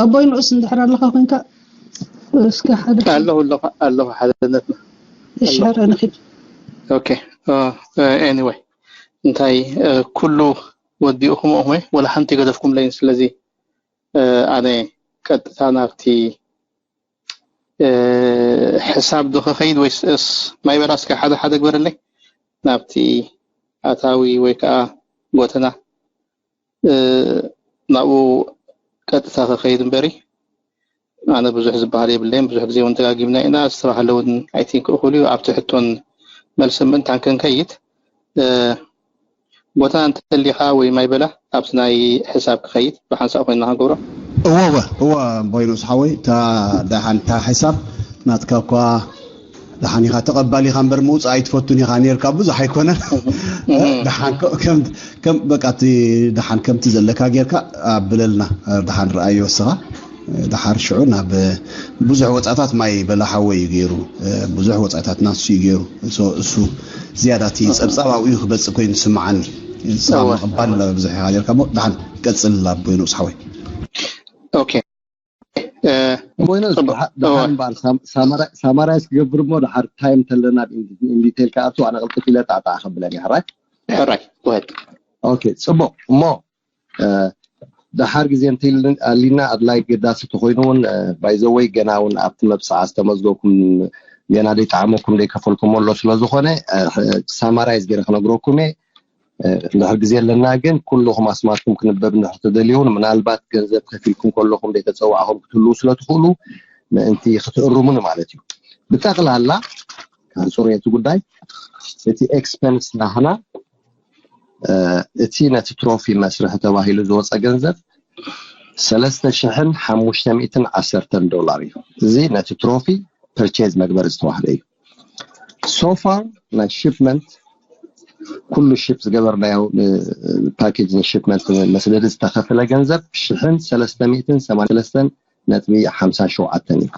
ኣቦይ ንኡስ እንድሕር ኣለኻ ኮንካ እስከ ሓደ ኣለኹ ኣለኹ ኣለኹ ሓደነትና እሻረ ንኺድ okay anyway እንታይ ኩሉ ወዲኡኹም ኹም ወላ ሓንቲ ገደፍኩም ለይን ስለዚ ኣነ ቀጥታ ናብቲ ሕሳብ ዶ ከኸይድ ወይስ ማይ በላ እስከ ሓደ ሓደ ግበረለይ ናብቲ ኣታዊ ወይ ከዓ ጎተና ናብኡ ቀጥታ ከኸይድ እምበሪ ኣነ ብዙሕ ዝበሃል የብለይን ብዙሕ ግዜ እውን ተጋጊምና ኢና ዝተባሃለ እውን ኣይቲንክ እኹል እዩ ኣብቲ ሕቶን መልሲ ምእንታን ከንከይድ ቦታ እንተሊኻ ወይ ማይ በላ ኣብቲ ናይ ሕሳብ ክኸይድ ብሓንሳእ ኮይና ክንገብሮ እወ እወ እወ ቦይኖስ ሓወይ እታ ደሓን እታ ሕሳብ ናትካ እኳ ደሓን ኢኻ ተቐባሊ ኢኻ እምበር ምውፃእ ኣይትፈቱን ኢኻ ነርካ ብዙሕ ኣይኮነን ደሓን ከም በቃ እቲ ደሓን ከምቲ ዘለካ ጌርካ ኣብለልና ደሓን ረኣዮ ወስኻ ደሓር ሽዑ ናብ ብዙሕ ወፃታት ማይ በላ ሓወ እዩ ገይሩ ብዙሕ ወፃታት ናሱ እዩ ገይሩ እሱ ዝያዳ እቲ ፀብፃብ ኣብኡ ክበፅእ ኮይኑ ስምዓኒ ሳብ ምቕባል ብዙሕ ኢኻ ጌርካ ሞ ደሓን ቀፅል ኣቦይ ንኡስ ሓወይ okay ኮይኖ ደሓን በዓል ሳማራይስ ክገብር ሞ ደሓር ታይም ተለና ኢንዲቴል ከኣቱ ኣነ ቅልጥፍ ኢለ ጣዕጣዕ ከብለን ይሕራይ ሕራይ ጎሄድ okay ፅቡቅ እሞ ደሓር ግዜ እንተ ኣሊና ኣድላይ ገዳሲ ተኮይኑ እውን ባይዘወይ ገና እውን ኣብቲ መብፅዓ ዝተመዝገብኩም ገና ደይጠዓመኩም ደይከፈልኩም ኣሎ ስለዝኮነ ሳማራይዝ ገይረ ክነግረኩም እየ እንድሕር ግዜ ኣለና ግን ኩልኹም ኣስማትኩም ክንበብ እንድሕር ተደልዩ ምናልባት ገንዘብ ከፊልኩም ከለኹም ደይተፀዋዕኹም ክትህልዉ ስለትኽእሉ ምእንቲ ክትእርሙኒ ማለት እዩ ብጠቕላላ ካንፅሩ እቲ ጉዳይ እቲ ኤክስፐንስ ናህና እቲ ነቲ ትሮፊ መስርሒ ተባሂሉ ዝወፀ ገንዘብ ሰለስተ ሽሕን ሓሙሽተ ሚእትን ዓሰርተን ዶላር እዩ እዚ ነቲ ትሮፊ ፐርቼዝ መግበሪ ዝተዋህበ እዩ so far ናይ ሽፕመንት ኩሉ ሽፕ ዝገበርናዮ ፓኬጅ ንሽፕመንት መስደዲ ዝተኸፈለ ገንዘብ ሽሕን ሰለስተ ሚእትን ሰማንያን ሰለስተን ነጥቢ ሓምሳን ሸውዓተን እዩ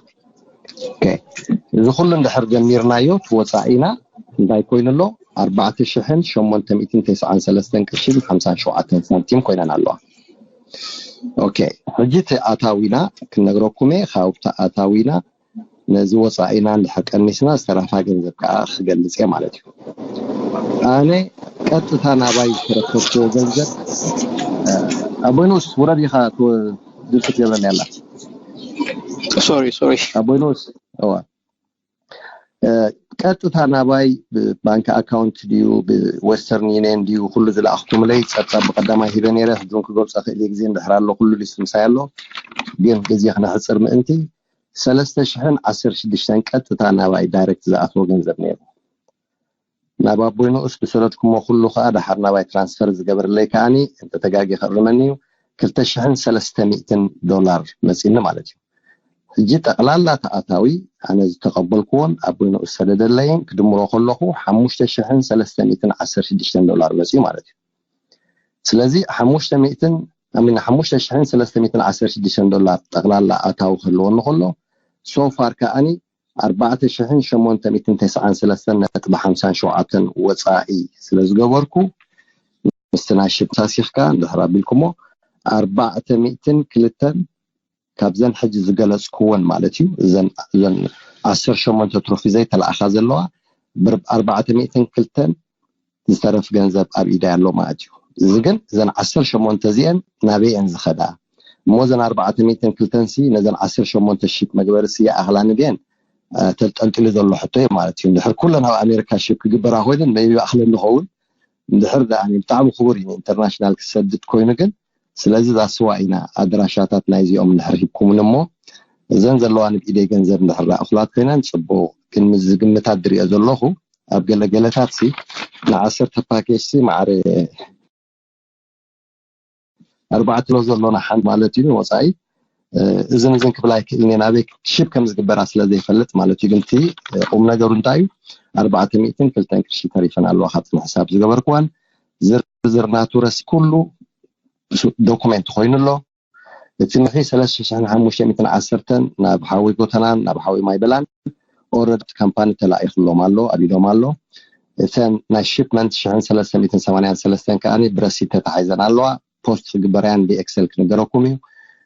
እዚ ኩሉ እንድሕር ጀሚርናዮ ትወፃኢና እንታይ ኮይኑ ኣሎ ኣርባዕተ ሽሕን ሸሞንተ ሚእትን ተስዓን ሰለስተን ቅርሽን ሓምሳን ሸውዓተን ሳንቲም ኮይነን ኣለዋ ኦኬ ሕጂ እቲ ኣታዊና ክነግረኩም እየ ካብቲ ኣታዊና ነዚ ወፃኢና እንድሕር ቀኒስና ዝተረፋ ገንዘብ ከዓ ክገልፅ እየ ማለት እዩ ኣነ ቀጥታ ናባይ ዝተረከብክዎ ገንዘብ ኣቦይ ንኡስ ውረድ ኢኻ ድምፂ ትገብረኒ ኣላ sorry sorry ኣቦይ ንኡስ እዋ ቀጥታ ናባይ ብባንክ ኣካውንት ድዩ ብወስተርን ዩኒየን ድዩ ኩሉ ዝለኣኽኩምለይ ፀብፃብ ብቀዳማይ ሂበ ነይረ ሕጂ እውን ክገብፀ ክእል ግዜ እንድሕር ኣሎ ኩሉ ሊስት ምሳይ ኣሎ ግን ግዜ ክነሕፅር ምእንቲ ሰለስተ ሽሕን ዓሰርተ ሽዱሽተን ቀጥታ ናባይ ዳይሬክት ዝኣትዎ ገንዘብ ነይሩ ናብ ኣቦይ ንኡስ ዝሰደድኩሞ ኩሉ ከዓ ደሓር ናባይ ትራንስፈር ዝገበርለይ ከዓኒ እንተተጋጊ ክእርመኒ እዩ ክልተ ሽሕን ሰለስተ ሚእትን ዶላር መፂኒ ማለት እዩ ሕጂ ጠቕላላ ተኣታዊ ኣነ ዝተቐበልክዎን ኣቦይ ንኡስ ዝሰደደለይን ክድምሮ ከለኹ ሓሙሽተ ሽሕን ሰለስተ ሚእትን ዓሰርተ ሽዱሽተን ዶላር መፂኡ ማለት እዩ ስለዚ ሓሙሽተ ሚእትን ኣሚን ሓሙሽተ ሽሕን ሰለስተ ሚእትን ዓሰርተ ሽዱሽተን ዶላር ጠቕላላ ኣታዊ ክህልወኒ ከሎ so far ከዓኒ ኣርባዕተ ሽሕን ሸሞንተ ሚእትን ተስዓን ሰለስተን ነጥቢ ሓምሳን ሸውዓተን ወፃኢ ስለ ዝገበርኩ ምስቲ ናይ ሽፕ ሳሲኽካ እንድሕር ኣቢልኩሞ ኣርባዕተ ሚእትን ክልተን ካብዘን ሕጂ ዝገለፅክወን ማለት እዩ እዘን ዓሰርተ ሸሞንተ ትሮፊ ዘይተለኣኻ ዘለዋ ብኣርባዕተ ሚእትን ክልተን ዝተረፍ ገንዘብ ኣብ ኢዳይ ኣሎ ማለት እዩ እዚ ግን እዘን ዓሰርተ ሸሞንተ እዚአን ናበይ እየን ዝኸዳ እሞ እዘን ኣርባዕተ ሚእትን ክልተን ሲ ነዘን ዓሰርተ ሸሞንተ ሽፕ መግበሪ ሲ ይኣኽላኒ ድየን ተንጠልጢሉ ዘሎ ሕቶ እዩ ማለት እዩ እንድሕር ኩለን ኣብ ኣሜሪካ ሽፕ ክግበራ ኮይነን መይቢ ይኣኽለን ንኸውን እንድሕር ደኣ ብጣዕሚ ክቡር እዩ ኢንተርናሽናል ክሰድድ ኮይኑ ግን ስለዚ ዛስዋ ኢና ኣድራሻታት ናይዚኦም እንድሕር ሂብኩምን እሞ እዘን ዘለዋ ንብኢደይ ገንዘብ እንድሕር ደኣ እኹላት ኮይነን ፅቡቕ ግን ምስ ዝግምታት ዝሪኦ ዘለኹ ኣብ ገለ ገለታት ሲ ንዓሰርተ ፓኬጅ ሲ ማዕረ ኣርባዕተ ሎ ዘሎና ሓንቲ ማለት እዩ ወፃኢ እዝን እዝን ክብል ኣይክእልን እየ ናበይ ሽፕ ከም ዝግበራ ስለ ዘይፈልጥ ማለት እዩ ግን እቲ ቁም ነገሩ እንታይ እዩ ኣርባዕተ ሚእትን ክልተን ቅርሺ ተሪፈን ኣለዋ ካብቲ ንሕሳብ ዝገበርክዋን ዝርዝር ናቱ ረሲ ኩሉ ዶኩሜንት ኮይኑ ኣሎ እቲ ምሒ ሰለስተ ሽሕን ሓሙሽተ ሚእትን ዓሰርተን ናብ ሓዊ ጎተናን ናብ ሓዊ ማይበላን ኦረድ ካምፓኒ ተላኢኽሎም ኣሎ ኣቢሎም ኣሎ እተን ናይ ሽፕመንት ሽሕን ሰለስተ ሚእትን ሰማንያን ሰለስተን ከኣ ብረሲት ተታሒዘን ኣለዋ ፖስት ክግበርያን ብኤክሰል ክነገረኩም እዩ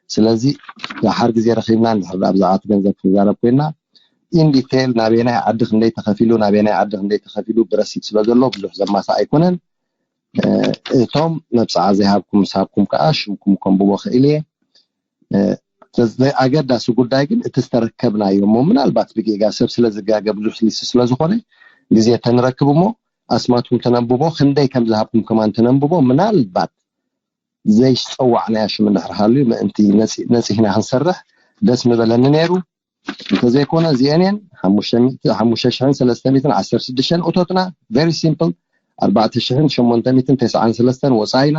ስለዚ ድሓር ግዜ ረኺብና እንድሕር ደኣ ብዛዕባ እቲ ገንዘብ ክንዛረብ ኮይና ኢን ዲቴይል ናበየናይ ዓዲ ክንደይ ተኸፊሉ ናበየናይ ዓዲ ክንደይ ተኸፊሉ ብረሲት ስለ ዘሎ ብዙሕ ዘማሳ ኣይኮነን። እቶም መብፅዓ ዘይሃብኩም ምስ ሃብኩም ከዓ ሽምኩም ከንብቦ ክእል እየ። ኣገዳሲ ጉዳይ ግን እቲ ዝተረከብናዮ እሞ ምናልባት ብጌጋ ሰብ ስለ ዝጋገ ብዙሕ ሊስ ስለ ዝኾነ ግዜ ተንረክብ እሞ ኣስማትኩም ተነንብቦ ክንደይ ከም ዝሃብኩም ከማን ተነንብቦ ምናልባት ዘይፀዋዕናዮ ሽም እንድሕር ሃልዩ ምእንቲ ነፂህና ክንሰርሕ ደስ ምበለኒ ነይሩ። እንተዘይኮነ እዚአን እየን ሓሙሽተ ሽሕን ሰለስተ ሚእትን ዓሰርተ ሽዱሽተ እቶትና very simple ኣርባዕተ ሽሕን ሸሞንተ ሚእትን ተስዓን ሰለስተን ወፃኢና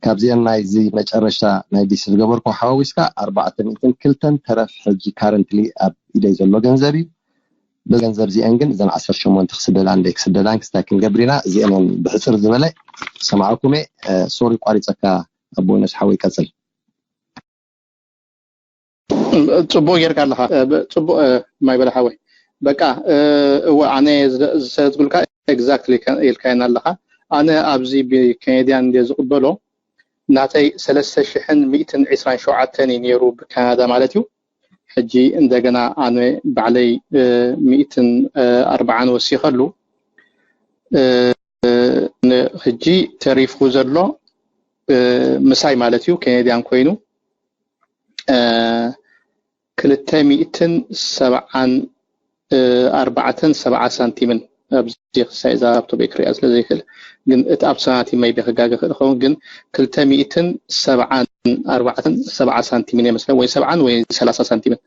ካብዚአን ናይዚ መጨረሽታ ናይ ዲሲ ዝገበርኩ ሓዋዊስካ ኣርባዕተ ሚእትን ክልተን ተረፍ ሕጂ ካረንትሊ ኣብ ኢደይ ዘሎ ገንዘብ እዩ። በዚ ገንዘብ እዚአን ግን እዘን ዓሰርተ ሸሞንተ ክስደዳን ደይ ክስደዳን ክስታይ ክንገብር ኢና። እዚአን እየን ብሕፅር ዝበለ ሰማዕኩም እየ። ሶሪ ቋሪፀካ ኣቦነስ ሓወይ ቀፅል። ፅቡቅ ጌርካ ኣለካ። ፅቡቅ ማይ በለ ሓወይ። በቃ እወ ኣነ ዝሰለትኩልካ ኤግዛክትሊ ኢልካየን ኣለካ። ኣነ ኣብዚ ብካናድያን እንደ ዝቅበሎ ናተይ ሰለስተ ሽሕን ሚእትን ዕስራን ሸውዓተን እዩ ነይሩ ብካናዳ ማለት እዩ። ሕጂ እንደገና ኣነ ባዕለይ ሚእትን ኣርባዓን ወሲኸሉ ሕጂ ተሪፉ ዘሎ ምሳይ ማለት እዩ ካናድያን ኮይኑ ክልተ ሚእትን ሰብዓን ኣርባዕተን ሰብዓ ሳንቲምን ኣብዚ ክሳይ እዛ ላፕቶፕ ክሪኣ ስለ ዘይክእል ግን እቲ ኣብቲ ሳንቲም maybe ክጋገ ክእል ኸውን ግን ክልተ ሚእትን ሰብዓን ኣርባዕተን ሰብዓ ሳንቲምን እየ መስለኒ ወይ ሰብዓን ወይ ሰላሳ ሳንቲምን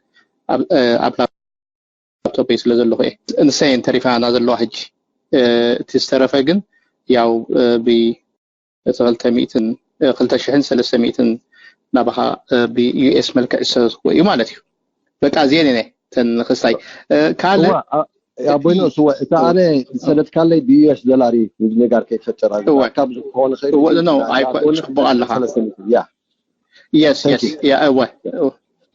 ኣብ ላፕቶፕ ስለ ዘለኹ እየ። ንሰየን ተሪፋና ዘለዋ ሕጂ እቲ ዝተረፈ ግን ያው ብ እቲ ክልተ ሚእትን ክልተ ሽሕን ሰለስተ ሚእትን ናባኻ ብዩኤስ መልክዕ ዝሰረትኩዎ እዩ ማለት እዩ። በቃ እዚአን እየን እተን ክስታይ ካልእ ኣቦይኖስ እወ እታ ኣነ ዝሰደድካለይ ብዩኤስ ዶላር እዩ ምድንጋር ከይፈጠር ካብ ዝኾነ ጽቡቕ ኣለኻ። የስ የስ እወ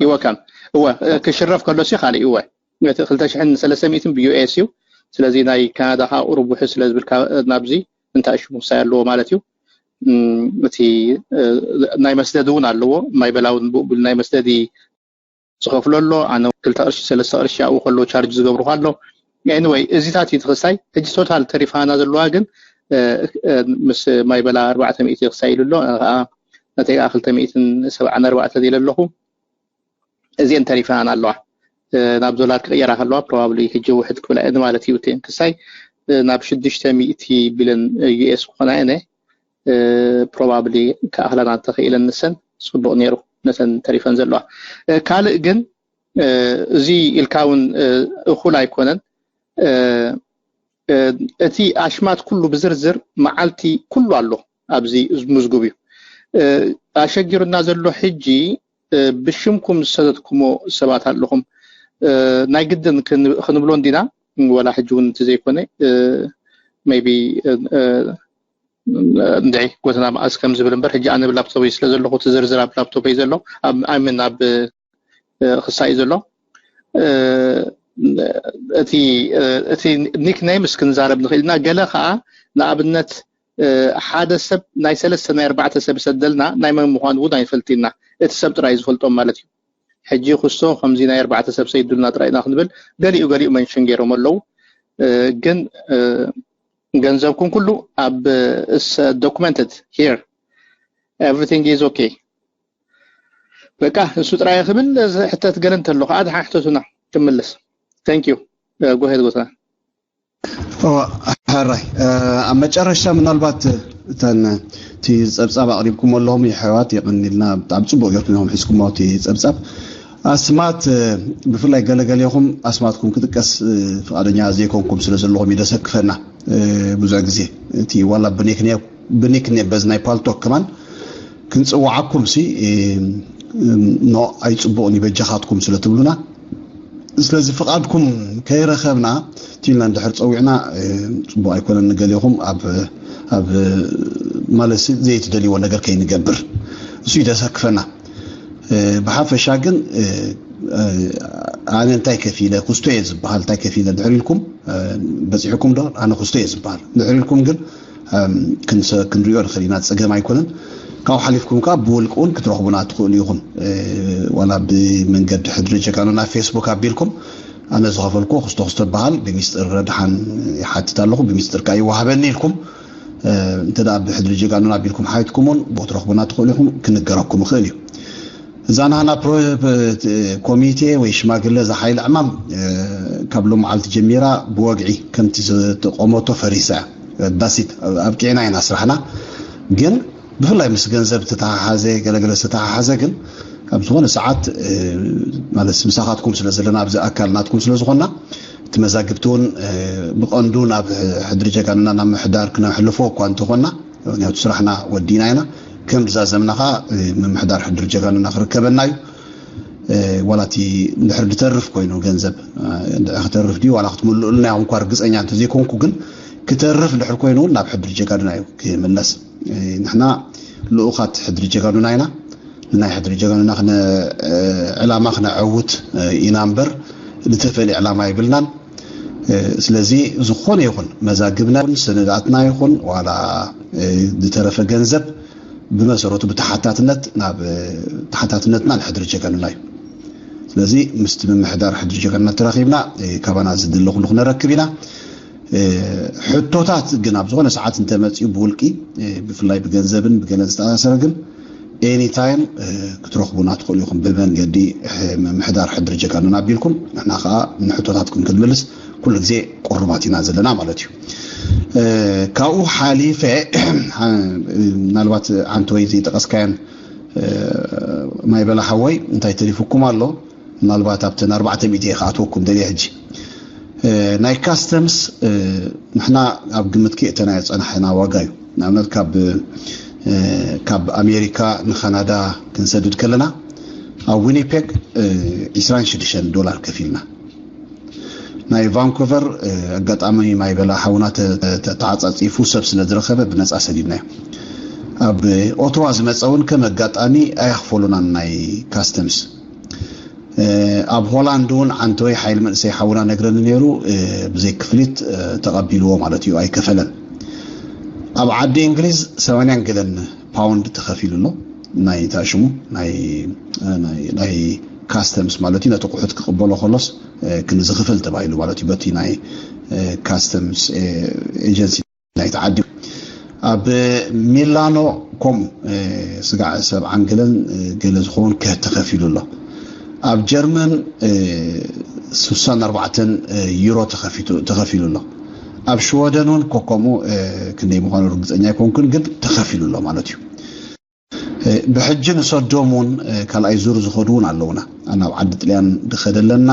ይወካም እወ ክሽረፍ ከሎ ሲ ካልእ እወ እቲ ክልተ ሽሕን ሰለስተ ሚእትን ብዩኤስ እዩ። ስለዚ ናይ ካናዳ ከዓ ቁሩብ ውሕስ ስለ ዝብል ናብዚ እንታይ ሽሙ ክሳይ ኣለዎ ማለት እዩ። እቲ ናይ መስደድ እውን ኣለዎ ማይ በላ እውን ብኡ ብል ናይ መስደዲ ዝኸፍሎ ኣሎ። ኣነ ክልተ ቅርሺ ሰለስተ ቅርሺ ኣብኡ ከለዎ ቻርጅ ዝገብርኩ ኣሎ። ኤኒወይ እዚታት እዩ ትኽሳይ ሕጂ ቶታል ተሪፋና ዘለዋ ግን ምስ ማይ በላ ኣርባዕተ ሚእቲ ክሳይ ኢሉ ኣሎ። ኣነ ከዓ ነተይ ከዓ ክልተ ሚእትን ሰብዓን ኣርባዕተን ኢለ ኣለኹ። እዚአን ተሪፈናን ኣለዋ ናብ ዶላር ክቅየራ ከለዋ ፕሮባብሊ ሕጂ ውሕድ ክብላ እየን ማለት እዩ እቲአን ክሳይ ናብ ሽዱሽተ ሚእቲ ቢልን ዩኤስ ክኾና እየን ፕሮባብሊ ክኣኽለና እንተኽኢለን ንሰን ጽቡቕ ነይሩ ነተን ተሪፈን ዘለዋ ካልእ ግን እዚ ኢልካ እውን እኹል ኣይኮነን እቲ ኣሽማት ኩሉ ብዝርዝር መዓልቲ ኩሉ ኣሎ ኣብዚ ምዝጉብ እዩ ኣሸጊሩና ዘሎ ሕጂ ብሽምኩም ዝሰተትኩሞ ሰባት ኣለኹም ናይ ግድን ክንብሎ እንዲና ወላ ሕጂ እውን እቲ ዘይኮነ maybe እንድዒ ጎተና መኣስ ከም ዝብል እምበር ሕጂ ኣነ ብላፕቶፕ ስለ ዘለኹ እቲ ዝርዝር ኣብ ላፕቶፕ እዩ ዘሎ ኣይምን ኣብ ክሳ እዩ ዘሎ እቲ እቲ ኒክኔም እስክንዛረብ ንኽእል ኢና ገለ ከዓ ንኣብነት ሓደ ሰብ ናይ ሰለስተ ናይ ኣርባዕተ ሰብ ሰደልና ናይ መን ምኳኑ እውን ኣይንፈልጥ ኢና እቲ ሰብ ጥራይ ዝፈልጦም ማለት እዩ ሕጂ ክስቶ ከምዚ ናይ ኣርባዕተ ሰብ ሰይዱልና ጥራይ ኢና ክንብል ገሊኡ ገሊኡ መንሽን ገይሮም ኣለዉ ግን ገንዘብኩም ኩሉ ኣብ documented here everything is okay በቃ እሱ ጥራይ ክብል ሕተት ገለ እንተሎ ከዓ ድሓን ሕተቱና ክምልስ thank you go ahead ጎተና ሕራይ ኣብ መጨረሻ ምናልባት እተን እቲ ፀብፃብ ኣቅሪብኩም ኣለኹም የሕዋት የቀኒልና ብጣዕሚ ፅቡቅ ጌርኩም ኢኹም ሒዝኩሞ እቲ ፀብፃብ ኣስማት ብፍላይ ገለገሌኹም ኣስማትኩም ክጥቀስ ፍቃደኛ ዘይኮንኩም ስለ ዘለኹም እዩ ደሰክፈና ብዙሕ ግዜ እቲ ዋላ ብኒክኔም በዚ ናይ ፓልቶክ ከማን ክንፅውዓኩም ሲ ኖ ኣይፅቡቕን ይበጃኻትኩም ስለ ትብሉና ስለዚ ፍቓድኩም ከይረኸብና ቲልና እንድሕር ፀዊዕና ፅቡቕ ኣይኮነን ንገሌኹም ኣብ ኣብ ማለት ዘይትደልይዎ ነገር ከይንገብር እሱ ይደሰክፈና ብሓፈሻ ግን ኣነ እንታይ ከፊለ ኩስቶ እየ ዝበሃል እንታይ ከፊለ ድሕር ኢልኩም በፂሕኩም ዶ ኣነ ኩስቶ እየ ዝበሃል ድሕር ኢልኩም ግን ክንሪኦ ንኽእል ኢና ፀገም ኣይኮነን ካብኡ ሓሊፍኩም ከዓ ብውልቂ እውን ክትረኽቡና ትኽእሉ ኢኹም። ዋላ ብመንገዲ ሕድሪ ጀጋኑና ፌስቡክ ኣቢልኩም፣ ኣነ ዝኸፈልኩ ክስቶ ክስቶ በሃል ብሚስጥር ረድሓን ይሓትት ኣለኹ፣ ብሚስጥር ከዓ ይወሃበኒ ኢልኩም እንተ ብሕድሪ ጀጋኑና ኣቢልኩም ሓይትኩም እውን ብኡ ትረኽቡና ትኽእሉ ኢኹም፣ ክንገረኩም ይኽእል እዩ። እዛ ናህና ኮሚቴ ወይ ሽማግለ እዛ ሓይሊ ዕማም ካብ ሎም መዓልቲ ጀሚራ ብወግዒ ከምቲ ዝተቆመቶ ፈሪሳ እያ። ዳሲት ኣብቂዕና ኢና ስራሕና። ግን ብፍላይ ምስ ገንዘብ ዝተተሓሓዘ ገለገለ ዝተተሓሓዘ ግን ኣብ ዝኾነ ሰዓት ማለት ምሳኻትኩም ስለ ዘለና ኣብዚ ኣካል ናትኩም ስለ ዝኾንና እቲ መዛግብቲ እውን ብቐንዱ ናብ ሕድሪ ጀጋንና ናብ ምሕዳር ክነሕልፎ እኳ እንተኾንና ምክንያቱ ስራሕና ወዲና ኢና። ከም ዝዛዘምና ከዓ ምምሕዳር ሕድሪ ጀጋንና ክርከበና እዩ። ዋላ እቲ እንድሕር ዝተርፍ ኮይኑ ገንዘብ እንድሕር ክተርፍ ድዩ ዋላ ክትምልኡልና ኢኹም እኳ ርግፀኛ እንተዘይኮንኩ ግን ክተርፍ እንድሕር ኮይኑ እውን ናብ ሕድሪ ጀጋንና እዩ ክምለስ። ንሕና ልኡኻት ሕድሪ ጀጋኑና ኢና። ንናይ ሕድሪ ጀጋኑና ዕላማ ክነዐውት ኢና እምበር ንተፈሊ ዕላማ ይብልናን። ስለዚ ዝኾነ ይኹን መዛግብና ይኹን ሰነዳትና ይኹን ዋላ ዝተረፈ ገንዘብ ብመሰረቱ ብተሓታትነት ናብ ተሓታትነትና ንሕድሪ ጀጋኑና እዩ። ስለዚ ምስቲ ምምሕዳር ሕድሪ ጀጋኑና ተራኺብና ካባና ዝድለ ኩሉ ክነረክብ ኢና። ሕቶታት ግን ኣብ ዝኾነ ሰዓት እንተመፅኡ ብውልቂ ብፍላይ ብገንዘብን ብገለን ዝተኣሳሰረ ግን ኤኒታይም ክትረኽቡና ትኽእሉ ኢኹም። ብመንገዲ ምምሕዳር ሕድሪ ጀጋኑና ኣቢልኩም ንሕና ከዓ ንሕቶታትኩም ክንምልስ ኩሉ ግዜ ቁሩባት ኢና ዘለና ማለት እዩ። ካብኡ ሓሊፈ ምናልባት ዓንተወይ ዘይጠቀስካየን ማይ በላ ሓወይ እንታይ ተሪፉኩም ኣሎ? ምናልባት ኣብተን ኣርባዕተ ሚእቲ እየ ክኣትወኩም ደልየ ሕጂ። ናይ ካስተምስ ንሕና ኣብ ግምት ክእተናዮ ዝፀናሕና ዋጋ እዩ። ንኣብነት ካብ ካብ ኣሜሪካ ንካናዳ ክንሰድድ ከለና ኣብ ዊኒፔግ ዕስራን ሽዱሽተን ዶላር ከፊልና። ናይ ቫንኮቨር ኣጋጣሚ ማይ በላ ሓውና ተዓፃፂፉ ሰብ ስለ ዝረኸበ ብነፃ ሰዲድናዮ። ኣብ ኦቶዋ ዝመፀ እውን ከም ኣጋጣሚ ኣያኽፈሉናን ናይ ካስተምስ። ኣብ ሆላንድ እውን ዓንተወይ ሓይል መንእሰይ ሓውና ነግረኒ ነይሩ። ብዘይ ክፍሊት ተቐቢልዎ ማለት እዩ ኣይከፈለን። ኣብ ዓዲ እንግሊዝ ሰማንያን ገለን ፓውንድ ተኸፊሉ ኣሎ። ናይ ታሽሙ ናይ ካስተምስ ማለት እዩ ነቲ ቁሑት ክቕበሎ ከሎስ ክንዝኽፈል ተባሂሉ ማለት እዩ በቲ ናይ ካስተምስ ኤጀንሲ ናይቲ ዓዲ። ኣብ ሚላኖ ከምኡ ስጋዕ ሰብዓን ገለን ገለ ዝኸውን ተኸፊሉ ኣሎ። ኣብ ጀርመን ስሳን ኣርባዕተን ዩሮ ተኸፊሉ ኣሎ። ኣብ ሽወደን እውን ኮከምኡ ክንደይ ምዃኑ ርግፀኛ ኣይኮንኩን ግን ተኸፊሉ ኣሎ ማለት እዩ። ብሕጂ ንሰዶም እውን ካልኣይ ዙር ዝኸዱ እውን ኣለውና። ናብ ዓዲ ጥልያን ዝኸደ ኣለና፣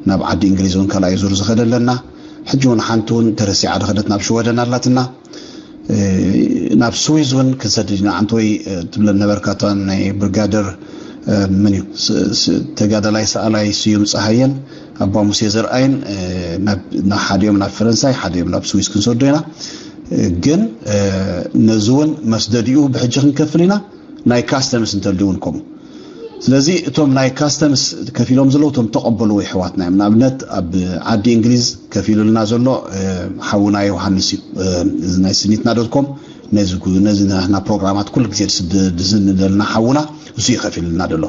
ናብ ዓዲ እንግሊዝ እውን ካልኣይ ዙር ዝኸደ ኣለና። ሕጂ እውን ሓንቲ እውን ተረሲዓ ዝኸደት ናብ ሽወደን ኣላትና። ናብ ስዊዝ እውን ክንሰድድ ኢና። ዓንተወይ ትብለን ነበርካ እታ ናይ ብርጋደር ምን እዩ ተጋዳላይ ሰኣላይ ስዩም ፀሃየን ኣባ ሙሴ ዘርኣይን ሓዲኦም ናብ ፈረንሳይ ሓዲኦም ናብ ስዊዝ ክንሰዶ ኢና። ግን ነዚ እውን መስደዲኡ ብሕጂ ክንከፍል ኢና። ናይ ካስተምስ እንተልዩ እውን ከምኡ። ስለዚ እቶም ናይ ካስተምስ ከፊሎም ዘለዉ እቶም ተቐበልዎ ይሕዋትና እዮም። ንኣብነት ኣብ ዓዲ እንግሊዝ ከፊሉልና ዘሎ ሓውና ዮሃንስ እዩ። እዚ ናይ ስኒትና ዶትኮም ነዚ ናህና ፕሮግራማት ኩሉ ግዜ ዝስንደልና ሓውና እሱ እዩ ከፊሉልና ዘሎ።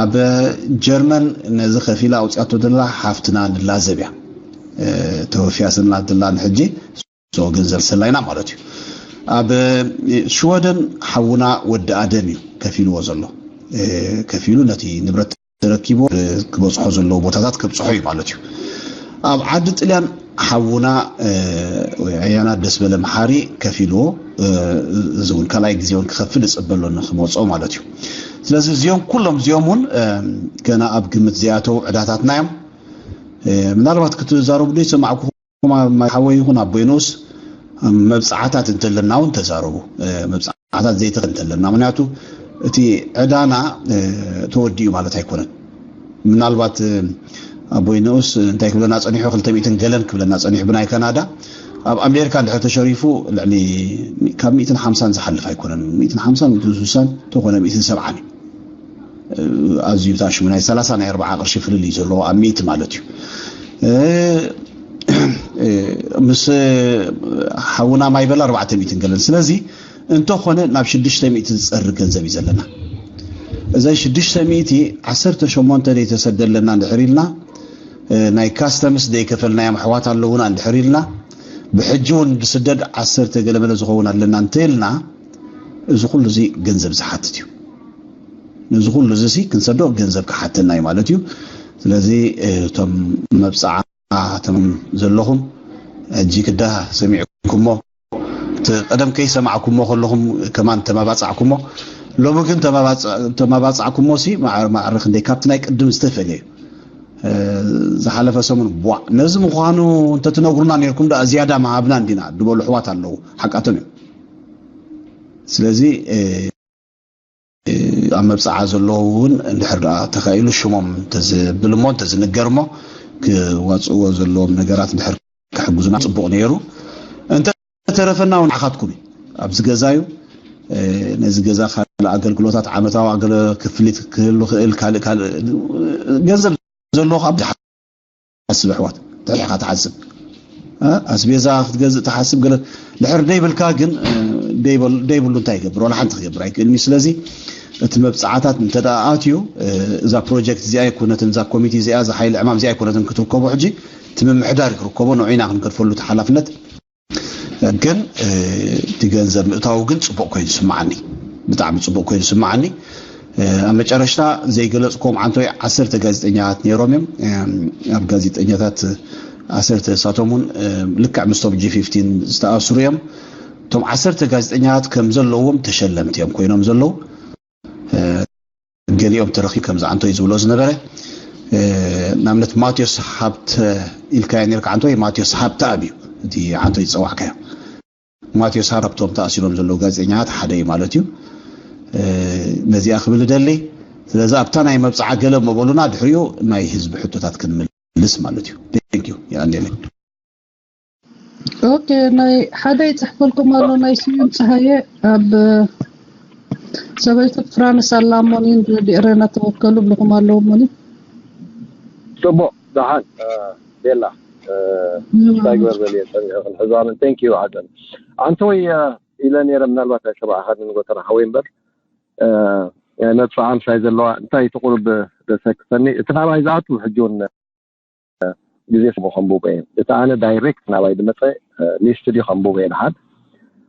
ኣብ ጀርመን ነዚ ከፊላ ኣውፅኣቶ ዘላ ሓፍትና ንላዘብ እያ። ተወፊያ ስንላ ዘላ ንሕጂ ገንዘብ ሰላይና ማለት እዩ። ኣብ ሽወደን ሓውና ወዲ ኣደም እዩ ከፊልዎ ዘሎ። ከፊሉ ነቲ ንብረት ተረኪቦ ክበፅሖ ዘለዎ ቦታታት ከብፅሖ እዩ ማለት እዩ። ኣብ ዓዲ ጥልያን ሓውና ኣያና ደስ በለ መሓሪ ከፊልዎ፣ እዚ እውን ካልኣይ ግዜ እውን ክኸፍል እፅበሎ ንክመፅኦ ማለት እዩ። ስለዚ እዚኦም ኩሎም እዚኦም እውን ገና ኣብ ግምት ዘይኣተው ዕዳታትና እዮም። ምናልባት ክትዛረቡ ዶ ይሰማዕኩ ማይ ሓወይ ይኹን ኣቦይ ንኡስ መብፃዕታት እንተለና እውን ተዛረቡ። መብፃዕታት ዘይተኸ እንተለና ምክንያቱ እቲ ዕዳና ተወዲኡ ማለት ኣይኮነን። ምናልባት ኣቦይ ንኡስ እንታይ ክብለና ፀኒሑ ክልተ ሚእትን ገለን ክብለና ፀኒሑ ብናይ ካናዳ ኣብ ኣሜሪካ እንድሕር ተሸሪፉ ልዕሊ ካብ ሚእትን ሓምሳን ዝሓልፍ ኣይኮነን። ሚእትን ሓምሳን ሚእትን ስሳን እንተኾነ ሚእትን ሰብዓን እዩ። ኣዝዩ ታሽሙ ናይ ሰላሳ ናይ ኣርባዓ ቅርሺ ፍልልይ ዘለዎ ኣብ ሚእቲ ማለት እዩ። ምስ ሓውና ማይበል ኣርባዕተ ሚእትን ገለን ስለዚ እንተኾነ ናብ ሽዱሽተ ሚእቲ ዝጸሪ ገንዘብ እዩ ዘለና። እዘን ሽዱሽተ ሚእቲ፣ ዓሰርተ ሸሞንተ ዘይተሰደለና እንድሕር ኢልና፣ ናይ ካስተምስ ዘይከፈልናዮም ኣሕዋት ኣለዉና እንድሕር ኢልና፣ ብሕጂ እውን ብስደድ ዓሰርተ ገለ መለ ዝኸውን ኣለና እንተኢልና፣ እዚ ኩሉ እዚ ገንዘብ ዝሓትት እዩ። ነዚ ኩሉ እዚ ሲ ክንሰዶ ገንዘብ ክሓተና እዩ ማለት እዩ። ስለዚ እቶም መብፅዓ እቶም ዘለኹም ሕጂ ክዳ ሰሚዕኩሞ፣ እቲ ቀደም ከይሰማዕኩሞ ከለኹም ከማን ተመባፃዕኩሞ፣ ሎሚ ግን ተመባፃ- ተመባፃዕኩሞ ሲ ማዕረ ማዕረ ክንደይ ካብቲ ናይ ቅድም ዝተፈለየ እዩ። ዝሓለፈ ሰሙን ቧዕ ነዚ ምዃኑ እንተትነግሩና ነርኩም ደኣ ዝያዳ ምሃብና እንዲና ድበሉ ኣሕዋት ኣለዉ። ሓቃቶም እዮም። ስለዚ ኣብ መብፅዓ ዘለዉ እውን እንድሕር ደኣ ተኻኢሉ ሽሞም እንተዝብል እሞ እንተዝንገር እሞ ክዋፅእዎ ዘለዎም ነገራት እንድሕር ክሕግዙና ፅቡቕ ነይሩ። እንተተረፈና እውን ንዓኻትኩም እዩ። ኣብዚ ገዛ እዩ። ነዚ ገዛ ካልእ ኣገልግሎታት ዓመታዊ ኣገለ ክፍሊት ክህሉ ክእል ካልእ ካልእ ገንዘብ ዘለዎ ከዓ ብዙሓት ሓስብ ኣሕዋት ትሕኻ ትሓስብ ኣስቤዛ ክትገዝእ ትሓስብ ገለ ድሕር ደይብልካ ግን ደይብሉ እንታይ ይገብር ዋላ ሓንቲ ክገብር ኣይክእልን እዩ። ስለዚ እቲ መብፃዕታት እንተ ኣትዩ እዛ ፕሮጀክት እዚኣ ኣይኮነትን እዛ ኮሚቴ እዚኣ እዛ ሓይሊ ዕማም እዚኣ ኣይኮነትን ክትርከቦ ሕጂ እቲ ምምሕዳር ክርከቦ ንዑ ኢና ክንገድፈሉ እቲ ሓላፍነት። ግን እቲ ገንዘብ ምእታው ግን ፅቡቅ ኮይኑ ዝስማዓኒ ብጣዕሚ ፅቡቅ ኮይኑ ዝስማዓኒ። ኣብ መጨረሽታ ዘይገለፅኩም ዓንቶይ ዓሰርተ ጋዜጠኛታት ነይሮም እዮም። ኣብ ጋዜጠኛታት ዓሰርተ ሳቶም እውን ልክዕ ምስቶም ጂ ፊፍቲን ዝተኣስሩ እዮም። እቶም ዓሰርተ ጋዜጠኛታት ከም ዘለዎም ተሸለምቲ እዮም ኮይኖም ዘለዉ። ገሊኦም ተረኺቡ ከምዚ ዓንቶይ ዝብሎ ዝነበረ ንኣብነት ማቴዎስ ሃብተ ኢልካዮ ነርካ ዓንቶይ ማቴዎስ ሃብተ ኣብ እዩ እቲ ዓንቶይ ዝፀዋዕካዮ። ማቴዎስ ሃብቶም ተኣሲሮም ዘለዉ ጋዜጠኛታት ሓደ እዩ ማለት እዩ። ነዚኣ ክብል እደሊ። ስለዚ ኣብታ ናይ መብፅዓ ገለ መበሉና ድሕሪኡ ናይ ህዝቢ ሕቶታት ክንምልስ ማለት እዩ። ንዩ ይኣንደለይ። ኦኬ ናይ ሓደ ይፅሕፈልኩም ኣሎ ናይ ስዩም ፀሃየ ኣብ ሰበይቲ ፍራንስ ኣላሞኒን ዲእረና ተወከሉ ብልኹም ኣለዎ ሞኒ ፅቡቅ ደሓን ቤላ እንታይ ግበር በል ፀኒሑ ክንሕዛምን thank you ሓዘን ኣንተወይ ኢለ ነይረ ምናልባት ኣይሰማዕኻኒ ንጎተራ ሓወይ እምበር ናይ መብፅዓ ምሳይ ዘለዋ እንታይ ትቁርብ ደሰክሰኒ እቲ ናባይ ዝኣቱ ሕጂ እውን ግዜ ስሙ ከንብቦ እየ እቲ ኣነ ዳይሬክት ናባይ ዝመፀ ሊስት ድዩ ከንብቦ እየ ድሓን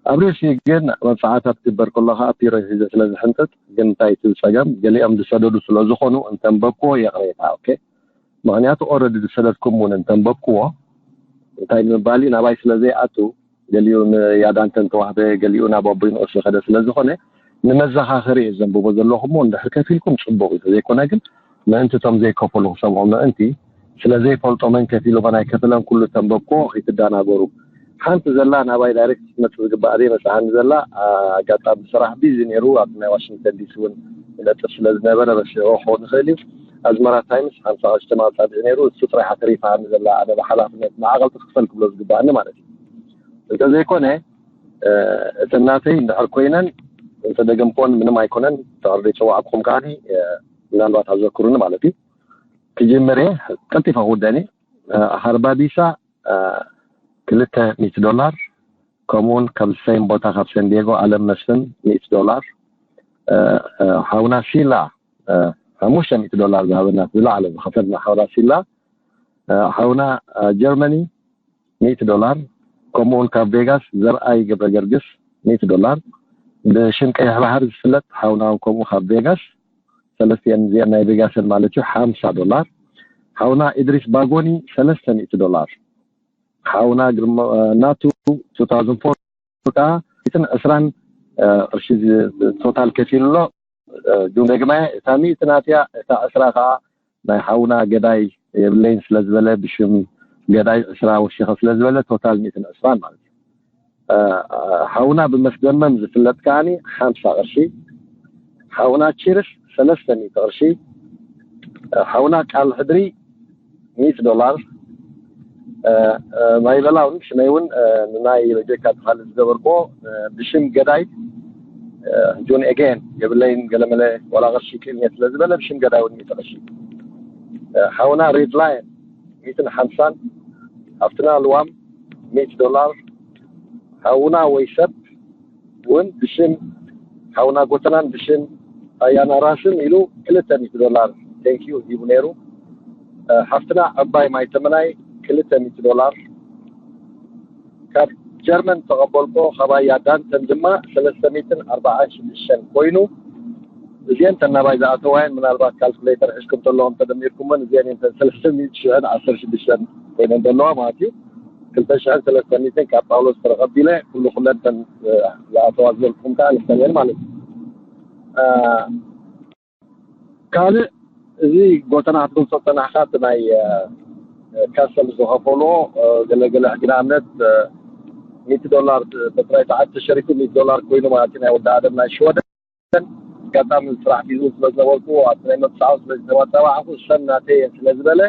ኣብ ርእሲ ግን መብፅዓታት ክግበር ከሎ ከዓ ፒሮ ሒዘ ስለ ዝሕንጥጥ ግን እንታይ እቲ ፀገም ገሊኦም ዝሰደዱ ስለ ዝኾኑ እንተንበብክዎ የቕሬታ ኦኬ ምክንያቱ ኦረዲ ዝሰደድኩም እውን እንተንበብክዎ እንታይ ንምባል እዩ ናባይ ስለ ዘይኣቱ ገሊኡ ንያዳንተ እንተዋህበ ገሊኡ ናብ ኣቦይ ንኡስ ዝኸደ ስለ ዝኾነ ንመዘኻኸሪ እየ ዘንብቦ ዘለኹ እሞ እንድሕር ከፊልኩም ፅቡቕ እዩ ተዘይኮነ ግን ምእንቲ እቶም ዘይከፈሉ ክሰምዑ ምእንቲ ስለ ዘይፈልጦ መን ከፊሉ መን ኣይከፈለን ኩሉ ተንበብክዎ ከይትደናገሩ ሓንቲ ዘላ ናባይ ዳይሬክት ክትመፅእ ዝግባኣ ዘይበፅሓኒ ዘላ ኣጋጣሚ ስራሕ ቢዚ ነይሩ ኣብ ናይ ዋሽንግተን ዲሲ እውን ይነጥፍ ስለ ዝነበረ ረሲዕዎ ክኸውን ይኽእል እዩ ኣዝመራ ታይምስ ሓምሳ ቅርሺ ተመቓፃፂ ነይሩ እሱ ጥራይ ሓተሪፋኒ ዘላ ኣነ ብሓላፍነት ማዕቐል ትኽፈል ክብሎ ዝግባኣኒ ማለት እዩ እንተዘይኮነ እቲ እናተይ እንድሕር ኮይነን እንተደገምክወን ምንም ኣይኮነን ድሕር ዘይፀዋዕኩኹም ከዓኒ ምናልባት ኣዘክሩኒ ማለት እዩ ክጅምር እየ ቀልጢፈ ክውደኒ ሓርባቢሳ ክልተ ሚእቲ ዶላር ከምኡውን ካብ ሰይም ቦታ ካብ ሰንዲየጎ ኣለም መስፍን ሚእቲ ዶላር ሓውና ሲላ ሓሙሽተ ሚእቲ ዶላር ዝሃበና ዝለዓለ ዝኸፈልና ሓውና ሲላ ሓውና ጀርመኒ ሚእቲ ዶላር ከምኡውን ካብ ቬጋስ ዘርኣይ ገብረ ገርግስ ሚእቲ ዶላር ብሽም ቀይሕ ባህር ዝፍለጥ ሓውና ከምኡ ካብ ቬጋስ ሰለስቲአን እዚአን ናይ ቬጋስን ማለት እዩ ሓምሳ ዶላር ሓውና ኢድሪስ ባጎኒ ሰለስተ ሚእቲ ዶላር ሓውና ናቱ ቱ ታውዝንድ ፎር ከዓ ሚእትን ዕስራን ቅርሺ ቶታል ከፊሉ ኣሎ ግን ደግመ እታ ሚእቲ ናትያ እታ ዕስራ ከዓ ናይ ሓውና ገዳይ የብለይን ስለዝበለ ብሽም ገዳይ ዕስራ ወሲኸ ስለዝበለ ቶታል ሚእትን ዕስራን ማለት እዩ ሓውና ብመስደመም ዝፍለጥ ከዓኒ ሓምሳ ቅርሺ ሓውና ቺርስ ሰለስተ ሚእቲ ቅርሺ ሓውና ቃል ሕድሪ ሚእቲ ዶላር ማይበላ እውን ሽመይ እውን ንናይ በጀካ ተኻሊ ዝገበርክዎ ብሽም ገዳይ ጆን ኤገን የብለይን ገለመለ ዋላ ቅርሺ ክእልኒ ስለ ዝበለ ብሽም ገዳይ እውን ሚእቲ ቅርሺ ሓውና ሬድ ላየን ሚእትን ሓምሳን ሃፍትና ልዋም ሚእቲ ዶላር ሓውና ወይ ሰብ እውን ብሽም ሓውና ጎተናን ብሽም ኣያና ራሽን ኢሉ ክልተ ሚእቲ ዶላር፣ thank you፣ ሂቡ ነይሩ። ሓፍትና ዕባይ ማይተመናይ ክልተ ሚእቲ ዶላር፣ ካብ ጀርመን ተቐበልኮ፣ ካብ ኣያ ዳንተን ድማ ሰለስተ ሚእትን ኣርባዓን ሽዱሽተን ኮይኑ፣ እዚአን ተናባይ ዝኣተዋየን ምናልባት ካልኩሌተር ሒዝኩም ተለኹም ተደሚርኩመን እዚአን እተን ሰለስተ ሚእቲ ሽሕን ዓሰርተ ሽዱሽተን ኮይነን ዘለዋ ማለት እዩ። ክልተ ሽሕን ሰለስተ ሚእትን ካብ ጳውሎስ ተረቐቢለ ኩሉ ኩለን እተን ዝኣተዋ ዝበልኩም ከዓ ንስተን እየን ማለት እዩ። ካልእ እዚ ጎተና ክትገልጾ ዝጸናሕካ እቲ ናይ ካስተም ዝኸፈሎ ገለገለ ሕጊ ንኣብነት ሚእቲ ዶላር በጥራይ ሰዓት ተሸሪኩ ሚእቲ ዶላር ኮይኑ ማለት እዩ ናይ ወዲ ኣደም ናይ ሽወደን ኣጋጣሚ ስራሕ ቢዝነስ ስለ ዝነበርኩ ኣብቲ ናይ መብፅዓዊ ስለ ዝተባባዕኩ ሰም ናተይ እየን ስለ ዝበለ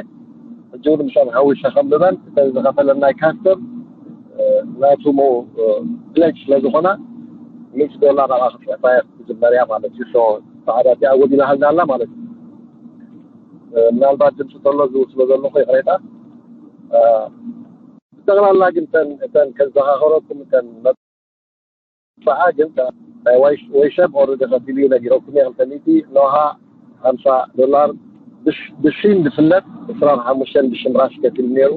ሕጂ እውን ምሳም ሓዊሰ ከንብበን እተን ዝኸፈለን ናይ ካስተም ናቱ ፕሌጅ ስለ ዝኾና ሚእቲ ዶላር ናብኣ ክትልእፋ እየ ክጅመር እያ ማለት እዩ። ተዓዳቲኣ ጎዲላ ሃልና ኣላ ማለት እዩ። ምናልባት ድምፂ ተሎ ዝውስሎ ዘለኹ ይቕሬታ። ብጠቕላላ ግን እተን እተን ከዘኻኸረኩም እተን መብፅዓ ግን ናይ ወይሸብ ኦረዲ ከፊሉ እዩ ነጊረኩም እየ ክልተ ሚእቲ ኖሃ ሓምሳ ዶላር ብሽም ዝፍለጥ ዕስራን ሓሙሽተን ብሽም ራሽ ከፊሉ ነይሩ።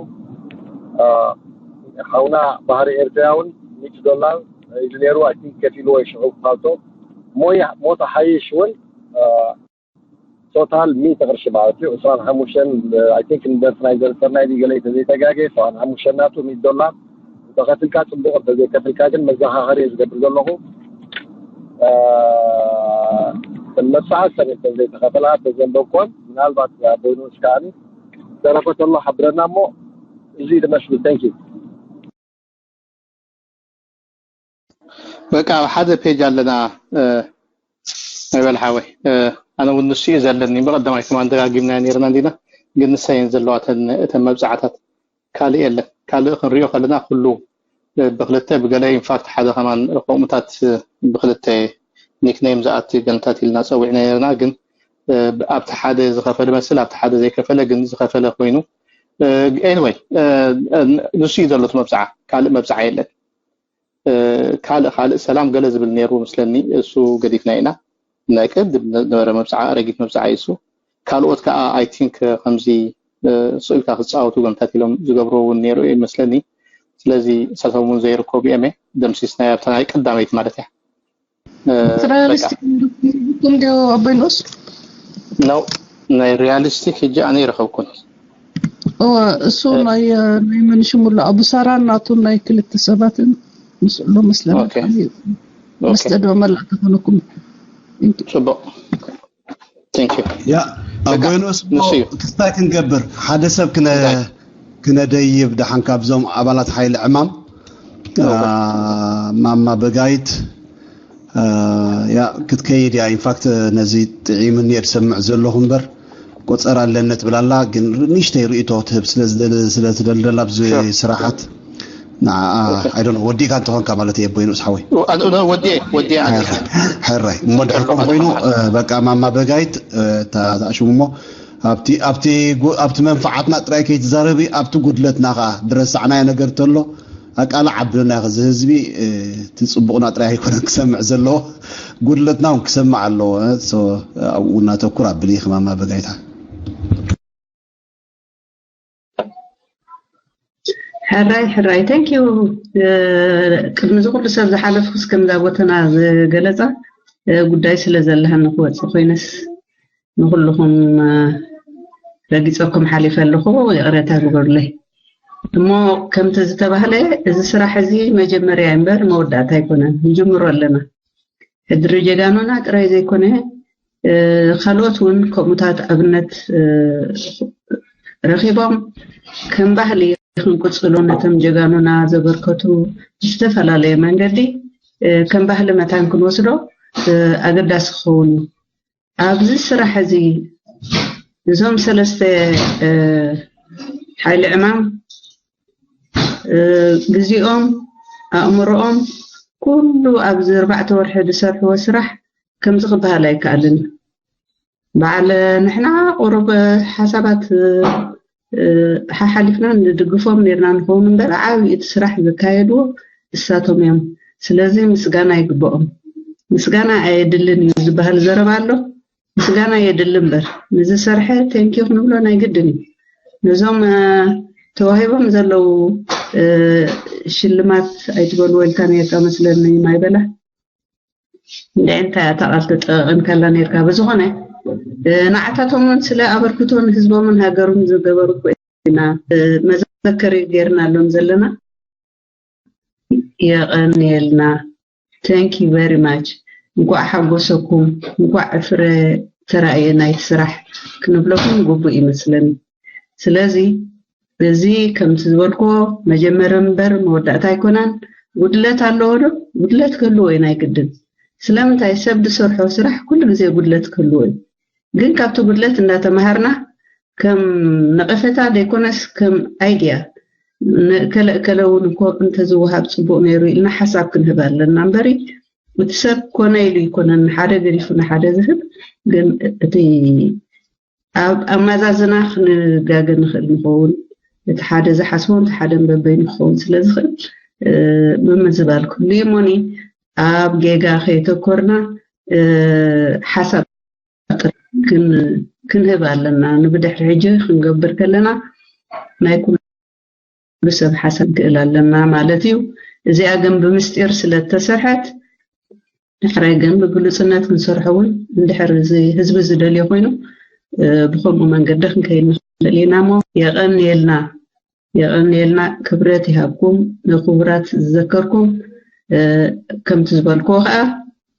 ሓውና ባህሪ ኤርትራያ እውን ሚእቲ ዶላር ኢሉ ነይሩ። ኣይ ቲንክ ከፊሉ ወይ ሽዑ ክፋልቶ ሞያ ሞቶ ሓይሽ እውን ቶታል ሚእቲ ቅርሺ ማለት እዩ። ዕስራን ሓሙሽተን ኣይ ቲንክ ንደርፊ ናይ ዘርሰናይ ገለ ተዘይተጋገ ዕስራን ሓሙሽተን ናቱ ሚእቲ ዶላር እንተኸፍልካ ፅቡቕ፣ እንተዘይከፍልካ ግን መዘኻኸሪ እየ ዝገብር ዘለኹ። መብፅዓ ሰብ እንተዘይተኸፈላ ተዘንበብኮን ምናልባት ቦይኑ እስከ ኣኒ ተረፈ ተሎ ሓብረና እሞ እዚ ድመስል። Thank you። በቃ ኣብ ሓደ ፔጅ ኣለና። ኣይበል ሓወይ፣ ኣነ እውን ንሱ እዩ ዘለኒ። ብቐዳማይ ከማን ደጋጊምና ነርና እንዲና፣ ግን ንሰየን ዘለዋ እተን መብፅዓታት ካልእ የለን። ካልእ ክንሪኦ ከለና ኩሉ ብክልተ ብገለ ኢንፋክት ሓደ ከማን ከምኡታት ብክልተ ኒክኔም ዝኣቲ ገንታት ኢልና ፀዊዕና ነርና። ግን ኣብቲ ሓደ ዝኸፈለ መስል ኣብቲ ሓደ ዘይከፈለ ግን ዝኸፈለ ኮይኑ ኤኒወይ ንሱ እዩ ዘሎ እቲ መብፅዓ፣ ካልእ መብፅዓ የለን። ካልእ ካልእ ሰላም ገለ ዝብል ነይሩ መስለኒ፣ እሱ ገዲፍና ኢና። ናይ ቀድም ነበረ መብፅዓ፣ ኣረጊት መብፅዓ እዩ እሱ። ካልኦት ከዓ ኣይ ቲንክ ከምዚ ስእልካ ክፃወቱ ገምታት ኢሎም ዝገብሩ እውን ነይሩ እዩ መስለኒ። ስለዚ እሳቶም እውን ዘይርከቡ እዮም ደምሲስናዮ ኣብታ ናይ ቀዳመይቲ ማለት እያ። ሪያሊስቲክ እንዲዮ ኣቦይ ንኡስ ነው ናይ ሪያሊስቲክ ሕጂ ኣነ ይረኸብኩን እወ እሱ ናይ ናይ መን ሽሙ ኣሎ ኣቡ ሳራን ናቱን ናይ ክልተ ሰባትን ምስሎ መስለና መስለ ዶ መላእ ተኾነኩም ጽቡቅ ያ ኣቦይኖስ ክስታይ ክንገብር ሓደ ሰብ ክነደይብ ደሓን ካብዞም ኣባላት ሓይሊ ዕማም ማማ በጋይት ያ ክትከይድ እያ ኢንፋክት ነዚ ጥዒምኒ እየ ዝሰምዕ ዘለኹ እምበር ቆፀራ ኣለኒ ትብል ኣላ ግን ንእሽተይ ርእቶ ትህብ ስለ ትደልደላ ኣብዚ ስራሓት ንዓኣ ኣይዶነ ወዲእካ እንተኾንካ ማለት እየ ኣቦይ ንኡስ ሓወይ ወዲኤ ወዲኤ ሕራይ እሞ ድሕር ከምኡ ኮይኑ በቃ ማማ በጋይት ተኣሽሙ እሞ ኣብቲ ኣብቲ ኣብቲ መንፈዓትና ጥራይ ከይትዛረቢ ኣብቲ ጉድለትና ከዓ ድረሳዕናዮ ነገር ተሎ ኣቃላዕ ኣብልና ኢኺ እዚ ህዝቢ እቲ ፅቡቕና ጥራይ ኣይኮነን ክሰምዕ ዘለዎ ጉድለትና እውን ክሰምዕ ኣለዎ ኣብኡ እናተኩር ኣብሊ ኢኺ ማማ በጋይታ ሕራይ ሕራይ thank you ቅድሚ እዚ ኩሉ ሰብ ዝሓለፍኩስ ከምዛ ጎተና ዝገለፃ ጉዳይ ስለ ዘለሃኒ ክወፅእ ኮይነስ ንኩልኩም ረጊፀኩም ሓሊፈ ኣለኹ ይቕረታ ግበሩለይ እሞ ከምቲ ዝተባህለ እዚ ስራሕ እዚ መጀመርያ እምበር መወዳእታ ኣይኮነን ንጅምሮ ኣለና ሕድሪ ጀጋኑና ጥራይ ዘይኮነ ካልኦት እውን ከምኡታት ኣብነት ረኺቦም ከም ባህሊ ክንቅፅሎ ነቶም ጀጋኑና ዘበርከቱ ዝተፈላለየ መንገዲ ከም ባህሊ መታን ክንወስዶ ኣገዳሲ ክኸውን እዩ ኣብዚ ስራሕ እዚ እዞም ሰለስተ ሓይሊ ዕማም ግዜኦም ኣእምሮኦም ኩሉ ኣብዚ ኣርባዕተ ወርሒ ዝሰርሕዎ ስራሕ ከምዚ ክበሃል ኣይከኣልን በዓል ንሕና ቁሩብ ሓሳባት ሓሓሊፍና ንድግፎም ነርና ንኸውን እምበር ዓብዪ እቲ ስራሕ ዘካየድዎ እሳቶም እዮም ስለዚ ምስጋና ይግብኦም። ምስጋና ኣየድልን እዩ ዝበሃል ዘረባ ኣሎ። ምስጋና የድሊ እምበር ንዝሰርሐ ቴንኪዩ ክንብሎ ናይ ግድን እዩ። ነዞም ተዋሂቦም ዘለዉ ሽልማት ኣይትበልዎ ኢልካ ነርካ መስለኒ ማይበላ። እንደ እንታይ ኣታ ቃል ተጠቀምካላ ነርካ። ብዝኾነ ንዓታቶም እውን ስለ ኣበርክቶን ህዝቦምን ሃገሩን ዝገበሩ እኮ ኢና መዘከሪ ጌርናሎም ዘለና። የቐንየልና። Thank you very much። እንኳዕ ሓጎሰኩም፣ እንኳዕ ፍረ ተራእየ ናይቲ ስራሕ ክንብለኩም ግቡእ ይመስለኒ። ስለዚ እዚ ከምቲ ዝበልክዎ መጀመሪ እምበር መወዳእታ ኣይኮነን። ጉድለት ኣለዎ ዶ? ጉድለት ክህልዎ እዩ ናይ ግድን። ስለምንታይ ሰብ ዝሰርሖ ስራሕ ኩሉ ግዜ ጉድለት ክህልዎ እዩ። ግን ካብቲ ጉድለት እንዳተማሃርና ከም ነቐፈታ ዘይኮነስ ከም ኣይድያ ንእከለ እከለ እውን እኮ እንተዝወሃብ ፅቡቕ ነይሩ ኢልና ሓሳብ ክንህብ ኣለና እምበሪ እቲ ሰብ ኮነ ኢሉ ኣይኮነን ንሓደ ገዲፉ ንሓደ ዝህብ። ግን እቲ ኣብ ኣመዛዝና ክንጋገ ንኽእል ንኸውን። እቲ ሓደ ዝሓስቦ እቲ ሓደ በበይኑ ክኸውን ስለ ዝኽእል ምምዝባል ክህሉ እዩ እሞኒ ኣብ ጌጋ ከየተኮርና ሓሳብ ክንህብ ኣለና። ንብድሕሪ ሕጂ ክንገብር ከለና ናይ ኩሉ ሰብ ሓሳብ ክእል ኣለና ማለት እዩ። እዚኣ ግን ብምስጢር ስለ እተሰርሐት ድሕራይ ግን ብግሉፅነት ክንሰርሖ እውን እንድሕር እዚ ህዝቢ ዝደልዮ ኮይኑ ብከምኡ መንገዲ ክንከይድ ንኽእል ኢና እሞ የቐንየልና። የቐንየልና፣ ክብረት ይሃብኩም። ንክቡራት ዝዘከርኩም ከምቲ ዝበልክዎ ከዓ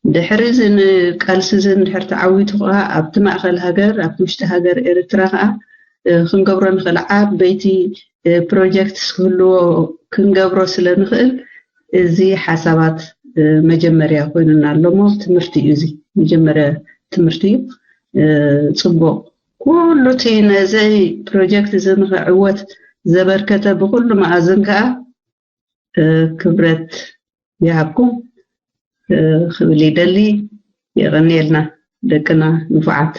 ድሕሪ እዚ ንቃልሲ እዚ እንድሕር ተዓዊቱ ከዓ ኣብቲ ማእኸል ሃገር ኣብቲ ውሽጢ ሃገር ኤርትራ ከዓ ክንገብሮ ንኽእል ዓበይቲ ፕሮጀክትስ ክህልዎ ክንገብሮ ስለ ንኽእል እዚ ሓሳባት መጀመርያ ኮይኑና ኣሎ እሞ ትምህርቲ እዩ። እዚ መጀመርያ ትምህርቲ እዩ። ፅቡቕ ኩሉ እቲ ነዚ ፕሮጀክት እዚ ንኽዕወት ዘበርከተ ብኩሉ መኣዝን ከዓ ክብረት ይሃብኩም ክብል ይደሊ። የቐንየልና ደቅና ንፉዓት።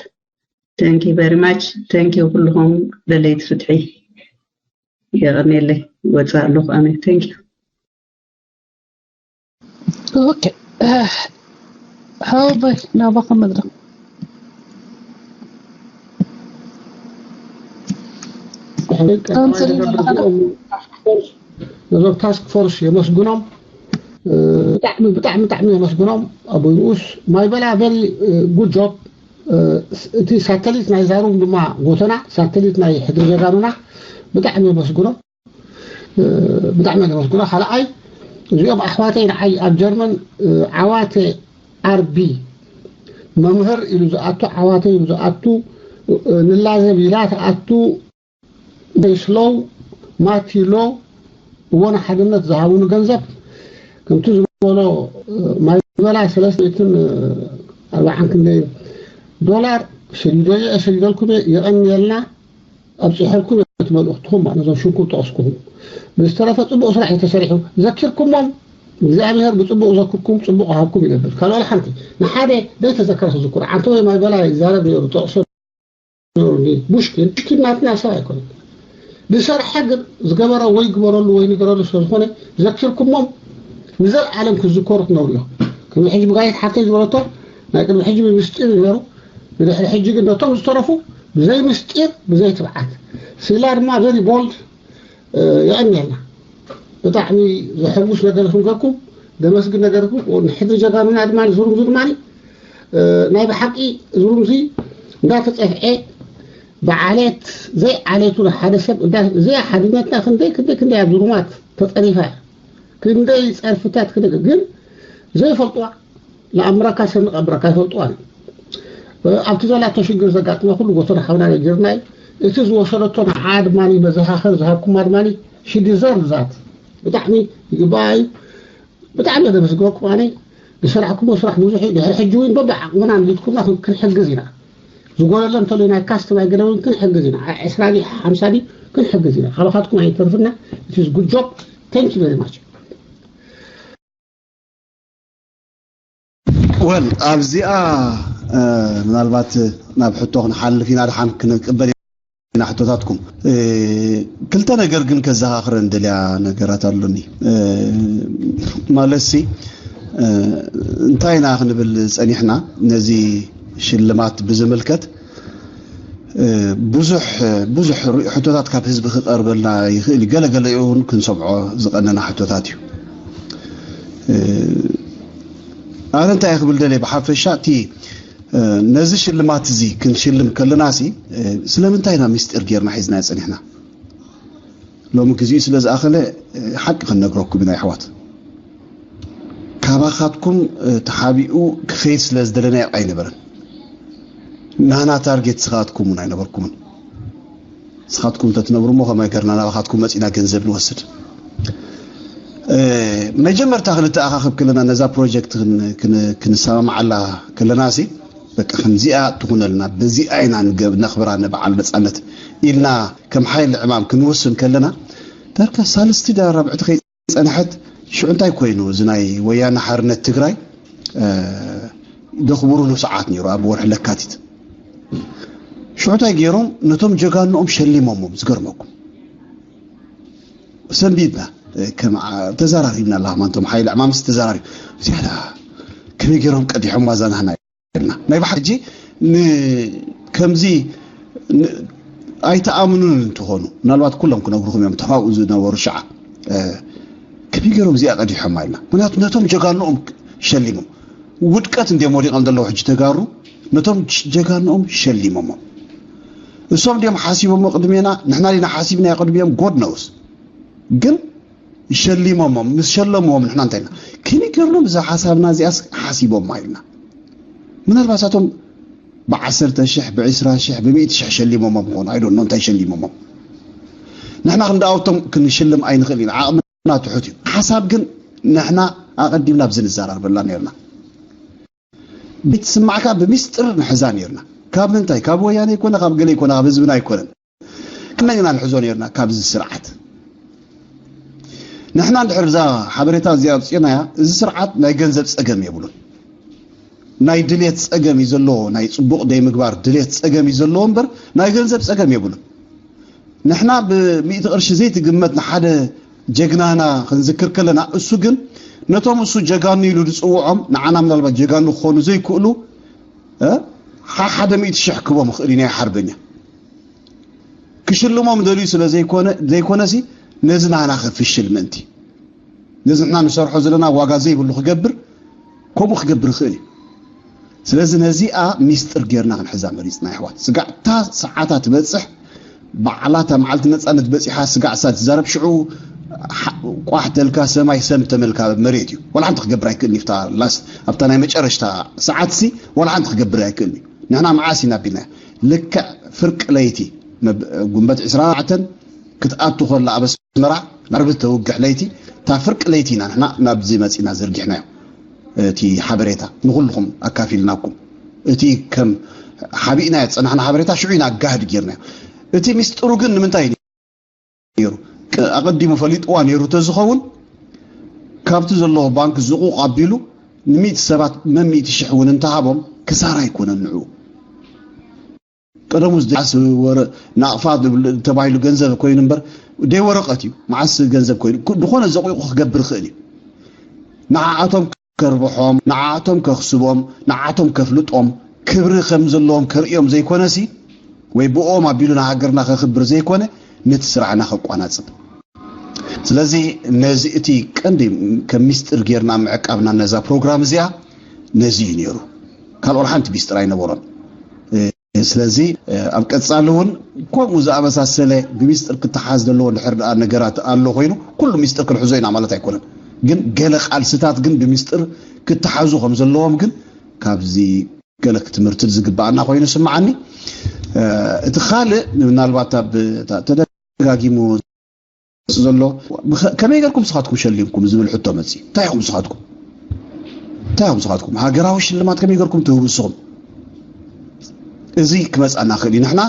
Thank you very much. Thank you ኩልኹም ደለይቲ ፍትሒ። የቐንየለይ። ይወፅእ ኣለኹ ኣነ። Thank you። Okay. Hawbay, nabaqa madra. ነዞም ታስክ ፎርስ የመስግኖም። ብጣዕሚ ብጣዕሚ ብጣዕሚ የመስግኖም። ኣቦይ ንኡስ ማይ በላ very good job። እቲ ሳተሊት ናይ ዛሩም ድማ ጎተና ሳተሊት ናይ ሕድሪ ጀጋኑና ብጣዕሚ የመስግኖም። ብጣዕሚ የመስግኖ። ካልኣይ እዚኦም ኣሕዋተይ ንዓይ ኣብ ጀርመን ዓዋተ ኣርቢ መምህር ኢሉ ዝኣቱ ዓዋተ ኢሉ ዝኣቱ ንላዘብ ኢላ ትኣቱ ስሎው ማቲሎ እዎ ንሓድነት ዝሃቡኒ ገንዘብ ከምቲ ዝበሎ ማይበላ ሰለስተ ሚእትን ኣርባዓን ክንደይን ዶላር ሰዲደዮ ሰዲደልኩም የቐንየልና ኣብፂሐልኩም እቲ መልእኽትኹም ማለት ነዞም ሽምኩም ጠቕስኩኹም ብዝተረፈ ፅቡቕ ስራሕ እዩ ተሰሪሑ ዘኪርኩሞም እግዚኣብሔር ብፅቡቕ ዘክርኩም ፅቡቕ ሃብኩም ይገብር ካልኦል ሓንቲ ንሓደ ዘይተዘከረ ክዝክሩ ዓንተ ወይ ማይበላ ይዛረብ ነይሩ ጠቕሶ ሙሽኪል ሙሽኪል ናትና ሰብ ኣይኮነን ዝሰርሐ ግን ዝገበረ ወይ ግበረሉ ወይ ንገረሉ ስለዝኾነ ዘኪርኩሞም ንዘለዓለም ክዝከሩ ክነብሩ እዮም ቅድሚ ሕጂ ብጋይት ሓፍተይ ዝበለቶ ናይ ቅድሚ ሕጂ ብምስጢር ይነሩ ብድሕሪ ሕጂ ግን ነቶም ዝተረፉ ብዘይ ምስጢር ብዘይ ትብዓት ሲላ ድማ very bold የቐንየልና ብጣዕሚ ዘሐጉስ ነገር ክንገርኩም ደመስግን ነገር ንሕድሪ ጀጋኑና ድማ ዝሩምዙ ድማ ናይ ብሓቂ ዝሩምዚ እንዳተፀፍዐ ብዓሌት ዘይ ዓሌቱ ሓደ ሰብ እዚኣ ሓድነትና ክንደይ ክንደይ ክንደይ ኣብ ዝሩማት ተፀሪፋ ክንደይ ፀርፍታት ክንደይ ግን ዘይፈልጥዋ ንኣምረካ ሰንቕ ኣምረካ ይፈልጥዋ ኣብቲ ዘላቶ ሽግር ዘጋጥመ ኩሉ ጎተና ሓውና ነጊርና እዩ እቲ ዝወሰደቶ ንዓ ድማ መዘኻኸር ዝሃብኩማ ድማ ሽዲዘር ዛት ብጣዕሚ ይግባኣ እዩ ብጣዕሚ የደመስግነኩም ኣነ ዝሰራሕኩሞ ስራሕ ብዙሕ እዩ ድሕሪ ሕጂ እውን በብዓቕምና ንሂድኩምና ክንሕግዝ ኢና ዝጎደለ እንተሎ ናይ ካስትማይ ገለ እውን ክንሕግዝ ኢና ዕስራ ድዩ ሓምሳ ድዩ ክንሕግዝ ኢና ካባኻትኩም ኣይተርፍና it is good job thank you very much well ኣብዚኣ ምናልባት ናብ ሕቶ ክንሓልፍ ኢና ድሓን ክንቅበል ኢና ሕቶታትኩም። ክልተ ነገር ግን ከዘኻኽረን ደልያ ነገራት ኣሎኒ። ማለትሲ እንታይ ኢና ክንብል ጸኒሕና? ነዚ ሽልማት ብዝምልከት ብዙሕ ብዙሕ ሕቶታት ካብ ህዝቢ ክቐርበልና ይኽእል እዩ። ገለገለ እውን ክንሰምዖ ዝቐነና ሕቶታት እዩ። ኣነ እንታይ ክብል ደልየ፣ ብሓፈሻ እቲ ነዚ ሽልማት እዚ ክንሽልም ከለና ሲ ስለምንታይ ኢና ምስጢር ጌርና ሒዝናዮ ጸኒሕና? ሎሚ ግዜኡ ስለ ዝኣኸለ ሓቂ ክንነግረኩም ኢና ኣሕዋት። ካባኻትኩም ተሓቢኡ ክኸይድ ስለ ዝደለናዮ ኣይነበረን። ናና ታርጌት ስኻትኩም እውን ኣይነበርኩምን። ስኻትኩም እንተትነብሩ እሞ ከመይ ገርና ናባኻትኩም መጺና ገንዘብ ንወስድ? መጀመርታ ክንተኣኻኸብ ከለና ነዛ ፕሮጀክት ክንሰማማዓላ ከለና ሲ በቃ ከምዚኣ ትኹነልና፣ በዚኣ ኢና ንገብ ነኽብራ ንበዓል ነጻነት ኢልና ከም ሓይሊ ዕማም ክንውስን ከለና፣ ዳርጋ ሳልስቲ ዳ ራብዕቲ ከይጸንሐት ሽዑ እንታይ ኮይኑ እዚ ናይ ወያነ ሓርነት ትግራይ ደኽብሩሉ ሰዓት ነይሩ፣ ኣብ ወርሒ ለካቲት። ሽዑ እንታይ ገይሮም? ነቶም ጀጋንኦም ሸሊሞሞም። ዝገርመኩም ሰንቢድና ከም ተዘራሪብና ኣለኻ ማንቶም ሓይሊ ዕማምስ ተዘራሪብ ዝያዳ ከመይ ገይሮም ቀዲሖም ማዛናህና ኢልና ናይ ባሕጂ ከምዚ ኣይተኣምኑን እንትኾኑ ምናልባት ኩሎም ክነግርኹም እዮም። ተፋብኡ ዝነበሩ ሸዓ ከመይ ገይሮም እዚኣ ቀዲሖም ኢልና ምክንያቱ ነቶም ጀጋንኦም ሸሊሞም ውድቀት እንዲም ወዲቐም ዘለዉ ሕጂ ተጋሩ ነቶም ጀጋንኦም ሸሊሞሞም እሶም እንዲም ሓሲቦሞ ቅድሜና ንሕና ዲና ሓሲብና ቅድሚኦም ጎድ ነውስ ግን ሸሊሞሞም ምስ ሸለምዎም ንሕና እንታይ ኢና ክንገርሎም እዛ ሓሳብና እዚኣስ ሓሲቦማ ኢልና ምናልባት ኣቶም ብዓሰርተ ሽሕ ብዕስራ ሽሕ ብሚእቲ ሽሕ ሸሊሞሞም ክኾኑ ኣይዶ እንታይ ሸሊሞሞም ንሕና ክንደኣውቶም ክንሽልም ኣይንኽእል ኢና ዓቕምና ትሑት እዩ ሓሳብ ግን ንሕና ኣቐዲምና ብዚ ንዘራርበላ ነርና ቤት ስማዕካ ብሚስጥር ንሕዛ ነርና ካብ ምንታይ ካብ ወያነ ይኮነ ካብ ገለ ይኮነ ካብ ህዝብና ኣይኮነን ከመይ ኢና ንሕዞ ነርና ካብዚ ስርዓት ንሕና እንድሕር እዛ ሓበሬታ እዚኣ ኣውፅእናያ እዚ ስርዓት ናይ ገንዘብ ፀገም የብሉን ናይ ድሌት ፀገም እዩ ዘለዎ ናይ ፅቡቕ ደይ ምግባር ድሌት ፀገም እዩ ዘለዎ እምበር ናይ ገንዘብ ፀገም የብሉን ንሕና ብሚእቲ ቅርሺ ዘይትግመት ንሓደ ጀግናና ክንዝክር ከለና እሱ ግን ነቶም እሱ ጀጋኑ ኢሉ ዝፅውዖም ንዓና ምናልባት ጀጋኑ ክኾኑ ዘይክእሉ ሓደ ሚእቲ ሽሕ ክቦም ይኽእል እዩ ናይ ሓርበኛ ክሽልሞም ደልዩ ስለ ዘይኮነ ዘይኮነሲ ነዚ ናና ክፍሽል ምእንቲ ነዚ ንሕና ንሰርሖ ዘለና ዋጋ ዘይብሉ ክገብር ከምኡ ክገብር ይኽእል እዩ ስለዚ ነዚኣ ሚስጥር ጌርና ክንሕዛ መሪፅና ይሕዋት ስጋዕ እታ ሰዓታ ትበፅሕ ባዕላታ መዓልቲ ነፃነት በፂሓ ስጋዕ ሳ ትዛረብ ሽዑ ቋሕ ተልካ ሰማይ ሰም ተመልካ መሬት እዩ ወላ ሓንቲ ክገብር ኣይክእልኒ ፍታ ላስ ኣብታ ናይ መጨረሽታ ሰዓት ሲ ወላ ሓንቲ ክገብር ኣይክእልኒ ንሕና መዓስ ኢና ቢልና ልክዕ ፍርቂ ለይቲ ጉንበት ዕስራ ኣርባዕተን ክትኣቱ ከላ ኣብ ኣስመራ ዓርቢ ተውግሕ ለይቲ እታ ፍርቂ ለይቲ ኢና ንሕና ናብዚ መፂና ዘርጊሕናዮ እቲ ሓበሬታ ንኩልኩም ኣካፊልናኩም እቲ ከም ሓቢእና ዝፀናሕና ሓበሬታ ሽዑ ኢና ኣጋህድ ጌርናዮ እቲ ሚስጥሩ ግን ንምንታይ ነይሩ ኣቐዲሙ ፈሊጥዋ ነይሩ ተዝኸውን ካብቲ ዘለዎ ባንክ ዝቑቕ ኣቢሉ ንሚእቲ ሰባት መን ሚእቲ ሽሕ እውን እንተሃቦም ክሳራ ኣይኮነን ንዑ ቀደሙ ዝደስ ናቕፋ ተባሂሉ ገንዘብ ኮይኑ እምበር ደይ ወረቐት እዩ መዓስ ገንዘብ ኮይኑ ዝኾነ ዘቑቑ ክገብር ይኽእል እዩ ንዓኣቶም ከርብሖም ንዓኣቶም ከኽስቦም ንዓኣቶም ከፍልጦም ክብሪ ከም ዘለዎም ከርእዮም ዘይኮነሲ ወይ ብኦም ኣቢሉ ንሃገርና ከኽብር ዘይኮነ ነቲ ስራሕና ከቋናፅብ ስለዚ ነዚ እቲ ቀንዲ ከም ሚስጥር ጌርና ምዕቃብና ነዛ ፕሮግራም እዚኣ ነዚ እዩ ነይሩ ካልኦ ሓንቲ ሚስጥር ኣይነበሮን ስለዚ ኣብ ቀፃሊ እውን ከምኡ ዝኣመሳሰለ ብሚስጥር ክተሓዝ ዘለዎ ድሕር ደኣ ነገራት ኣሎ ኮይኑ ኩሉ ሚስጥር ክንሕዞ ኢና ማለት ኣይኮነን ግን ገለ ቃልስታት ግን ብሚስጥር ክተሓዙ ከም ዘለዎም ግን ካብዚ ገለ ክትምህርቲ ዝግበኣና ኮይኑ ስምዓኒ እቲ ካልእ ምናልባት ኣብ ተደጋጊሙ ዘሎ ከመይ ገርኩም ስኻትኩም ሸሊምኩም ዝብል ሕቶ መፂ እንታይ ኢኹም ስኻትኩም እንታይ ኢኹም ስኻትኩም ሃገራዊ ሽልማት ከመይ ገርኩም ትህቡ ንስኹም እዚ ክመፅኣና ክእል እዩ ንሕና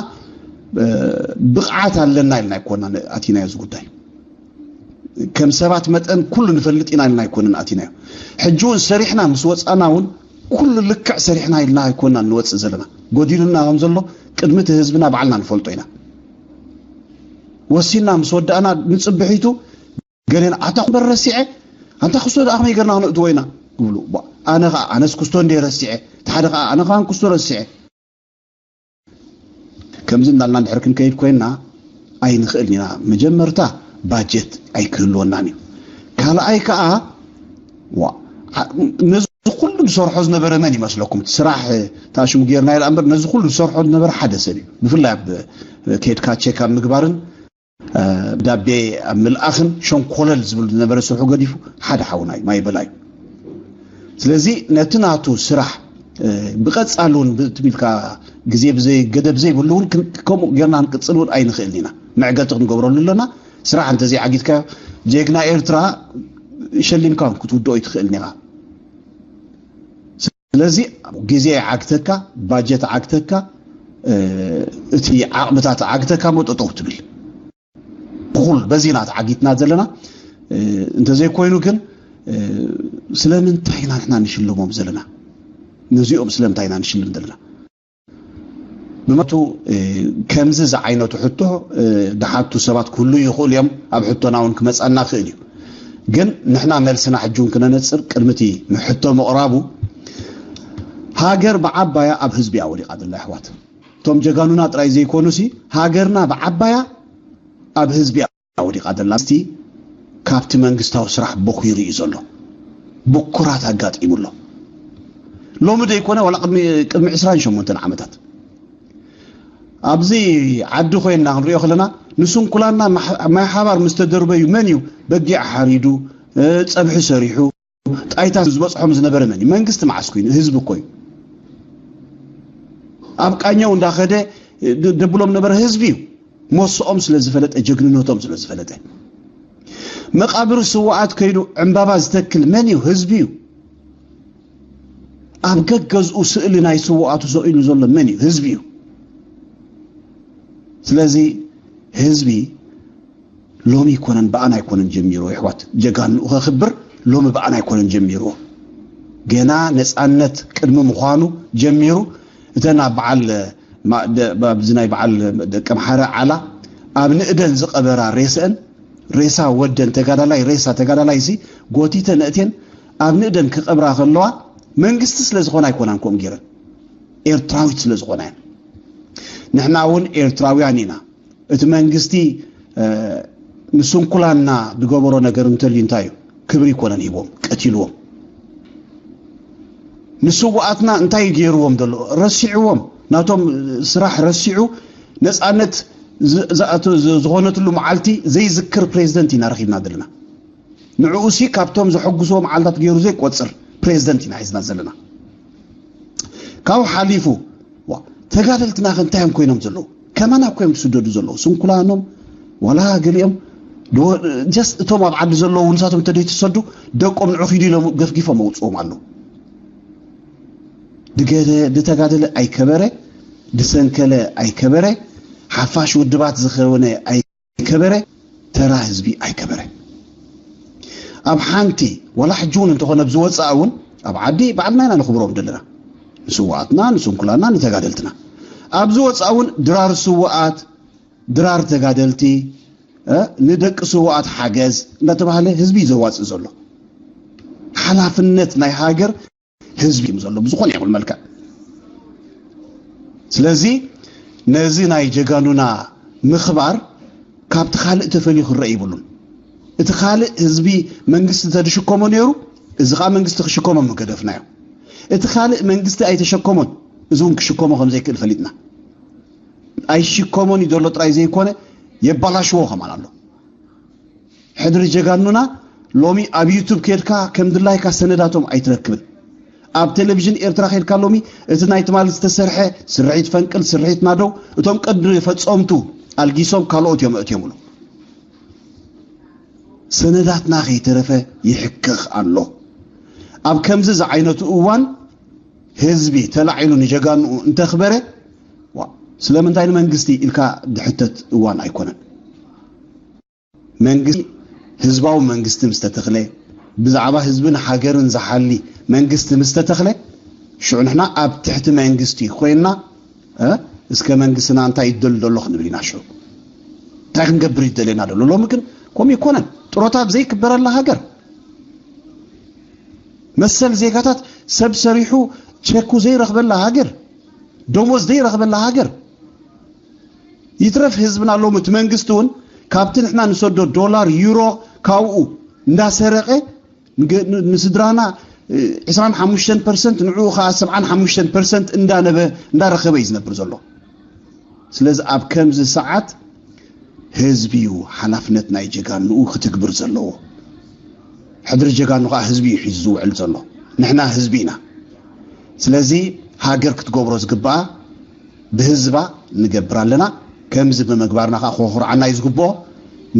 ብቕዓት ኣለና ኢልና ኣይኮና ኣቲናዮ እዚ ጉዳይ ከም ሰባት መጠን ኩሉ ንፈልጥ ኢና ኢልና ኣይኮንን ኣቲናዮ ሕጂ እውን ሰሪሕና ምስ ወፃና እውን ኩሉ ልክዕ ሰሪሕና ኢልና ኣይኮና ንወፅእ ዘለና ጎዲሉና ከም ዘሎ ቅድሚ እቲ ህዝብና ባዕልና ንፈልጦ ኢና ወሲና ምስ ወዳእና ንጽብሒቱ ገሌን ኣታ ኩበር ረሲዐ ኣንታ ክስቶ ደኣ ከመይ ገርና ክነእትዎ ኢና ክብሉ። ኣነ ከዓ ኣነስ ክስቶ እንደ ረሲዐ እቲ ሓደ ከዓ ኣነ ከዓ ክስቶ ረሲዐ ከምዚ እንዳልና እንድሕር ክንከይድ ኮይንና ኣይንኽእልን ኢና። መጀመርታ ባጀት ኣይክህልወናን እዩ። ካልኣይ ከዓ ነዚ ኩሉ ዝሰርሖ ዝነበረ መን ይመስለኩም? ስራሕ ታሽሙ ጌርና ኢላ እምበር ነዚ ኩሉ ዝሰርሖ ዝነበረ ሓደ ሰብ እዩ። ብፍላይ ኣብ ከድካ ቸክ ኣብ ምግባርን ደብዳቤ ኣብ ምልኣኽን ሸንኮለል ዝብል ዝነበረ ስርሑ ገዲፉ ሓደ ሓውና እዩ፣ ማይ በላይ። ስለዚ ነቲ ናቱ ስራሕ ብቐጻሊ እውን ትቢልካ ግዜ ብዘይ ገደብ ዘይብሉ እውን ከምኡ ጌርና ክንቅጽል እውን ኣይንኽእልን ኢና። መዕገልቲ ክንገብረሉ ኣለና። ስራሕ እንተዘይዓጊትካዮ ጀግና ኤርትራ ሸሊምካ እውን ክትውድኦ ኣይትኽእልን ኢኻ። ስለዚ ግዜ ይዓግተካ፣ ባጀት ዓግተካ፣ እቲ ዓቕምታት ዓግተካ ሞ ጠጠው ትብል። እኹል በዚ ኢና ተዓጊትና ዘለና። እንተዘይኮይኑ ግን ስለምንታይ ኢና ንሕና ንሽልሞም ዘለና? ነዚኦም ስለምንታይ ኢና ንሽልም ዘለና? ብመቱ ከምዚ ዝዓይነቱ ሕቶ ድሓቱ ሰባት ክህሉ ይኽእሉ እዮም። ኣብ ሕቶና እውን ክመፃና ክእል እዩ። ግን ንሕና መልስና ሕጂ እውን ክነነፅር ቅድሚ እቲ ንሕቶ ምቕራቡ ሃገር ብዓባያ ኣብ ህዝቢ እያ ወዲቓ ዘላ ኣሕዋት። እቶም ጀጋኑና ጥራይ ዘይኮኑሲ ሃገርና ብዓባያ ኣብ ህዝቢ እያ ወዲቓ ዘላ። እስቲ ካብቲ መንግስታዊ ስራሕ ቦኺሩ እዩ ዘሎ። ብኩራት ኣጋጢሙ ኣሎ። ሎሚ ደይኮነ ዋላ ቅድሚ ቅድሚ ዕስራን ሸሞንተን ዓመታት ኣብዚ ዓዲ ኮይንና ክንሪኦ ከለና ንስንኩላና ማይ ሓባር ምስ ተደርበዩ መን እዩ በጊዕ ሓሪዱ ጸብሒ ሰሪሑ ጣይታ ዝበፅሖም ዝነበረ መን እዩ? መንግስቲ መዓስ ኮይኑ ህዝቢ እኮ እዩ። ኣብ ቃኘው እንዳኸደ ደብሎም ነበረ ህዝቢ እዩ። ሞስኦም ስለ ዝፈለጠ ጀግንነቶም ስለ ዝፈለጠ መቃብር ስዋኣት ከይዱ ዕምባባ ዝተክል መን እዩ? ህዝቢ እዩ። ኣብ ገገዝኡ ስእሊ ናይ ስዋኣቱ ሰኢሉ ዘሎ መን እዩ? ህዝቢ እዩ። ስለዚ ህዝቢ ሎሚ ኣይኮነን ብኣና ኣይኮነን ጀሚርዎ የሕዋት ጀጋንኡ ከክብር ሎሚ ብኣና ኣይኮነን ጀሚርዎ። ገና ነፃነት ቅድሚ ምዃኑ ጀሚሩ እተን ኣብ በዓል ኣብዚ ናይ በዓል ደቂ ኣምሓረ ዓላ ኣብ ንእደን ዝቐበራ ሬስአን ሬሳ ወደን ተጋዳላይ ሬሳ ተጋዳላይ ሲ ጎቲተ ነእቴን ኣብ ንእደን ክቐብራ ከለዋ መንግስቲ ስለ ዝኾነ ኣይኮናን ከምኡ ገይረን ኤርትራዊት ስለ ዝኾና እየን። ንሕና እውን ኤርትራውያን ኢና። እቲ መንግስቲ ንስንኩላና ዝገበሮ ነገር እንተልዩ እንታይ እዩ? ክብሪ ይኮነን ሂቦም ቀቲልዎም። ንስውኣትና እንታይ ገይርዎም ዘሎ ረሲዕዎም ናቶም ስራሕ ረሲዑ ነፃነት ዝኾነትሉ መዓልቲ ዘይዝክር ፕሬዚደንት ኢና ረኪብና ዘለና። ንዕኡ ሲ ካብቶም ዘሐጉስዎ መዓልታት ገይሩ ዘይቆፅር ፕሬዚደንት ኢና ሒዝና ዘለና። ካብኡ ሓሊፉ ተጋደልትና ከ እንታይ እዮም ኮይኖም ዘለዉ? ከማና እኮ እዮም ዝስደዱ ዘለዉ። ስንኩላኖም ዋላ ገሊኦም just እቶም ኣብ ዓዲ ዘለዉ ንሳቶም እንተደይ ትሰዱ ደቆም ንዑ ኪዱ ኢሎም ገፍጊፎም መውፅኦም ኣለዉ። ድገደ ድተጋደለ ኣይከበረ ድሰንከለ ኣይከበረ ሓፋሽ ውድባት ዝኸወነ ኣይ ከበረ ተራ ህዝቢ ኣይከበረ ኣብ ሓንቲ ወላ ሕጂ እውን እንተኾነ ብዝወፅኣ እውን ኣብ ዓዲ ባዕልና ኢና ንኽብሮም ዘለና ንስዋኣትና ንስንኩላና ንተጋደልትና ኣብ ዝወፅኣ እውን ድራር ስዋኣት ድራር ተጋደልቲ ንደቂ ስዋኣት ሓገዝ እንዳተባሃለ ህዝቢ እዩ ዘዋፅእ ዘሎ ሓላፍነት ናይ ሃገር ህዝቢ እዩ ዘሎ ብዝኾነ ይኹን መልክዕ ስለዚ ነዚ ናይ ጀጋኑና ምኽባር ካብቲ ካልእ ተፈልዩ ክረአ ይብሉን እቲ ካልእ ህዝቢ መንግስቲ ተዝሽከሞ ነይሩ እዚ ከዓ መንግስቲ ክሽከሞ ምገደፍናዮ እቲ ካልእ መንግስቲ ኣይተሸከሞን እዚ እውን ክሽከሞ ከም ዘይክእል ፈሊጥና ኣይሽከሞን እዩ ዘሎ ጥራይ ዘይኮነ የባላሽዎ ከማን ኣሎ ሕድሪ ጀጋኑና ሎሚ ኣብ ዩቱብ ኬድካ ከም ድላይካ ሰነዳቶም ኣይትረክብን። ኣብ ቴሌቪዥን ኤርትራ ኬድካ ሎሚ እቲ ናይ ትማሊ ዝተሰርሐ ስርሒት ፈንቅል ስርሒት ናደው እቶም ቀንዲ ፈጸምቱ ኣልጊሶም ካልኦት እዮም ኣእትዮምሉ። ሰነዳትና ከይተረፈ ይሕክኽ ኣሎ። ኣብ ከምዚ ዝዓይነቱ እዋን ህዝቢ ተላዒሉ ንጀጋንኡ እንተኽበረ ስለምንታይ ንመንግስቲ ኢልካ ድሕተት እዋን ኣይኮነን። መንግስቲ ህዝባዊ መንግስቲ ምስ ተተኽለ፣ ብዛዕባ ህዝብን ሃገርን ዝሓሊ መንግስቲ ምስ ተተኽለ፣ ሽዑ ንሕና ኣብ ትሕቲ መንግስቲ ኮይንና እስከ መንግስትና እንታይ ይደል ዘሎ ክንብል ኢና ሽዑ። እንታይ ክንገብር እዩ ደለና ዘሎ? ሎሚ ግን ከምኡ ይኮነን። ጥሮታ ዘይክበረላ ሃገር፣ መሰል ዜጋታት ሰብ ሰሪሑ ቸኩ ዘይረኽበላ ሃገር፣ ደሞዝ ዘይረኽበላ ሃገር፣ ይትረፍ ህዝብና ሎሚ እቲ መንግስቲ እውን ካብቲ ንሕና ንሰዶ ዶላር፣ ዩሮ፣ ካብኡ እንዳሰረቐ ንገ- ን- ንስድራና፣ እ፣ ዕስራን ሓሙሽተን ፐርሰንት፣ ንዕኡ ኸዓ ሰብዓን ሓሙሽተን ፐርሰንት እንዳነበ እንዳረኸበ እዩ ዝነብር ዘሎ። ስለዚ ኣብ ከምዚ ሰዓት ህዝቢ እዩ ሓላፍነት ናይ ጀጋንኡ ክትግብር ዘለዎ። ሕድሪ ጀጋኑ ከዓ ህዝቢ እዩ ሒዙ ዝውዕል ዘሎ። ንሕና ህዝቢ ኢና። ስለዚ ሃገር ክትገብሮ ዝግባኣ ብህዝባ ንገብር ኣለና። ከምዚ ብምግባርና ከዓ ኮኹርዓና እዩ ዝግብኦ።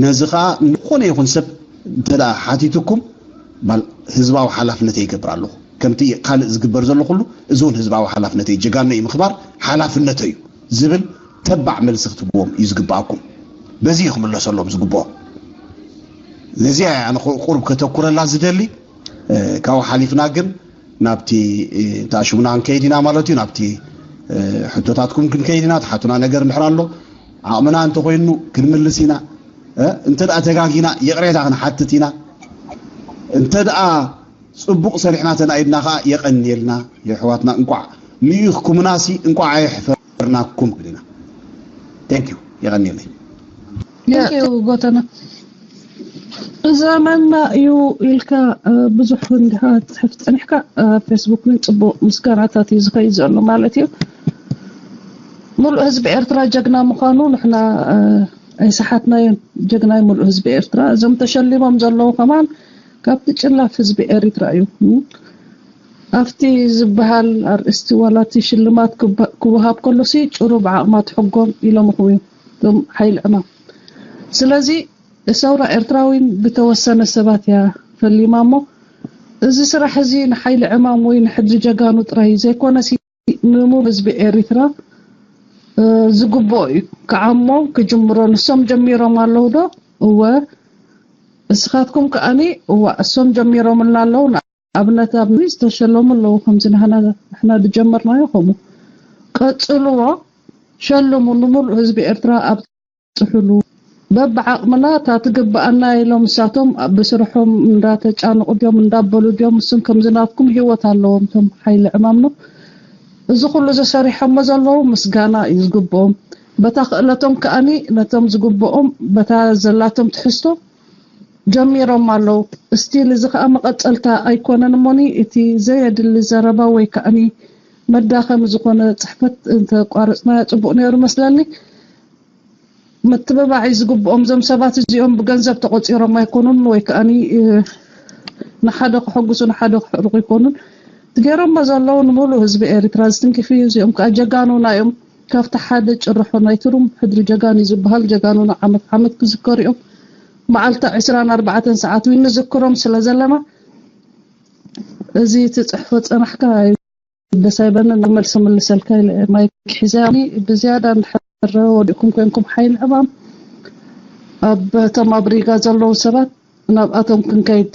ነዚ ከዓ ንኾነ ይኹን ሰብ እንተ ደኣ ሓቲቱኩም፣ ባል ህዝባዊ ሓላፍነተይ ይገብር ኣለኹ። ከምቲ ካልእ ዝግበር ዘሎ ኩሉ፣ እዚ እውን ህዝባዊ ሓላፍነተይ፣ ጀጋኑ እዩ ምኽባር ሓላፍነተይ እዩ ዝብል ተባዕ መልሲ ክትብዎም እዩ ዝግባኣኩም። በዚ እዩ ክምለሰሎም ዝግብኦ። ነዚኣ እያ ኣነ ቁሩብ ከተኩረላ ዝደሊ። እ፣ ካብኡ ሓሊፍና ግን ናብቲ፣ እ፣ ተኣሽሙና ክንከይድ ኢና ማለት እዩ። ናብቲ፣ እ፣ ሕቶታትኩም ክንከይድ ኢና። ትሓቱና ነገር እንድሕር ኣሎ፣ ዓቕምና እንተኾይኑ ክንምልስ ኢና። እ፣ እንተ ደኣ ተጋጊና ይቕሬታ ክንሓትት ኢና። እንተ ደኣ ጽቡቕ ሰሪሕና ተናኢድና ኸኣ የቐንየልና። የሕዋትና እንቋዕ ልኢኽኩምናሲ እንቋዕ ኣየሕፈርናኩም ክብል ኢና። Thank you። የቐንየለይ። Thank you ጎተና። ዘመንና እዩ ኢልካ፣ እ፣ ብዙሕ እንዲኻ ትጽሕፍ ጸኒሕካ፣ እ፣ ፌስቡክ እውን ጽቡቕ ምስጋናታት እዩ ዝኸይድ ዘሎ ማለት እዩ። ሙሉእ ህዝቢ ኤርትራ ጀግና ምዃኑ ንሕና፣ እ፣ ኣይሰሓትናዮን። ጀግና እዩ ሙሉእ ህዝቢ ኤርትራ። እዞም ተሸሊሞም ዘለዉ ከማን ካብቲ ጭላፍ ህዝቢ ኤሪትራ እዩ። ኣብቲ ዝበሃል ኣርእስቲ ዋላ እቲ ሽልማት ክወሃብ ከሎሲ ጭሩ ብዓቕማ ትሕጎም ኢሎምኹም እዮም እቶም ሓይሊ ዕማም። ስለዚ ሰውራ ኤርትራዊን ብተወሰነ ሰባት እያ ፈሊማ እሞ እዚ ስራሕ እዚ ንሓይሊ ዕማም ወይ ንሕድሪ ጀጋኑ ጥራይ ዘይኮነሲ ንሙሉ ህዝቢ ኤሪትራ ዝግብኦ እዩ ክዓሞ ክጅምሮ። ንሶም ጀሚሮም ኣለዉ ዶ? እወ። እስኻትኩም ከኣኒ እዋ እሶም ጀሚሮምልና ኣለዉ። ንኣብነት ኣብ ዝተሸለሙ ኣለዉ ከምዚ ንሕና ዝጀመርናዮ ከምኡ ቀጽልዎ። ሸልሙ ንሙሉእ ህዝቢ ኤርትራ ኣብጽሑሉ። በብዓቕምና እታ ትግብኣና ኢሎም ንሳቶም ብስርሖም እንዳተጫነቑ ድዮም እንዳበሉ ድዮም? ንሶም ከምዚ ናትኩም ሂወት ኣለዎም እቶም ሓይሊ ዕማም ነው። እዚ ኩሉ ዘሰሪሖሞ ዘለዉ ምስጋና እዩ ዝግብኦም። በታ ክእለቶም ከኣኒ ነቶም ዝግብኦም በታ ዘላቶም ትሕዝቶ ጀሚሮም ኣለዉ። Still እዚ ከኣ መቐጸልታ ኣይኮነን እሞኒ እቲ ዘየድሊ ዘረባ ወይ ከኣኒ መዳኸሚ ዝኾነ ጽሕፈት እንተቋረጽናዮ ጽቡቕ ነይሩ መስለኒ። ምትብባዕ እዩ ዝግብኦም። እዞም ሰባት እዚኦም ብገንዘብ ተቖጺሮም ኣይኮኑን ወይ ከኣኒ ንሓደ ክሕጉሱ ንሓደ ክሕርቑ ኣይኮኑን። እቲ ገይሮሞ ዘለዉ ንሙሉእ ህዝቢ ኤሪትራ ዝትንክፍ እዩ። እዚኦም ከኣ ጀጋኑና እዮም። ካብቲ ሓደ ጭርሖ ናይቲ ሩም ሕድሪ ጀጋኑ እዩ ዝበሃል። ጀጋኑና ዓመት ዓመት ክዝከሩ እዮም። መዓልታ ዕስራን ኣርባዕተን ሰዓት እውን ንዝክሮም ስለ ዘለና እዚ ትጽሕፎ ጸናሕካ ደስ ኣይበለንን። መልሲ ምልሰልካ ኢለ ማይክ ሒዘ ብዝያዳ እንድሕር ወዲእኩም ኮንኩም ሓይሊ ዕማም ኣብ እቶም ኣብ ሪጋ ዘለዉ ሰባት ናብኣቶም ክንከይድ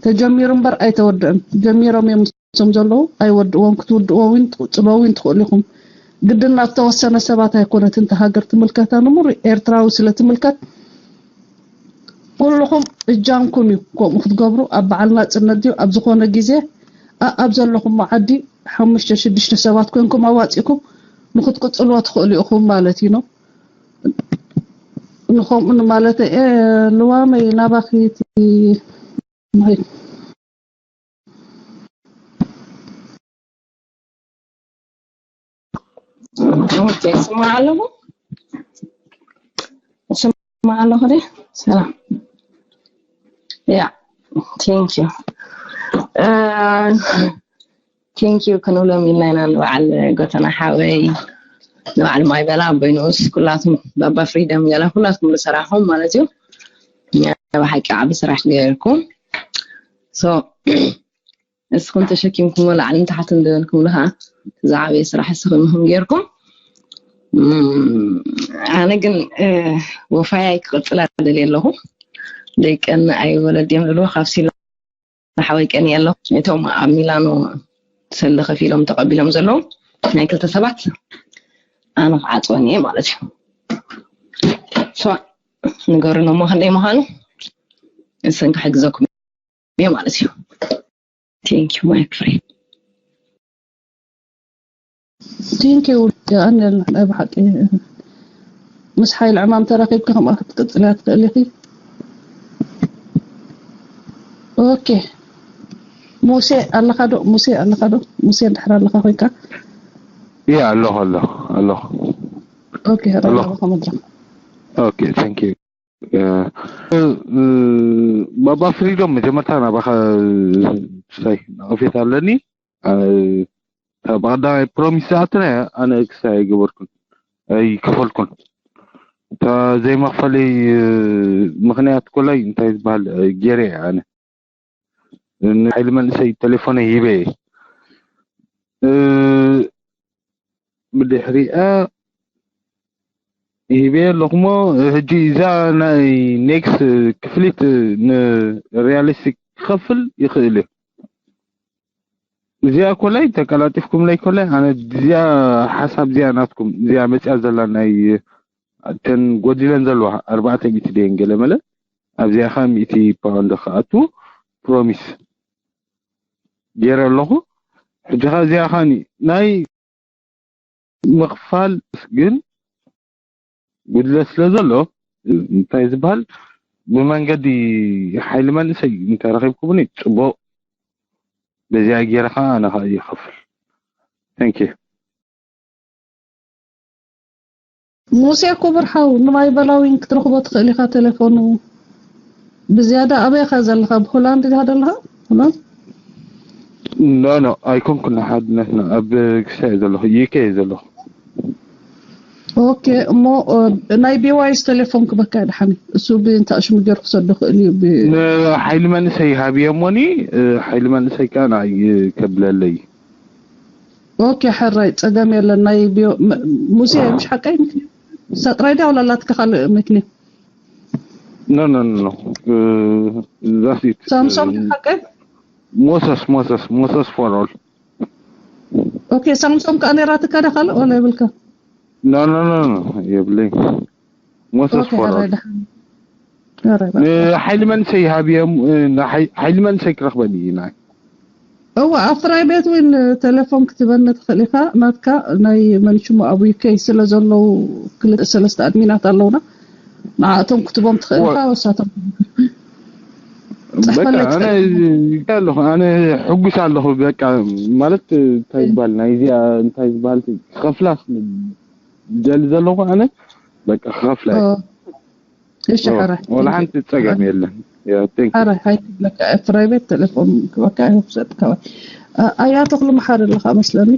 ተጀሚሩ እምበር ኣይተወድእን። ጀሚሮም እዮም እሶም ዘለዉ ኣይወድእዎም። ክትውድእዎ እውን ትቕጽልዎ እውን ትኽእሉ ኢኹም። ግድን ናብ ተወሰነ ሰባት ኣይኮነትን እታ ሃገር ትምልከታ ንሙሉእ ኤርትራዊ ስለ ትምልከት ኩልኹም እጃምኩም እዩ ከምኡ ክትገብሩ። ኣብ በዓል ናጽነት ድዩ ኣብ ዝኾነ ግዜ ኣኣብ ዘለኹሞ ዓዲ ሓሙሽተ ሽዱሽተ ሰባት ኮንኩም ኣዋጺእኩም ንክትቅጽልዎ ትኽእሉ ኢኹም ማለት እዩ ነው። ንኸምኡ ንማለተ እየ። ልዋመይ ናባኺ እቲ ማይክ። ኦኬ፣ ስማዕ ኣለኹ ስማዕ ኣለኹ ደ ሰላም። ያ፣ thank you። Thank you ክንብሎም ኢልና ኢና ንበዓል ጎተና ሓወይ፣ ንበዓል ማይ በላ ኣቦይ ንኡስ፣ ኩላትኩም ባባ ፍሪደም ገለ ኩላትኩም ዝሰራሕኩም ማለት እዩ። ብሓቂ ዓቢ ስራሕ ገይርኩም። So እስኹም ተሸኪምኩሞ ላዕልን ታሕትን ዝበልኩምሉ ከዓ ዝዓበየ ስራሕ እስኹም ኢኹም ገይርኩም። ኣነ ግን ወፋያይ ክቕፅል ኣደልየ ኣለኹ። ደቀን ኣይወለድዮም ልብልዎ ካብ ሲላ ሓወይ ቀንየ ኣለኹ። እቶም ኣብ ሚላኖ ሰለ ከፊሎም ተቐቢሎም ዘለዉ ናይ ክልተ ሰባት ኣነ ክዓፅወን እየ ማለት እዩ። ንገሩና እሞ ክንደይ ምዃኑ ንሰን ክሕግዘኩም እየ ማለት እዩ። Thank you my friend። Thank you። ኣነ ናይ ብሓቂ ምስ ሓይሊ ዕማም ተራኺብካ ከምኣ ክትቅፅልያ ትኽእል ኢኺ። ኦኬ። ሙሴ ኣለኻ ዶ? ሙሴ ኣለኻ ዶ? ሙሴ እንድሕር ኣለኻ ኮይንካ። ያ ኣለኹ ኣለኹ ኣለኹ። ኦኬ። ኣለኹ። ረጋኻ መድረኽ። Okay, thank you. ባባ ፍሪዶም፣ መጀመርታ ናባኻ ሳይ ነቐፌታ ኣለኒ። ብቐዳማይ ፕሮሚስ ዝኣተናዮ ኣነ ክሳይ ኣይገበርኩን ኣይከፈልኩን። እታ ዘይመኽፈለይ ምኽንያት ኮላይ እንታይ ዝበሃል ገይረ እየ ኣነ። ንሓይሊ መንእሰይ ቴሌፎነይ ሂበ እየ። ብድሕሪኣ ሂበ ኣለኹሞ፣ ሕጂ እዛ ናይ ኔክስ ክፍሊት ንሪያሊስቲክ ክኸፍል ይኽእል እዩ። እዚኣ ኮላይ ተቀላጢፍኩምለይ ኮላይ፣ ኣነ እዚኣ ሓሳብ እዚኣ ናትኩም እዚኣ መፅያ ዘላ ናይ እተን ጎዲለን ዘለዋ ኣርባዕተ ሚእቲ ደየን ገለ መለ ኣብዚኣ ከዓ ሚእቲ ፓውንድ ክኣቱ ፕሮሚስ ገይረ ኣለኹ። ሕጂ ከዓ እዚኣ ከዓ ናይ ምኽፋል ግን ጉድለት ስለ ዘሎ እንታይ ዝበሃል ብመንገዲ ሓይሊ መንእሰይ እንተረኺብኩምኒ ፅቡቕ። በዚኣ ገይረ ከዓ ኣነ ከዓ ይኸፍል። Thank you። ሙሴ ክቡር ሓው ንማይ በላዊን ክትረኽቦ ትኽእል ኢኻ ቴሌፎኑ። ብዝያዳ ኣበይ ኢኻ ዘለኻ? ብሆላንድ ዲኻ ዘለኻ? ሆላንድ? ኖ ኖ ኣይኮንኩን ሓድነትና ኣብ ክሳይ ዘለኹ ዩኬ ዘለኹ። ኦኬ እሞ ናይ ቢዋይስ ቴሌፎን ክበካ ድሓኒ እሱ ብእንታ ሽሙ ገይሩ ክሰዶ ክእል እዩ። ንሓይሊ መንእሰይ ሃብየ እሞኒ ሓይሊ መንእሰይ ከዓ ንዓይ ከብለለይ። ኦኬ ሕራይ ጸገም የለን። ናይ ቢዮ- መ- ሙሴ ምሽ ሓቀይ ምክንያት ሳጥራይ ዳ ወላ ላትካ ካልእ ምክንያት No no no no. That's it. ሳምሶም ሓቀይ Moses Moses Moses for all. ኦኬ ሳምሶም ከኣ ነራትካ ዳ ካልእ ወላ ይብልካ No no no no. የብለይ። Moses ኦኬ for ሕራይ all. ደሓን ሕራይ በቃ። ንሓይሊ መንሰይ ሃብዮም። ሓይሊ መንሰይ ክረኽበኒ ኢና። እወ ኣብ ፕራይቬት እውን ቴሌፎን ክትበኒ ትኽእል ኢኻ። ናትካ ናይ መን ሽሙ ኣብ ዩኬ ስለ ዘለዉ ክልተ ሰለስተ ኣድሚናት ኣለውና። ንዓእቶም ክትቦም ትኽእል ኢኻ። ወሳቶም በቃ ኣነ ኣለኹ ኣነ ሕጉስ ኣለኹ። በቃ ማለት እንታይ ዝበሃል ናይ እዚኣ እንታይ ዝበሃል ክኸፍላስ ደሊ ዘለኹ ኣነ በቃ ክኸፍላ እየ። እሺ ሕራይ ወላ ሓንቲ ጸገም የለን። Yeah, thank you. ሕራይ ሃይ ክብለካ ፕራይቬት ቴሌፎን ክበካ ይሰጥካ። ኣያ ተኽሉ መሓሪ ኣለኻ መስለኒ።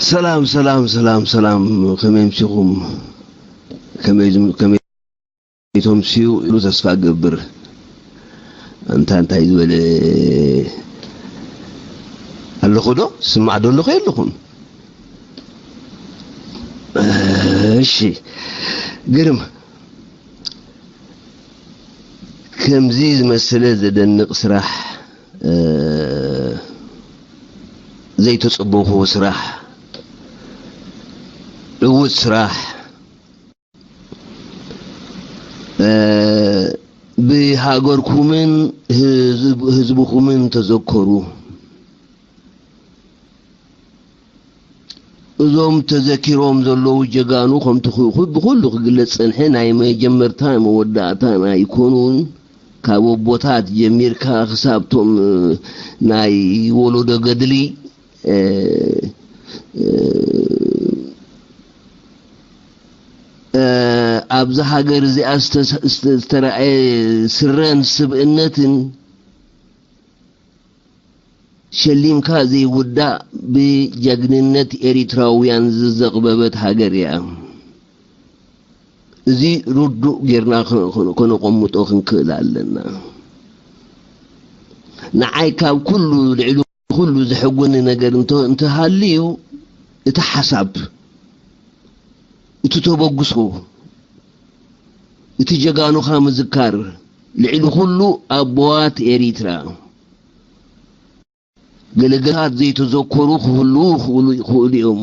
ሰላም ሰላም ሰላም ሰላም፣ ከመይ ኣምሲኹም? ከመይ ዝም- ከመይ ተምስዩ ኢሉ ተስፋ እገብር። እንታ እንታይ ዝበለ ኣለኹ ዶ? ስማዕ ዶ ኣለኹ የለኹን? እሺ ግርም፣ ከምዚ ዝመሰለ ዘደንቕ ስራሕ፣ ዘይተጸበኹዎ ስራሕ፣ ዕዉት ስራሕ፣ ብሃገርኩምን ህዝብኹምን ተዘከሩ። እዞም ተዘኪሮም ዘለዉ ጀጋኑ ከምቲ ብኹሉ ክግለጽ ጸንሐ ናይ መጀመርታ መወዳእታ ኣይኮኑን። ካብ ኣቦታት ጀሚርካ ክሳብቶም ናይ ወለዶ ገድሊ ኣብዛ ሃገር እዚኣ ዝተረኣየ ስረን ስብእነትን ሸሊምካ ዘይውዳእ ብጀግንነት ኤሪትራውያን ዝዘቕበበት ሃገር እያ። እዚ ርዱእ ጌርና ከነቐምጦ ክንክእል ኣለና። ንዓይ ካብ ኩሉ ልዕሊ ኩሉ ዘሐጎኒ ነገር እንተሃልዩ እቲ ሓሳብ እቲ ተበግሶ እቲ ጀጋኑኻ ምዝካር ልዕሊ ኩሉ ኣቦዋት ኤሪትራ ገለገላት ዘይተዘከሩ ክህልዉ ይኽእሉ፣ ይኽእሉ እዮም፣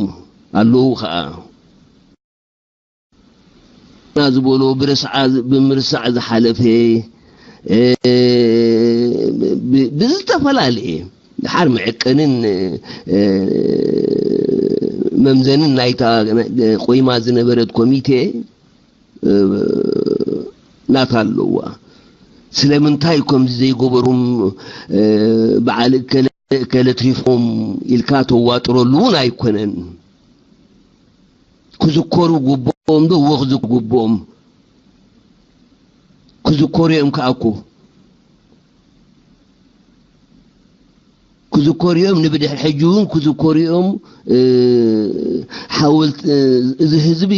ኣለዉ ኸኣ። ዝበሎ ብረስዓ፣ ብምርሳዕ ዝሓለፈ፣ እ፣ ብ-፣ ብዝተፈላለየ ድሓር መዐቀንን፣ እ፣ መምዘንን ናይታ ቆይማ ዝነበረት ኮሚቴ፣ እ፣ ናታ ኣለዋ። ስለምንታይ ከምዚ ዘይገበሩም፣ እ፣ በዓል እከለ፣ እከለ ትሪፎም ኢልካ ተዋጥረሉ እውን ኣይኮነን። ክዝከሩ ግብኦም ዶ? እወ፣ ክዝከሩ ግብኦም። ክዝከሩ እዮም ከኣ እኮ። ክዝከሩ እዮም፣ ንብድሕሪ ሕጂ እውን ክዝከሩ እዮም። እ፣ ሓወልቲ፣ እ፣ እዚ ህዝቢ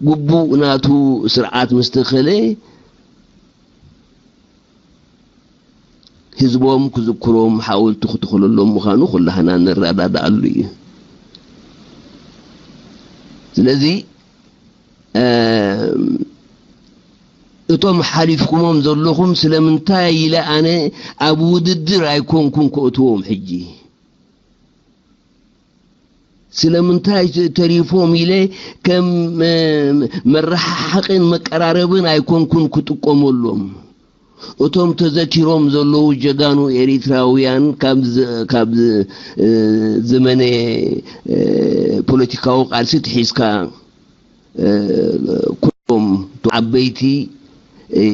ግቡእ ናቱ ስርዓት ምስ ተኸለ፣ ህዝቦም ክዝክሮም ሓወልቲ ክትኽለሎም ምዃኑ ኩላህና ንረዳድኣሉ እዩ። ስለዚ፣ እ፣ እቶም ሓሊፍኩሞም ዘለኹም ስለምንታይ ኢለ ኣነ ኣብ ውድድር ኣይኮንኩን ከእትዎም ሕጂ። ስለምንታይ ተሪፎም ኢለ ከም፣ እ፣ መረሓሓቕን መቀራረብን ኣይኮንኩን ክጥቀመሎም። እቶም ተዘኪሮም ዘለዉ ጀጋኑ ኤሪትራውያን ካብ ዝ-፣ ካብ ዝ-፣ እ፣ ዘመነ፣ እ፣ ፖለቲካዊ ቃልሲ ትሒዝካ፣ እ፣ ኩሎም ዓበይቲ፣ እ፣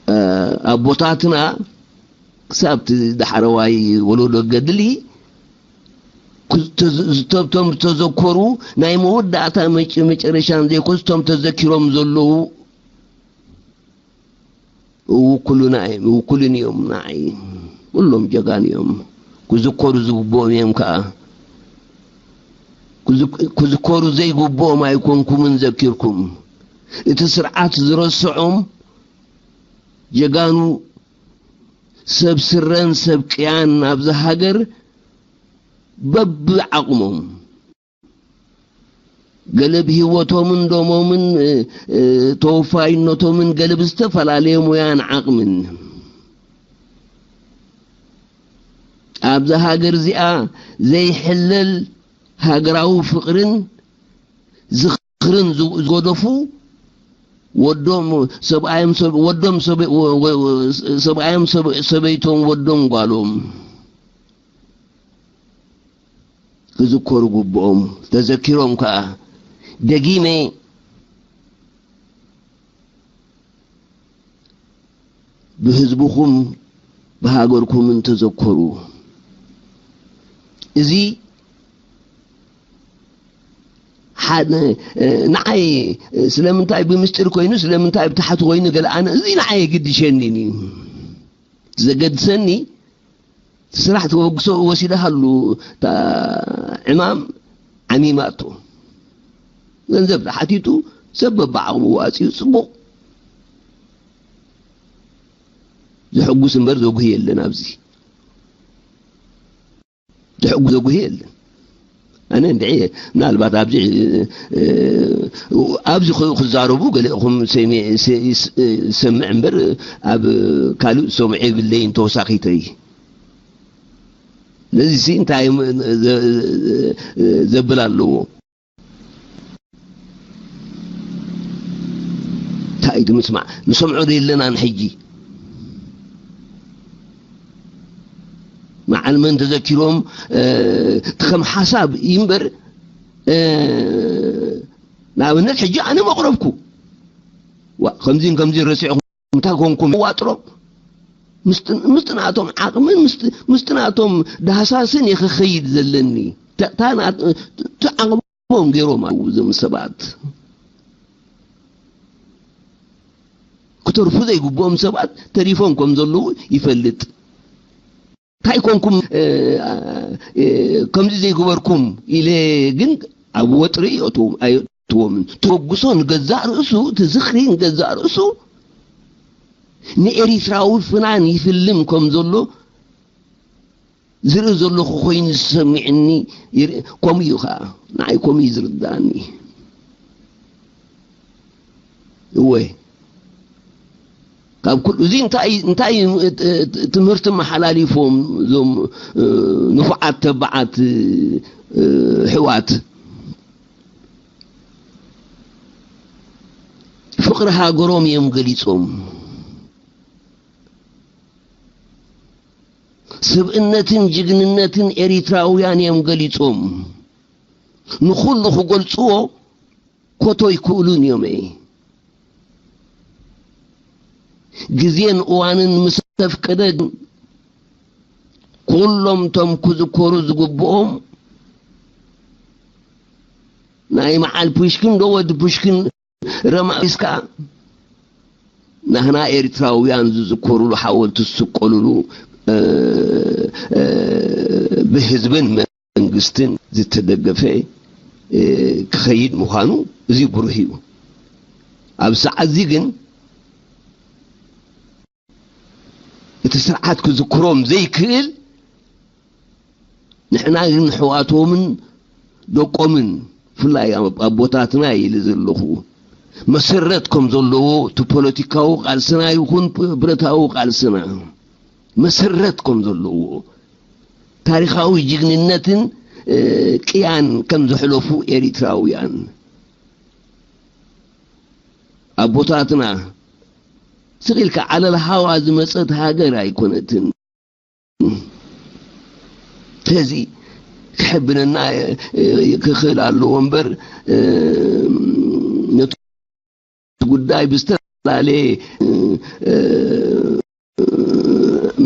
እ፣ ኣቦታትና ክሳብ እቲ ዳሕረዋይ ወለዶ ገድሊ ክዝ-፣ ተዝ-፣ ዝተብቶም ዝተዘከሩ ናይ መወዳእታ መጭ-፣ መጨረሻን ዘይኮስ እቶም ተዘኪሮም ዘለዉ ውኩልና እዮም፣ ውኩልን እዮም ንዓይ። ኩሎም ጀጋኑ እዮም። ክዝከሩ ዝግብኦም እዮም ከኣ። ክዝ-፣ ክዝከሩ ዘይግብኦም ኣይኮንኩምን ዘኪርኩም። እቲ ስርዓት ዝረስዖም ጀጋኑ ሰብ ስረን ሰብ ቅያን ናብዛ ሃገር በብዓቕሞም ገለ ብህይወቶምን ደሞምን፣ እ፣ እ፣ ተወፋይነቶምን ገለ ብዝተፈላለየ ሞያን ዓቕምን ኣብዛ ሃገር እዚኣ ዘይሕለል ሃገራዊ ፍቕርን ዝኽርን ዝ-፣ ዝገደፉ ወዶም ሰብኣዮም ሰብ-፣ ወዶም ሰበ-፣ ወ-፣ ወ-፣ ወ-፣ ሰብኣዮም ሰብ-፣ ሰበይቶም ወዶም ጓሎም ክዝከሩ ግብኦም፣ ተዘኪሮም ከኣ ደጊመ ብህዝብኹም ብሃገርኩምን ተዘከሩ። እዚ ሓደ፣ እ፣ ንዓይ፣ እ፣ ስለምንታይ ብምስጢር ኮይኑ፣ ስለምንታይ ብታሕቲ ኮይኑ ገለ ኣነ፣ እዚ ንዓይ የግድሸኒን እዩ። ዘገድሰኒ ስራሕ ተበግሶ ወሲደሃሉ፣ እታ ዕማም ዓሚማቶ። ገንዘብ ተሓቲቱ ሰብ በብዓቕሙ ዋፂኡ ፅቡቕ። ዘሐጉስ እምበር ዘጉሂ የለን ኣብዚ። ዘሐጉስ ዘጉሂ የለን። ኣነ እንድዒ ምናልባት ኣብዚ፣ እ፣ ኣብዚ ክ-፣ ክዛረቡ ገለኹም ሰሚ-፣ ስ-፣ ስ-፣ ሰምዕ እምበር ኣብ ካልእ ሰምዖ የብለይን ተወሳኺተይ። ነዚ ሲ እንታይ ዘ-፣ ዘብል ኣለዎ? እንታይ እዩ ምስማዕ? ንሰምዖ ዶ የለናን ሕጂ? መዓል መን ተዘኪሮም፣ እ፣ እቲ ከም ሓሳብ እዩ እምበር፣ እ፣ ንኣብነት ሕጂ ኣነ መቕረብኩ። ዋ፣ ከምዚን ከምዚን ረሲዕኹም እንታይ ኮንኩም ዋጥሮም? ምስቲ፣ ምስቲ ናቶም ዓቕምን ምስቲ፣ ምስቲ ናቶም ዳህሳስን እየ ክኸይድ ዘለኒ። ታ፣ ታ ናት-፣ እቲ ዓቕሞም ገይሮም ኣለዉ እዞም ሰባት። ክተርፉ ዘይግብኦም ሰባት ተሪፎም ከም ዘለዉ ይፈልጥ። እንታይ ኮንኩም፣ እ፣ እ፣ ከምዚ ዘይገበርኩም ኢለ ግን ኣብ ወጥሪ የእትዎም-፣ ኣየእትዎምን። ተበግሶ ንገዛእ ርእሱ፣ እቲ ዝኽሪ ንገዛእ ርእሱ ንኤሪትራዊ ፍናን ይፍልም ከም ዘሎ ዝርኢ ዘለኹ ኮይኑ ዝሰሚዕኒ ይርኢ-፣ ከምኡ እዩ ኸዓ። ንዓይ ከምኡ እዩ ዝርድኣኒ። እወ፣ ኣብ ኩሉ እዚ እንታይ እንታይ ትምህርቲ መሓላሊፎም እዞም ንፉዓት ተባዓት ኣሕዋት ፍቕሪ ሃገሮም እዮም ገሊጾም። ስብእነትን ጅግንነትን ኤሪትራውያን እዮም ገሊጾም። ንኹሉ ክገልጽዎ ኮቶ ይክእሉን እዮም። ግዜን እዋንን ምስ ኣፍቀደ ግን ኩሎም እቶም ክዝከሩ ዝግብኦም ናይ መዓል ፑሽክን ዶ ወዲ ፑሽክን ረማሪስካ ናህና ኤርትራውያን ዝዝከሩሉ ሓወልቲ ዝስቀሉሉ ብህዝብን መንግስትን ዝተደገፈ ክኸይድ ምዃኑ እዚ ብሩህ እዩ። ኣብ ሰዓት እዚ ግን እቲ ስርዓት ክዝክሮም ዘይክእል ንሕና ግን ኣሕዋቶምን ደቆምን ብፍላይ ኣቦታትና ኢለ ዘለኹ መሰረት ከም ዘለዎ እቲ ፖለቲካዊ ቃልስና ይኹን ብረታዊ ቃልስና መሰረት ከም ዘለዎ ታሪኻዊ ጅግንነትን ቅያን ከም ዘሕለፉ ኤሪትራውያን ኣቦታትና ስቕ ኢልካ ዓለል ሃዋ ዝመጸት ሃገር ኣይኮነትን። ስለዚ ክሕብነና ክኽእል ኣለዎ እምበር ነቲ ጉዳይ ብዝተፈላለየ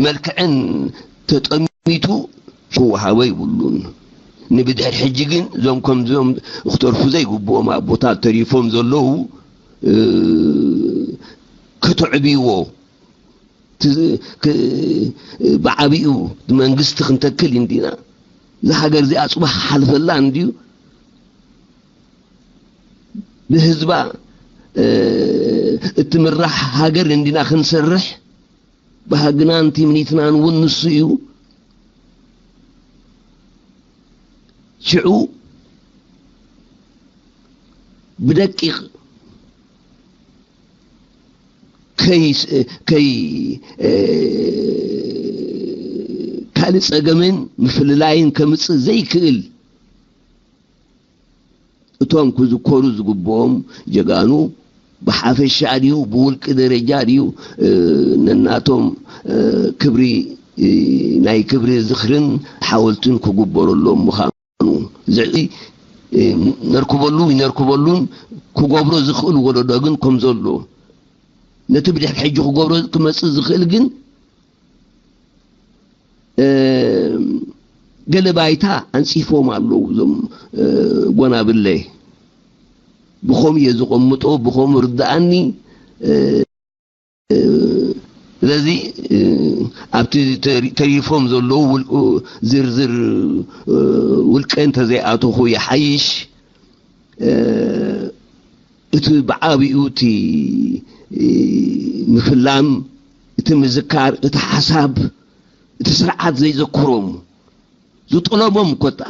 መልክዕን ተጠሚቱ ክወሃቦ ይብሉን። ንብድሕሪ ሕጂ ግን እዞም ከምዞም ክተርፉ ዘይግብኦም ኣቦታት ተሪፎም ዘለዉ ከተዕብይዎ ብዓብኡ መንግስቲ ክንተክል እንዲና። እዛ ሃገር እዚኣ ፅባሕ ክሓልፈላ እንድዩ። ብህዝባ እትምራሕ ሃገር እንዲና ክንሰርሕ ባህግናን ትምኒትናን እውን ንሱ እዩ። ሽዑ ብደቂቕ ከይ ካልእ ጸገምን ምፍልላይን ከምጽእ ዘይክእል እቶም ክዝከሩ ዝግብኦም ጀጋኑ ብሓፈሻ ድዩ ብውልቂ ደረጃ ድዩ ነናቶም ክብሪ ናይ ክብሪ ዝኽርን ሓወልትን ክግበረሎም ምዃኑ ዝዕሊ ነርክበሉ ይነርክበሉን ክገብሮ ዝኽእል ወለዶ ግን ከም ዘሎ ነቲ ብድሕሪ ሕጂ ክገብሮ ክመጽእ ዝኽእል ግን ገለ ባይታ ኣንጺፎም ኣለዉ እዞም ጎናብለ ብኸም እየ ዝቐምጦ ብኸም ርድኣኒ ስለዚ ኣብቲ ተሪፎም ዘለዉ ዝርዝር ውልቀ እንተዘይኣተኹ ይሓይሽ እቲ ብዓቢኡ እቲ ምፍላም እቲ ምዝካር እቲ ሓሳብ እቲ ስርዓት ዘይዘክሮም ዝጠለቦም ኮታ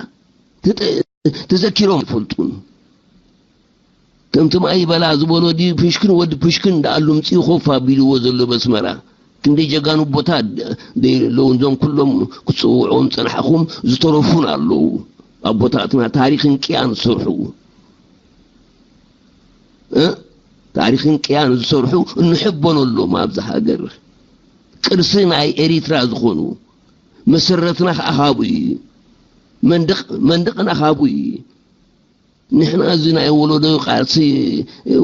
ተዘኪሮም ይፈልጡን ከምቲ ማይ በላ ዝበሎ ድዩ ፕሽክን ወዲ ፕሽክን ደኣሉ ምፅኡ ኮፍ ኣቢልዎ ዘሎ በስመራ ክንደይ ጀጋኑ ቦታ ኣለውን እዞም ኩሎም ክትፅውዕዎም ፀናሕኹም ዝተረፉን ኣለዉ ኣቦታትና ታሪክን ቅያን ዝሰርሑ ታሪክን ቅያን ዝሰርሑ እንሕበነሎም ኣብዚ ሃገር ቅርሲ ናይ ኤሪትራ ዝኾኑ መሰረትና ከዓ ካብኡ እዩ መንድቕና ካብኡ እዩ ንሕና እዚ ናይ ወለዶ ቃልሲ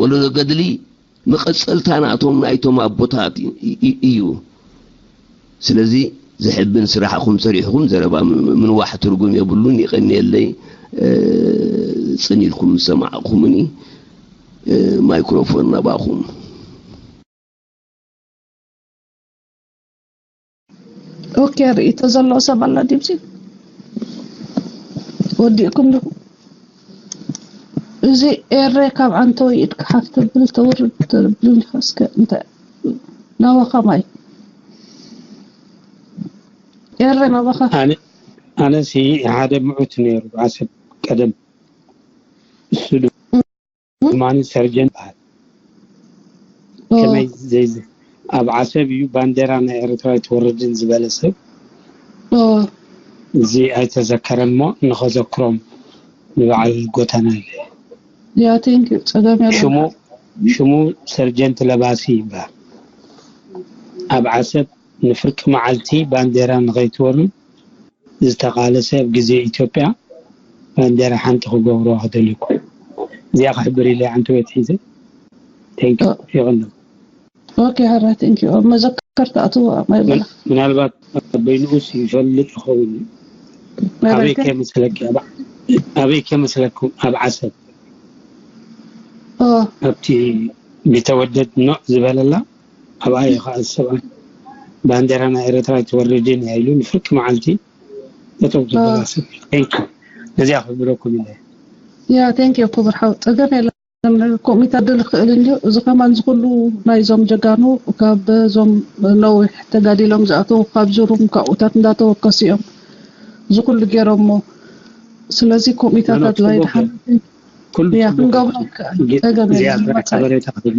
ወለዶ ገድሊ መቐፀልታ ናቶም ናይቶም ኣቦታት እዩ ስለዚ ዝሕብን ስራሕኹም ሰሪሕኹም ዘረባ ምንዋሕ ትርጉም የብሉን ይቐንየለይ ፅን ኢልኩም ዝሰማዕኹምኒ ማይክሮፎን ናባኹም ኦኬ ርእይቶ ዘለዎ ሰብ ኣሎ ድምፂ ወዲእኩም ዲኹም እዚ ኤረ ካብ ዓንተወይ ኢድካ ሓፍ ተብል ተውርድ ተብል ኢኻ እስከ እንታይ ናባኻ ማይ ኤረ ናባኻ ኣነሲ ሓደ ምዑት ነይሩ ዓሰብ ቀደም እሱ ድማ ሰርጀን ይበሃል ከመይ ዘይዝ ኣብ ዓሰብ እዩ ባንዴራ ናይ ኤርትራ ኣይትወርድን ዝበለ ሰብ። እዚ ኣይተዘከረን እሞ ንኸዘክሮም ንበዓል ጎተና ኢለ። ያ ቴንክ ዩ። ጸገም የለን። ሽሙ ሽሙ ሰርጀንት ለባሲ ይበሃል። ኣብ ዓሰብ ንፍርቂ መዓልቲ ባንዴራ ንኸይትወርድ ዝተቓለሰ ኣብ ግዜ ኢትዮጵያ ባንዴራ ሓንቲ ክገብሩዋ ክደልዩ እኮ። እዚኣ ክሕብር ኢለ ኣንተ ቤት ሒዘ። ቴንክ ዩ። ይቕንደም። ኦኬ፣ ሕራይ ቴንክ ዩ። ኣብ መዘከርታ ኣትዋ ማይ በላ። ምናልባት ኣቦይ ንኡስ ይፈልጥ ይኸውን እዩ። ኣበይ መረከ ከይመስለኪ ኣብ- ኣበይ ከይመስለኩም ኣብ ዓሰብ ኦ ኣብቲ ቢተወደድ ኖዕ ዝበለላ ኣብኣ እዩ ከዓ ሰብኣይ ባንዴራ ናይ ኤርትራ ኣይትወርድን እያ ኢሉ ንፍርቂ መዓልቲ ነቶም ዝበላ ሰብ ቴንክ ዩ። ነዚኣ ክብረኩም ኢለ። ያ ቴንክ ዩ ክቡር ሓው። ጸገም የለን። ኮሚታ ድል ክእል እንዲዩ። እዚ ከማን ዝኩሉ ናይዞም ጀጋኑ ካብ ዞም ነዊሕ ተጋዲሎም ዝኣተው ካብ ዙሩም ካብኡታት እንዳተወከሱ እዮም ዝኩሉ ገይሮሞ። ስለዚ ኮሚታታት ናይ ድሓን ኩሉ ያ ጽቡቅ ክንገብሮ እዩ። ይከኣል። ጸገም የለን። እዚኣ ጥራሕ መጻኢ ሓበሬታ ክትህብ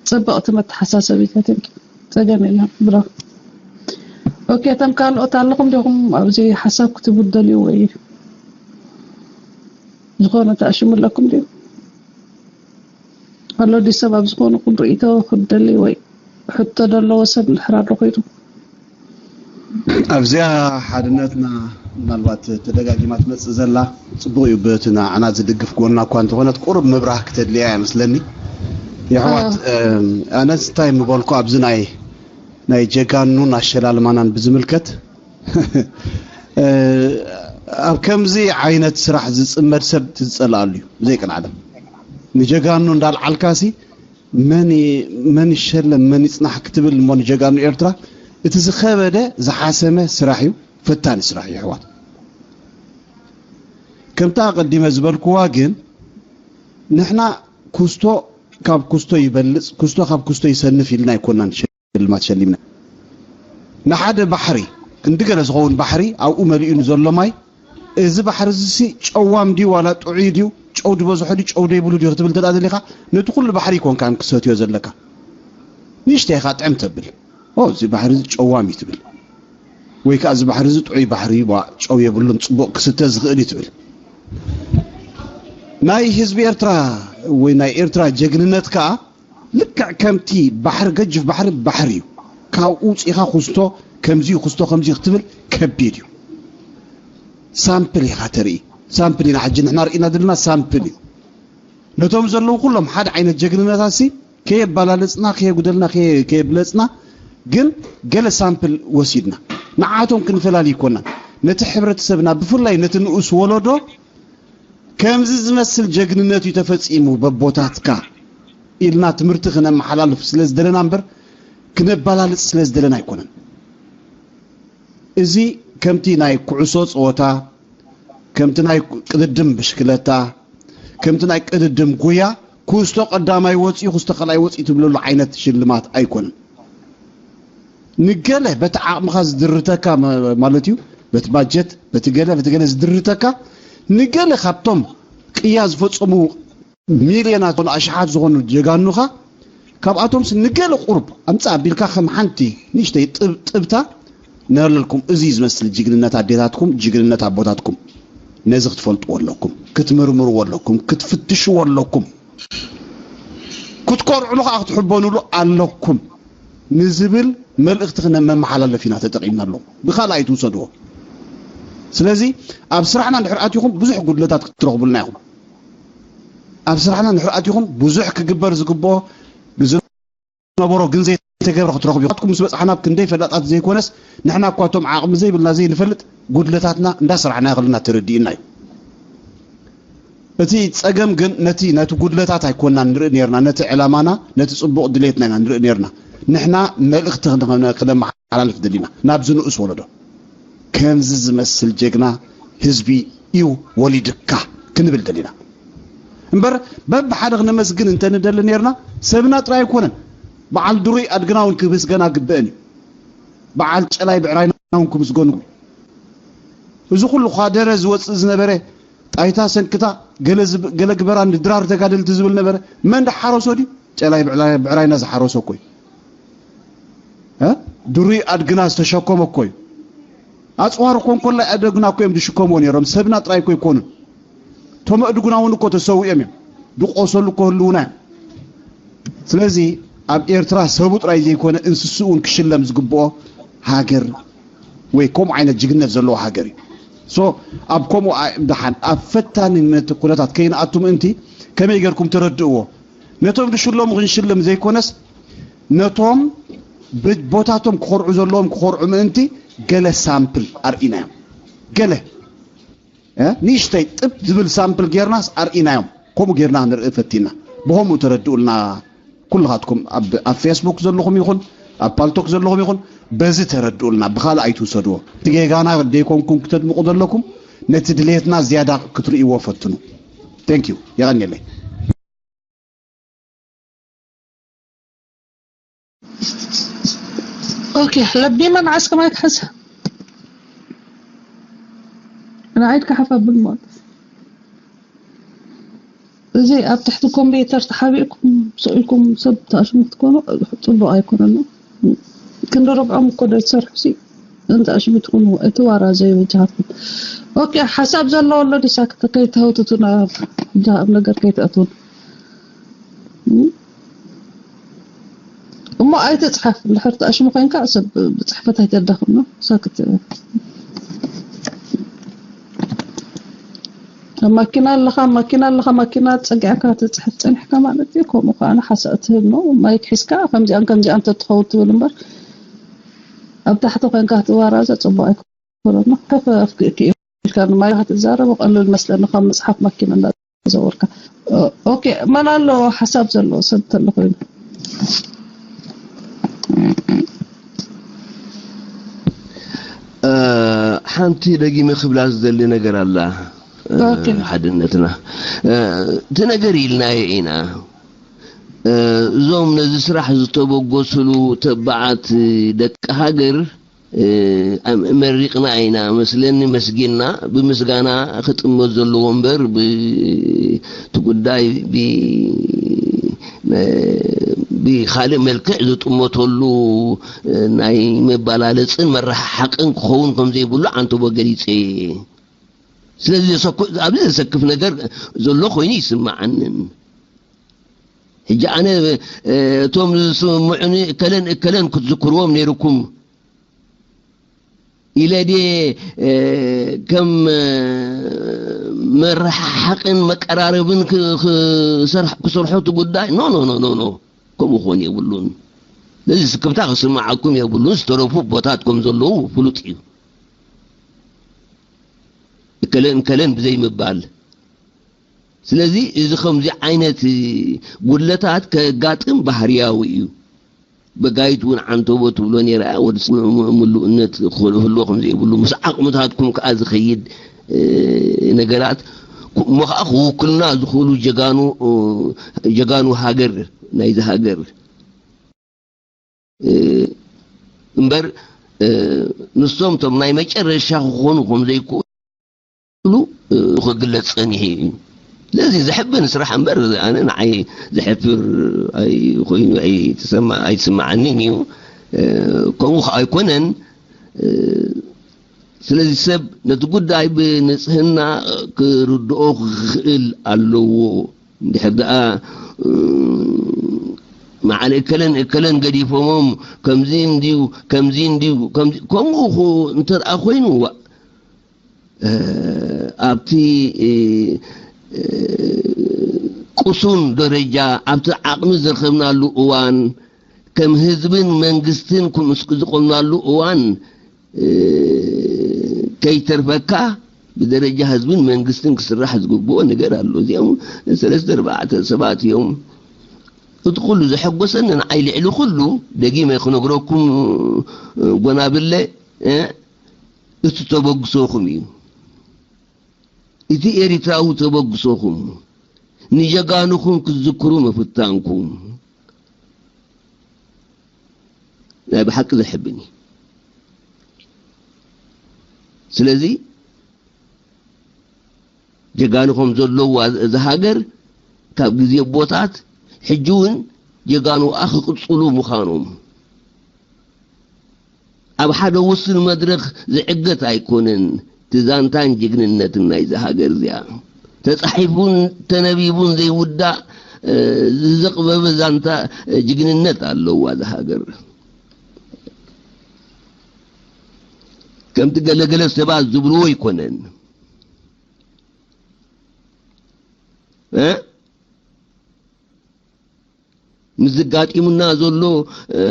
ጽብቕቲ መተሓሳሰቢታት እዮም። ጸገም የለን። ብራቮ። ኦኬ፣ እቶም ካልኦት ኣለኹም ዲኹም ኣብዚ ሓሳብ ክትብሉ ደልዩ ወይ ዝኾነ ተኣሽሙ ኣለኩም ድዩ? ኣሎ ድዩ ሰብ ኣብ ዝኾነ ቁም ርእይቶ ክደሊ ወይ ሕቶ ደለዎ ሰብ እንድሕር ኣሎ ኮይኑ? ኣብዚኣ ሓድነትና ምናልባት ተደጋጊማ ትመፅእ ዘላ ፅቡቅ እዩ። በቲ ንዓና ዝድግፍ ጎና እኳ እንተኾነት ቁሩብ ምብራህ ክተድልያ እያ መስለኒ። የሕዋት ኣነስ እንታይ ምበልኩ ኣብዚ ናይ ናይ ጀጋኑን ኣሸላልማናን ብዝምልከት ኣብ ከምዚ ዓይነት ስራሕ ዝፅመድ ሰብ ትዝፀልኣሉ እዩ ብዘይ ቅንዓለም። ንጀጋኑ እንዳልዓልካሲ መን መን ይሸለም መን ይፅናሕ ክትብል እሞ ንጀጋኑ ኤርትራ እቲ ዝኸበደ ዝሓሰመ ስራሕ እዩ። ፈታኒ ስራሕ እዩ ኣሕዋት። ከምታ ኣቐዲመ ዝበልክዋ ግን ንሕና ኩስቶ ካብ ኩስቶ ይበልፅ ኩስቶ ካብ ኩስቶ ይሰንፍ ኢልና ኣይኮናን ሽልማት ሸሊምና። ንሓደ ባሕሪ ክንዲ ገለ ዝኸውን ባሕሪ ኣብኡ መሊኡ ንዘሎ ማይ እዚ ባሕሪ እዚሲ ጨዋም ድዩ ዋላ ጥዑይ ድዩ ጨው ዝበዝሖ ድዩ ጨው ዘይብሉ ድዩ ክትብል እንተ ደኣ ደሊኻ ነቲ ኩሉ ባሕሪ ኣይኮንካን ክሰትዮ ዘለካ። ንእሽተይ ኢኻ ጥዕም ተብል ኦ እዚ ባሕሪ እዚ ጨዋም እዩ ትብል ወይ ከዓ እዚ ባሕሪ እዚ ጥዑይ ባሕሪ እዩ ጨው የብሉን ፅቡቕ ክስተ ዝኽእል እዩ ትብል። ናይ ህዝቢ ኤርትራ ወይ ናይ ኤርትራ ጀግንነት ከዓ ልክዕ ከምቲ ባሕሪ ገጅፍ ባሕሪ ባሕሪ እዩ። ካብኡ ውፂእኻ ኩስቶ ከምዚ እዩ ኩስቶ ከምዚ እዩ ክትብል ከቢድ እዩ። ሳምፕል ኢኻ ተርኢ። ሳምፕል ኢና ሕጂ ንሕና ርኢና ዘለና ሳምፕል እዩ። ነቶም ዘለዉ ኩሎም ሓደ ዓይነት ጀግንነታት ሲ ከየባላልፅና ከየጉደልና ከየ- ከየብለፅና ግን ገለ ሳምፕል ወሲድና ንዓቶም ክንፈላሊ ይኮና ነቲ ሕብረተሰብና ብፍላይ ነቲ ንኡስ ወለዶ ከምዚ ዝመስል ጀግንነት እዩ ተፈፂሙ በቦታትካ ኢልና ትምህርቲ ክነመሓላልፍ ስለ ዝደለና እምበር ክነበላልፅ ስለ ዝደለና ኣይኮነን። እዚ ከምቲ ናይ ኩዕሶ ፀወታ፣ ከምቲ ናይ ቅድድም ብሽክለታ፣ ከምቲ ናይ ቅድድም ጉያ ኩስቶ ቀዳማይ ወፂኡ ኩስቶ ካልኣይ ወፂኡ ትብለሉ ዓይነት ሽልማት ኣይኮነን። ንገለ በቲ ዓቕምኻ ዝድርተካ ማለት እዩ በቲ ባጀት በቲ ገለ በቲ ገለ ዝድርተካ ንገለ ካብቶም ቅያ ዝፈፀሙ ሚልዮናት ኣሽሓት ዝኾኑ ጀጋኑኻ ካብኣቶምስ ንገለ ቁሩብ ኣምፃእ ኣቢልካ ከም ሓንቲ ንእሽተይ ጥብጥብታ ነለልኩም እዚ ዝመስል ጅግንነት ኣዴታትኩም ጅግንነት ኣቦታትኩም ነዚ ክትፈልጥዎ ኣለኩም ክትምርምርዎ ኣለኩም ክትፍትሽዎ ኣለኩም ክትኮርዕሉ ከዓ ክትሕበኑሉ ኣለኩም ንዝብል መልእኽቲ ክነመመሓላለፍ ኢና ተጠቒምናሎም ብካልኣይ ትውሰድዎ ስለዚ ኣብ ስራሕና እንድሕር ኣትኹም ብዙሕ ጉድለታት ክትረኽቡልና ኢኹም ኣብ ስራሕና እንድሕር ኣትኹም ብዙሕ ክግበር ዝግብኦ ዝነበሮ ግን ዘይተገብረ ክትረኽቡ ኢኹም። ናትኩም ምስ በጻሕና ክንደይ ፈላጣት ዘይኮነስ ንሕና እኳ እቶም ዓቕሚ ዘይብልና ዘይንፈልጥ ጉድለታትና እንዳሰራሕና ይኽልና ተረዲእና እዩ። እቲ ጸገም ግን ነቲ ነቲ ጉድለታት ኣይኮናን ንርኢ ነርና ነቲ ዕላማና ነቲ ጽቡቕ ድሌትና ኢና ንርኢ ነርና ንሕና መልእኽቲ ክነመሓላልፍ ደሊና ናብዚ ንኡስ ወለዶ ከምዚ ዝመስል ጀግና ህዝቢ እዩ ወሊድካ ክንብል ደሊና እምበር በብሓደ ክነመስግን እንተንደሊ ነርና ሰብና ጥራይ ኣይኮነን በዓል ድሩይ ኣድግና እውን ክምስገን ኣግበአን እዩ በዓል ጨላይ ብዕራይና እውን ክምስገኑ እዚ ኩሉ ኳደረ ዝወፅእ ዝነበረ ጣይታ ሰንክታ ገለ ግበራ ንድራር ተጋደልቲ ዝብል ነበረ መን ዳሓረሶ ድዩ ጨላይ ብዕራይና ዝሓረሶ እኮ እዩ ድሩይ ኣድግና ዝተሸከመ እኮ እዩ። ኣፅዋር እኮ እንኮላይ ኣደግና እኮ እዮም ዝሽከምዎ ነይሮም። ሰብና ጥራይ እኮ ኣይኮኑን። እቶም ኣእድጉና እውን እኮ ተሰዊኦም እዮም። ዝቆሰሉ እኮ ህልውና እዮም። ስለዚ ኣብ ኤርትራ ሰቡ ጥራይ ዘይኮነ እንስስኡ እውን ክሽለም ዝግብኦ ሃገር ወይ ከምኡ ዓይነት ጅግነት ዘለዎ ሃገር እዩ። ሶ ኣብ ከምኡ ኣ- ደሓን ኣብ ፈታንነት ኩነታት ከይንኣቱ ምእንቲ ከመይ ጌርኩም ተረድእዎ? ነቶም ዝሽለሙ ክንሽልም ዘይኮነስ ነቶም ብቦታቶም ክኾርዑ ዘለዎም ክኾርዑ ምእንቲ ገለ ሳምፕል ኣርኢናዮም። ገለ እ፣ ንእሽተይ ጥብ ዝብል ሳምፕል ጌርናስ ኣርኢናዮም። ከምኡ ጌርና ንርኢ ፈቲና። ብኸምኡ ተረድኡልና። ኩልኻትኩም ኣብ ኣብ ፌስቡክ ዘለኹም ይኹን ኣብ ፓልቶክ ዘለኹም ይኹን በዚ ተረድኡልና። ብኻልእ ኣይትውሰድዎ። እቲ ጌጋና ደይኮንኩም ክተድምቑ ዘለኩም ነቲ ድሌትና ዝያዳ ክትርእይዎ ፈትኑ። Thank you። የቐንየለይ። ኦኬ ለቢና ንዓስከ ማይክ ሓዝ ንዓይድ ክሓፍ ኣብል ማለት እዚ ኣብ ትሕቲ ኮምፒተር ተሓቢእኩም ስኢልኩም ሰብ ተኣሽሙ ክትኮኑ ጽቡቅ ኣይኮነን። ክንዲ ርብዖም እኮ ዶ ትሰርሑ ሲ እንተ ኣሽሙ ትኹኑ እቲ ዋራ ዘይበጃሃትኩም። ኦኬ ሓሳብ ዘለዎ ኣሎ ዲሳ ከይተህውትቱና ጃሃብ ነገር ከይተእትውን እሞ ኣይትፅሓፍ። እንድሕር ተኣሽሙ ኮይንካ ሰብ ብፅሕፈት ኣይተዳኽም ነው ሳክት ኣብ ማኪና ኣለኻ ማኪና ኣለኻ ማኪና ፀጊዕካ ትፅሕፍ ፀኒሕካ ማለት እዩ። ከምኡ ከዓ ሓሳእ ትህብ ነው። ማይክ ሒዝካ ከምዚኣን ከምዚኣን ተትኸውን ትብል እምበር ኣብ ታሕቲ ኮይንካ ትዋራዘ ፅቡቅ ኣይኮነን። ከፍ ኢልካ ንማይ ክትዛረብ ቀልል መስለኒ ካብ መፅሓፍ ማኪና እንዳ ዘወርካ ኦኬ መን ኣሎ ሓሳብ ዘለዎ ሰብ ተሎ ኮይኑ ሓንቲ ደጊመ ክብላ ዝደሊ ነገር ኣላ ሓድነትና እቲ ነገር ኢልናዮ ኢና እዞም ነዚ ስራሕ ዝተበገስሉ ተባዓት ደቂ ሃገር መሪቕና ኢና መስለኒ መስጊንና ብምስጋና ክጥመት ዘለዎ እምበር እቲ ጉዳይ ብካልእ መልክዕ ዝጥመተሉ ናይ መባላለፅን መረሓሓቕን ክኸውን ከም ዘይብሉ ዓንተቦ ገሊፀ እየ። ስለዚ ኣብዚ ዘሰክፍ ነገር ዘሎ ኮይኑ ይስምዓንን ሕጂ ኣነ እቶም ዝስምዑኒ እከለን እከለን ክትዝክርዎም ነይርኩም ኢለ ድየ ከም መረሓሓቕን መቀራረብን ክሰርሖ እቲ ጉዳይ ኖ ኖ ኖ ኖ ከምኡ ክኾን የብሉን። ነዚ ስክፍታ ክስምዓኩም የብሉን። ዝተረፉ ቦታት ከም ዘለዉ ፍሉጥ እዩ። እከለን እከለን ብዘይ ምባል ስለዚ እዚ ከምዚ ዓይነት ጉድለታት ከጋጥም ባህርያዊ እዩ። በጋይት እውን ዓንተቦ ትብሎ ነይራ ወዲ ስምምዕ ምሉእነት ክህልዎ ከም ዘይብሉ ምስ ዓቕምታትኩም ከዓ ዝኸይድ ነገራት እሞ ከዓ ክውክሉና ዝኽእሉ ጀጋኑ ጀጋኑ ሃገር ናይዚ ሃገር እምበር ንሶም ቶም ናይ መጨረሻ ክኾኑ ከም ዘይክእሉ ክግለጽ ጸኒሑ እዩ። ስለዚ ዘሕብን ስራሕ እምበር ኣነ ንዓይ ዘሕፍር ኮይኑ ኣይስምዓንን እዩ። ከምኡ ከዓ ኣይኮነን። ስለዚ ሰብ ነቲ ጉዳይ ብንጽህና ክርድኦ ክኽእል ኣለዎ። እንድሕር ደኣ መዓል እከለን እከለን ገዲፎሞም ከምዚ እንድዩ ከምዚ እንድዩ ከምኡ እንተ ደኣ ኮይኑ ኣብቲ ቅሱን ደረጃ ኣብቲ ዓቕሚ ዝረኸብናሉ እዋን ከም ህዝብን መንግስትን ዝቆምናሉ እዋን ከይተርፈካ ብደረጃ ህዝብን መንግስትን ክስራሕ ዝግብኦ ነገር ኣሎ። እዚኦም ሰለስተ ኣርባዕተ ሰባት እዮም። እቲ ኩሉ ዘሐጎሰኒ ንዓይ ልዕሊ ኩሉ ደጊመ ክነግረኩም ጎናብለ እቲ ተበግሶኹም እዩ። እቲ ኤሪትራዊ ተበግሶኹም ንጀጋኑኹም ክትዝክሩ ምፍታንኩም ናይ ብሓቂ ዘሕብን እዩ። ስለዚ ጀጋኑ ከም ዘለዋ እዛ ሃገር ካብ ግዜ ኣቦታት ሕጂ እውን ጀጋኑኣ ክቕፅሉ ምዃኖም ኣብ ሓደ ውሱን መድረኽ ዝዕገት ኣይኮነን። እቲ ዛንታን ጅግንነትን ናይዛ ሃገር እዚኣ ተጻሒፉን ተነቢቡን ዘይውዳእ፣ እ፣ ዝዘቕበበ ዛንታ፣ እ፣ ጅግንነት ኣለዋ እዛ ሃገር። ከምቲ ገለገለ ሰባት ዝብልዎ ኣይኮነን። እ? ምስ ዘጋጢሙና ዘሎ፣ እ፣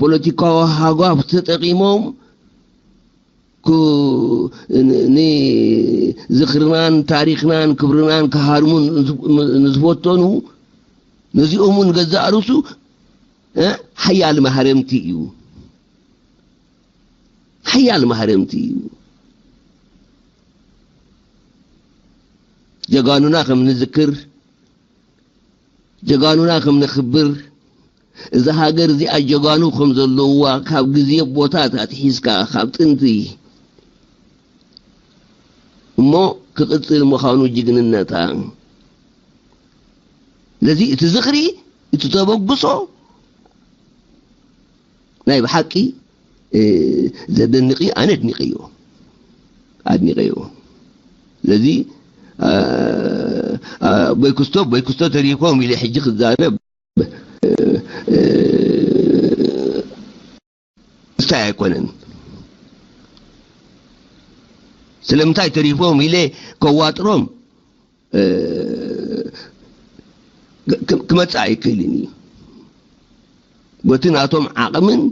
ፖለቲካዊ ሃጓፍ ተጠቒሞም ክ-፣ ን-፣ ንዝኽርናን ታሪኽናን ክብርናን ክሃርሙ ንዝ-፣ ንዝፈተኑ፣ ነዚኦም እውን ገዛእ ርእሱ፣ እ፣ ሓያል ማህረምቲ እዩ። ሓያል ማህረምቲ እዩ። ጀጋኑና ከም ንዝክር፣ ጀጋኑና ከም ነኽብር፣ እዛ ሃገር እዚኣ ጀጋኑ ከም ዘለውዋ ካብ ግዜ ቦታት ኣትሒዝካ፣ ካብ ጥንቲ እሞ ክቕጽል ምዃኑ ጅግንነታ። ስለዚ እቲ ዝኽሪ፣ እቲ ተበግሶ ናይ ብሓቂ፣ እ፣ ዘደንቕ እዩ። ኣነ ኣድኒቐዮ። ኣድኒቐዮ። ስለዚ፣ እ፣ እ፣ ቦይ ክስቶ፣ ቦይ ክስቶ ተሪፎም ኢለ ሕጂ ክዛረብ፣ እ፣ እ፣ ምስታይ ኣይኮነን። ስለምንታይ ተሪፎም ኢለ ከዋጥሮም፣ እ፣ ክ-፣ ክ-፣ ክመጽእ ኣይክእልን እዩ። በቲ ናቶም ዓቕምን፣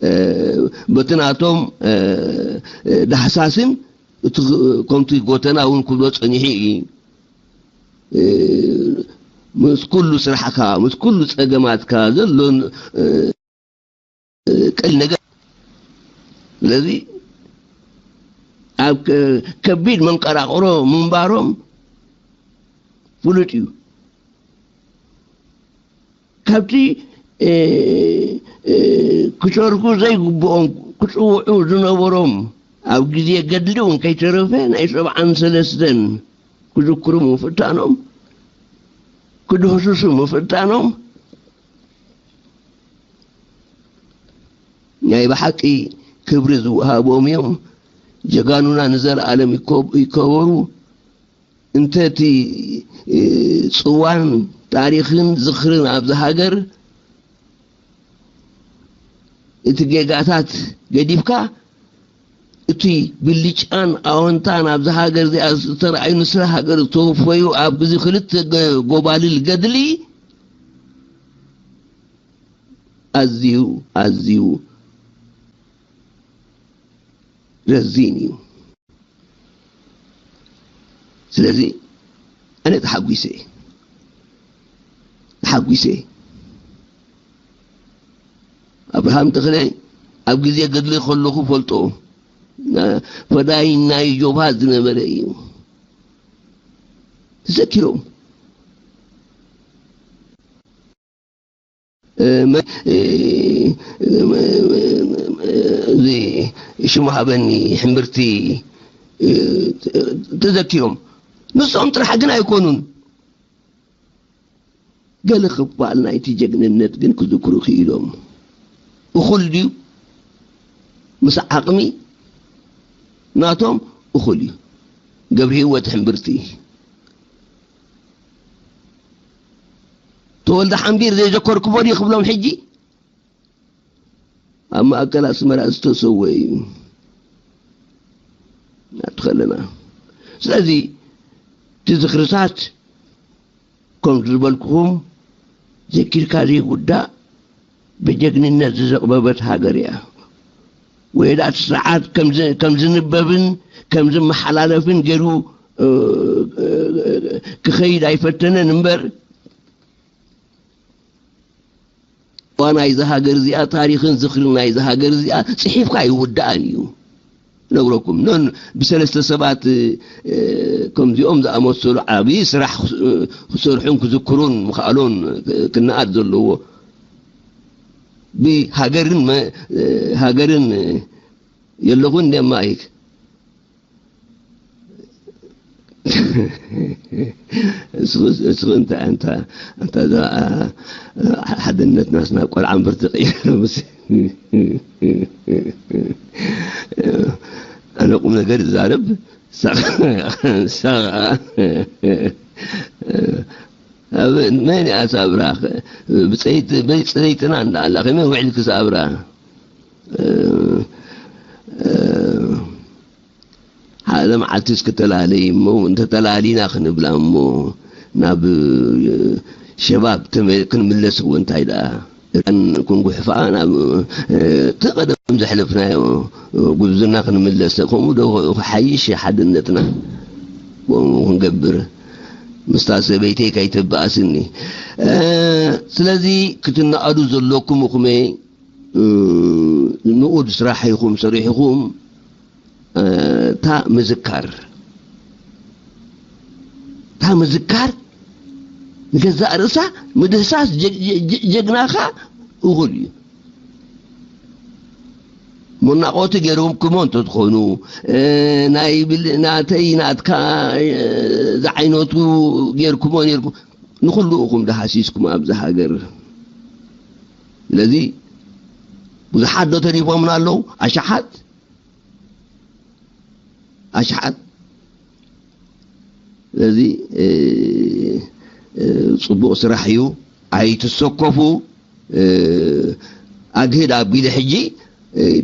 እ፣ በቲ ናቶም፣ እ፣ እ፣ ዳህሳስን እቲ ክ-፣ ከምቲ ጎተና እውን ክብሎ ጸኒሑ እዩ። እ፣ ምስ ኩሉ ስራሕካ፣ ምስ ኩሉ ጸገማትካ ዘሎን፣ እ፣ ቀሊል ነገር። ስለዚ ኣብ ከ-፣ ከቢድ መንቀራቕሮ ምንባሮም ፍሉጥ እዩ። ካብቲ፣ እ፣ እ፣ ክሰርኩ ዘይግብኦም ክጽውዑ ዝነበሮም ኣብ ግዜ ገድሊ እውን ከይተረፈ ናይ ሰብዓን ሰለስተን ክዝክሩ ምፍታኖም፣ ክድህስሱ ምፍታኖም ናይ ብሓቂ ክብሪ ዝወሃቦም እዮም። ጀጋኑና ንዘለኣለም ይኮ-፣ ይከበሩ። እንተ እቲ፣ እ፣ ጽዋን ታሪኽን ዝኽርን ኣብዚ ሃገር እቲ ጌጋታት ገዲፍካ፣ እቲ ብልጫን ኣወንታን ኣብዚ ሃገር እዚኣ ዝተረኣዩ፣ ንስለ ሃገር ዝተወፈዩ ኣብ ግዜ ክልተ ገ-፣ ጎባልል ገድሊ ኣዝዩ፣ ኣዝዩ ረዚን እዩ። ስለዚ ኣነ ተሓጒሰ፣ ተሓጒሰ። ኣብርሃም ተኽለ ኣብ ግዜ ገድሊ ከለኹ ፈልጦ፣ ና-፣ ፈዳይ ናይ ጆብሃ ዝነበረ እዩ። ተዘኪሮም። እ፣ መ-፣ እ፣ እዚ ሽሙ ሃበኒ ሕምብርቲ፣ እ፣ ተዘኪሮም። ንሶም ጥራሕ ግን ኣይኮኑን። ገለ ክፋል ናይቲ ጀግንነት ግን ክዝክሩ ክኢሎም። እኹል ድዩ? ምስ ዓቕሚ ናቶም እኹል እዩ። ገብረ ህይወት ሕምብርቲ፣ ተወልደ ሓምቢር ዘይዘከርኩሞ ድዩ ክብሎም ሕጂ? ኣብ ማእከል ኣስመራ ዝተሰወ እዩ። ናቱ ከለና። ስለዚ እቲ ዝኽርታት ከም ዝበልኩኹም ዘኪርካ ዘይጉዳእ ብጀግንነት ዝዘቕበበት ሃገር እያ። ወየዳ እቲ ስርዓት ከም ዝ-፣ ከም ዝንበብን ከም ዝመሓላለፍን ገይሩ፣ እ፣ እ፣ ክኸይድ ኣይፈተነን እምበር፣ ዋ ናይዛ ሃገር እዚኣ፣ ታሪኽን ዝኽርን ናይዛ ሃገር እዚኣ ጽሒፍካ ኣይውዳእን እዩ። ነግረኩም፣ ኖን ብሰለስተ ሰባት፣ እ፣ ከምዚኦም ዝኣመሰሉ ዓቢ ስራሕ ክስ-፣ ክሰርሑን ክዝክሩን ምኽኣሎን ክነኣድ ዘለዎ። ብሃገርን መ-፣ ሃገርን የለኹን እንደ ማይክ። እስኺ እንታይ ኣንታ ኣንታ እዛ ሓድነት ናስና ቆልዓ እምበር ትቕየር ምስ ኣነ ቁም ነገር ዝዛረብ ሳኻ ሳኻ መን እያ ሳብራ ብፀይትና እንዳኣላ ከመይ ውዕልኪ ሳብራ ሓደ መዓልቲ እስክተላለይ እሞ እንተተላሊና ክንብላ እሞ ናብ ሸባብ ክንምለስ እዎ እንታይ ደኣ እተን ክንጉሕፋ ናብ እቲ ቀደም ዘሕለፍናዮ ጉብዝና ክንምለስ ከምኡ ዶ ክሓይሽ ሓድነትና ከምኡ ክንገብር ምስታ ሰበይተይ ከይትበኣስኒ ስለዚ ክትነኣዱ ዘለኩም እኹመ ንኡድ ስራሕ ኢኹም ሰሪሕኹም እታ ምዝካር እታ ምዝካር ንገዛእ ርእሳ ምድህሳስ ጀግናኻ እኹል እዩ። መናቆቲ ገይሮም ክሞ እንተትኾኑ ናይ ብል ናተይ ናትካ ዝዓይነቱ ገይርኩሞ ነርኩም ንኹሉ እኹም ዝሃሲስኩም ኣብዚ ሃገር ስለዚ ብዙሓት ዶ ተሪፎምና ኣለዉ ኣሽሓት ኣሽሓት ስለዚ ፅቡቕ ስራሕ እዩ ኣይትሰከፉ ኣግህድ ኣቢሉ ሕጂ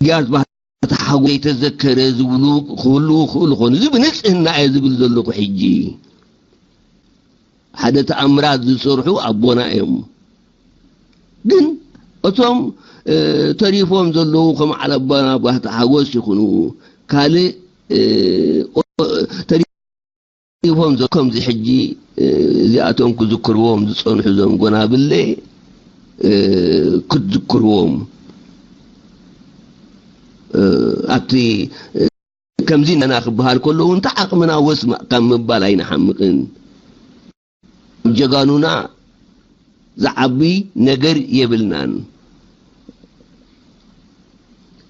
ድያት ባህታ ሓጎ ዘይተዘከረ ዝብሉ ክህልዉ ክእሉ ኾኑ እዚ ብንፅህና እየ ዝብል ዘለኹ ሕጂ ሓደ ተኣምራት ዝሰርሑ ኣቦና እዮም ግን እቶም ተሪፎም ዘለዉ ከም ዓለባና ባህታ ሓጎስ ይኹኑ ካልእ ተሪፎም ከምዚ ሕጂ እዚኣቶም ክዝክርዎም ዝፀንሑ ዞም ጎናብለ ክትዝክርዎም ኣብቲ ከምዚ ነና ክበሃል ከሎ እውን ተዓቕምና ወስ ካብ ምባል ኣይንሓምቕን ጀጋኑና ዝዓቢ ነገር የብልናን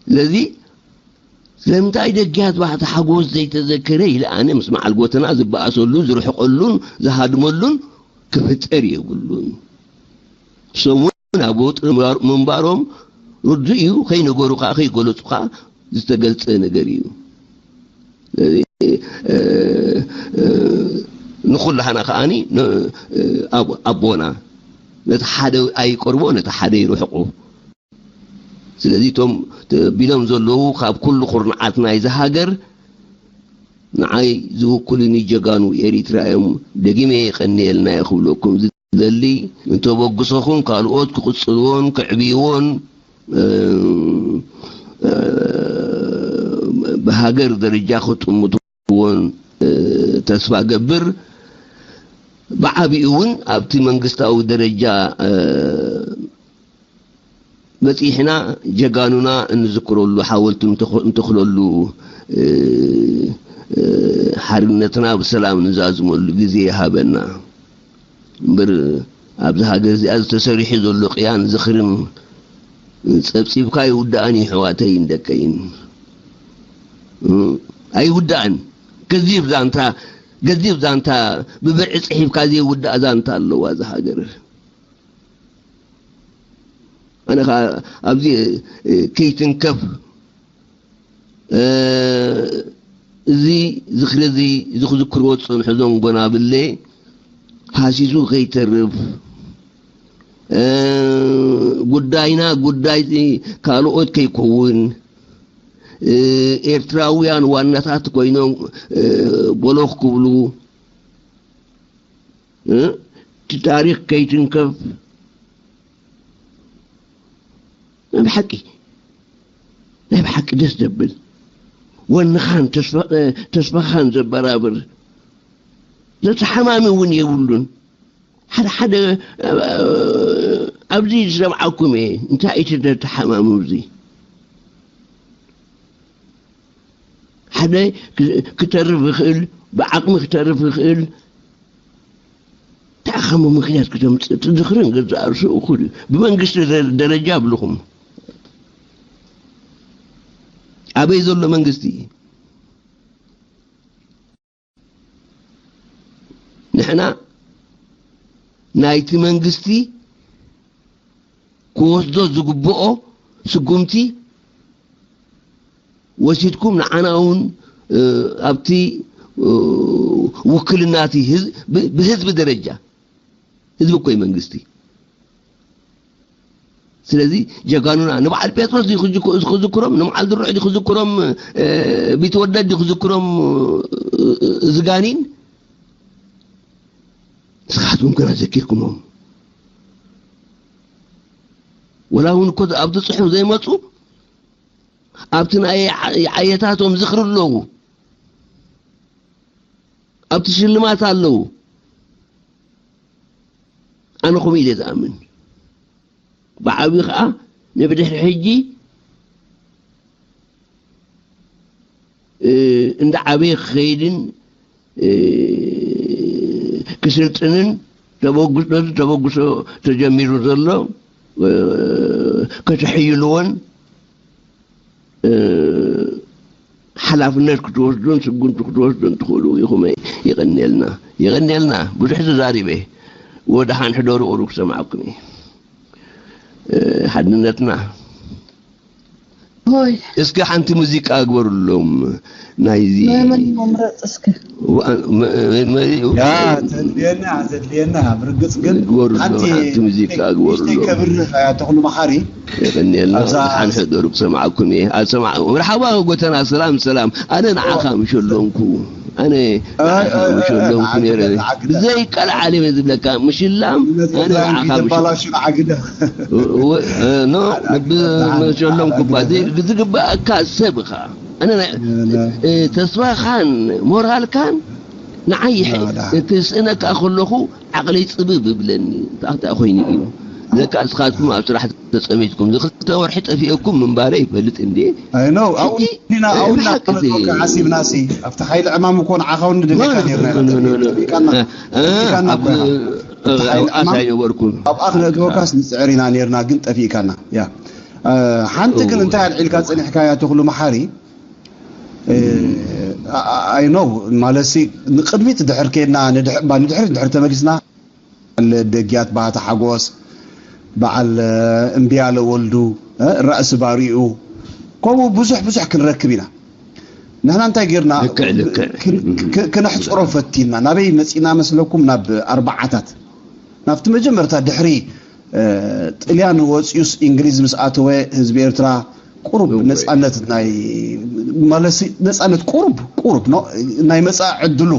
ስለዚ ስለምንታይ ደጊያት ባሕቲ ሓጎስ ዘይተዘከረ ኢለ ኣነ ምስ መዓል ጎተና ዝበኣሰሉ ዝርሕቀሉን ዝሃድመሉን ክፍጠር የብሉን ሰሙን ኣብ ወጥሪ ምንባሮም ርዱእ እዩ ከይነገሩኻ ከይገለጹኻ ዝተገልጸ ነገር እዩ ንኩላህና ከዓኒ ኣቦና ነቲ ሓደ ኣይቀርቦ ነቲ ሓደ ይርሕቁ ስለዚ እቶም ቢሎም ዘለዉ ካብ ኩሉ ኩርንዓት ናይዚ ሃገር ንዓይ ዝውክሉኒ ጀጋኑ ኤሪትራ እዮም። ደጊመ የቐንየልና እየ ክብለኩም ዝደሊ። እንተበግሶኹም ካልኦት ክቕጽልዎን ክዕብይዎን ብሃገር ደረጃ ክጥምትዎን ተስፋ ገብር። ብዓቢኡ እውን ኣብቲ መንግስታዊ ደረጃ በፂሕና ጀጋኑና እንዝክረሉ ሓወልቲ እንተኽለሉ ሓርነትና ብሰላም ንዛዝመሉ ግዜ ይሃበና እምበር ኣብዚ ሃገር እዚኣ ዝተሰሪሑ ዘሎ ቅያን ዝኽርን ፀብፂብካ ይውዳእን እዩ ሕዋተይን ደቀይን ኣይውዳእን ገዚፍ ዛንታ ገዚፍ ዛንታ ብብርዒ ፅሒፍካ ዘይውዳእ ዛንታ ኣለዋ እዚ ሃገር ኣነ ከዓ ኣብዚ ከይትንከፍ እዚ ዝኽሪ እዚ ዝኽዝክርዎ ዝፀንሑ ዞም ጎናብለ ሃሲሱ ከይተርፍ ጉዳይና ጉዳይ ካልኦት ከይከውን ኤርትራውያን ዋናታት ኮይኖም ቦሎኽ ክብሉ እቲ ታሪኽ ከይትንከፍ ናይ ብሓቂ ናይ ብሓቂ ደስ ዘብል ወንኻን ተስፋኻን ዘበራብር ዘተሓማሚ እውን የብሉን ሓደ ሓደ ኣብዚ ዝሰምዓኩም እየ እንታይ እቲ ዘተሓማሚ እዚ ሓደ ክተርፍ ይኽእል ብዓቕሚ ክተርፍ ይኽእል እንታይ ከም ምኽንያት ክተምፅእ እቲ ዝኽርን ገዛእ ርእሱ እኹል እዩ ብመንግስቲ ደረጃ ኣብልኹም ኣበይ ዘሎ መንግስቲ ንሕና ናይቲ መንግስቲ ክወስዶ ዝግብኦ ስጉምቲ ወሲድኩም ንዓና እውን ኣብቲ ውክልና እቲ ብህዝቢ ደረጃ ህዝቢ እኮ እዩ መንግስቲ። ስለዚ ጀጋኑና ንበዓል ጴጥሮስ ድዩ ክዝክሮም፣ ንበዓል ድሩዕ ድዩ ክዝክሮም፣ ቢትወደድ ድዩ ክዝክሮም፣ ዝጋኒን ንስኻትኩም ግና ዘኪርኩሞም። ወላ እውን እኮ ኣብቲ ፅሑፍ ዘይመፁ ኣብቲ ናይ ዓየታቶም ዝኽሪ ኣለዉ፣ ኣብቲ ሽልማት ኣለዉ። ኣነ ከምኡ ኢለ ዝኣምን። ብዓብዩ ከዓ ንብድሕሪ ሕጂ እንዳዓበየ ክኸይድን ክስልጥንን ተበግሶ ተበግሶ ተጀሚሩ ዘሎ ከተሕይልዎን ሓላፍነት ክትወስዱን ስጉምቲ ክትወስዱን ትኽእሉ ኢኹም። ይቐንየልና፣ ይቐንየልና። ብዙሕ ተዛሪበ። ወደሓን ሕደሩ፣ ቁሩብ ክሰምዓኩም እየ። ሓድነትና። ሆይ። እስኪ ሓንቲ ሙዚቃ ግበሩሎም። ናይዚ መን መምረጽ እስከ? ዋ- መ- መ- መ- ያ ዘድልየና ዘድልየና ብርግጽ ግን ግበሩሎም፣ ሓንቲ ሓንቲ ሙዚቃ ግበሩሎም። ንእሽተይ ከብርህ እያ ተኽሉ መሓሪ። የቐንየልና። ኣብዛ ሓንሕድ ሩብ ሰማዕኩም እየ። ኣሰማዕ መርሓባ ጎተና፣ ሰላም ሰላም። ኣነ ንዓኻ ምሸለምኩ፣ ኣነ ንዓኻ ምሸለምኩ ነይረ። ብዘይ ቀልዓለም እየ ዝብለካ፣ ምሽላም ኣነ ንዓኻ ምሸለምኩ። ኖ፣ ምሸለምኩ እኳ ዝግባኣካ ሰብ ኢኻ። ኣነ ተስፋኻን ሞራልካን ንዓይ ክስእነካ ከለኹ ዓቕለይ ጽብብ ይብለኒ። እንታይ ኮይኑ እዩ? ለካ ንስኻትኩም ኣብ ስራሕ ተጸሚድኩም፣ ዝኽልተ ወርሒ ጠፊኤኩም ምንባረ ይፈልጥ እንዴ? ኣይ ኖ፣ ኣብኡ ሕጂ ኢና፣ ኣብኡ ኢና ብሓቂ እዚ ክነግረካ ሓሲብናሲ፣ ኣብቲ ሓይሊ ዕማም እኮ ንዓኻ እውን ንደልየካ ኖ፣ ኖ፣ ኔርና ኢና፣ ኖ፣ ኖ፣ ኖ፣ ኖ። ጠፊእካና፣ እ፣ ጠፊእካና ኣብ፣ እኮ ኢኻ። እ፣ ኣብቲ ኣብ ሓይሊ ኣሳ ዕማም፣ ይነበርኩ። ኣብኣ ክነግረካስ ንጽዕር ኢና ኔርና፣ ግን ጠፊእካና። ያ። እ፣ ሓንቲ ግን እወ። እንታይ ኣልዒልካ ጸኒሕካያ ተኽሉ መሓሪ? እ፣ ኣ-፣ ኣ-፣ ኣይ ኖ፣ ማለትሲ ንቕድሚት ድሕር ኬድና፣ ንድሕ-፣ ባ-፣ ንድሕሪት ድሕር ተመሊስና፣ በዓል ደግያት ባህታ ሓጎስ፣ በዓል፣ እ፣ እምብያለ ወልዱ፣ እ፣ ራእሲ ባሪኡ፣ ከምኡ ብዙሕ ብዙሕ ክንረክብ ኢና። ንሕና እንታይ ጌርና? ልክዕ፣ ልክዕ። ክን-፣ ክ-፣ ክነሕጽሮ ፈቲና። ናበይ መጺና መስለኩም? ናብ ኣርባዓታት። ናብቲ መጀመርታ ድሕሪ፣ እ፣ ጥልያን ወጺኡስ እንግሊዝ ምስ ኣተወ ህዝቢ ኤርትራ ቁሩብ እወ። ነጻነት ናይ፣ ማለትሲ ነጻነት ቁሩብ፣ ቁሩብ ኖ-፣ ናይ መጻኢ ዕድሉ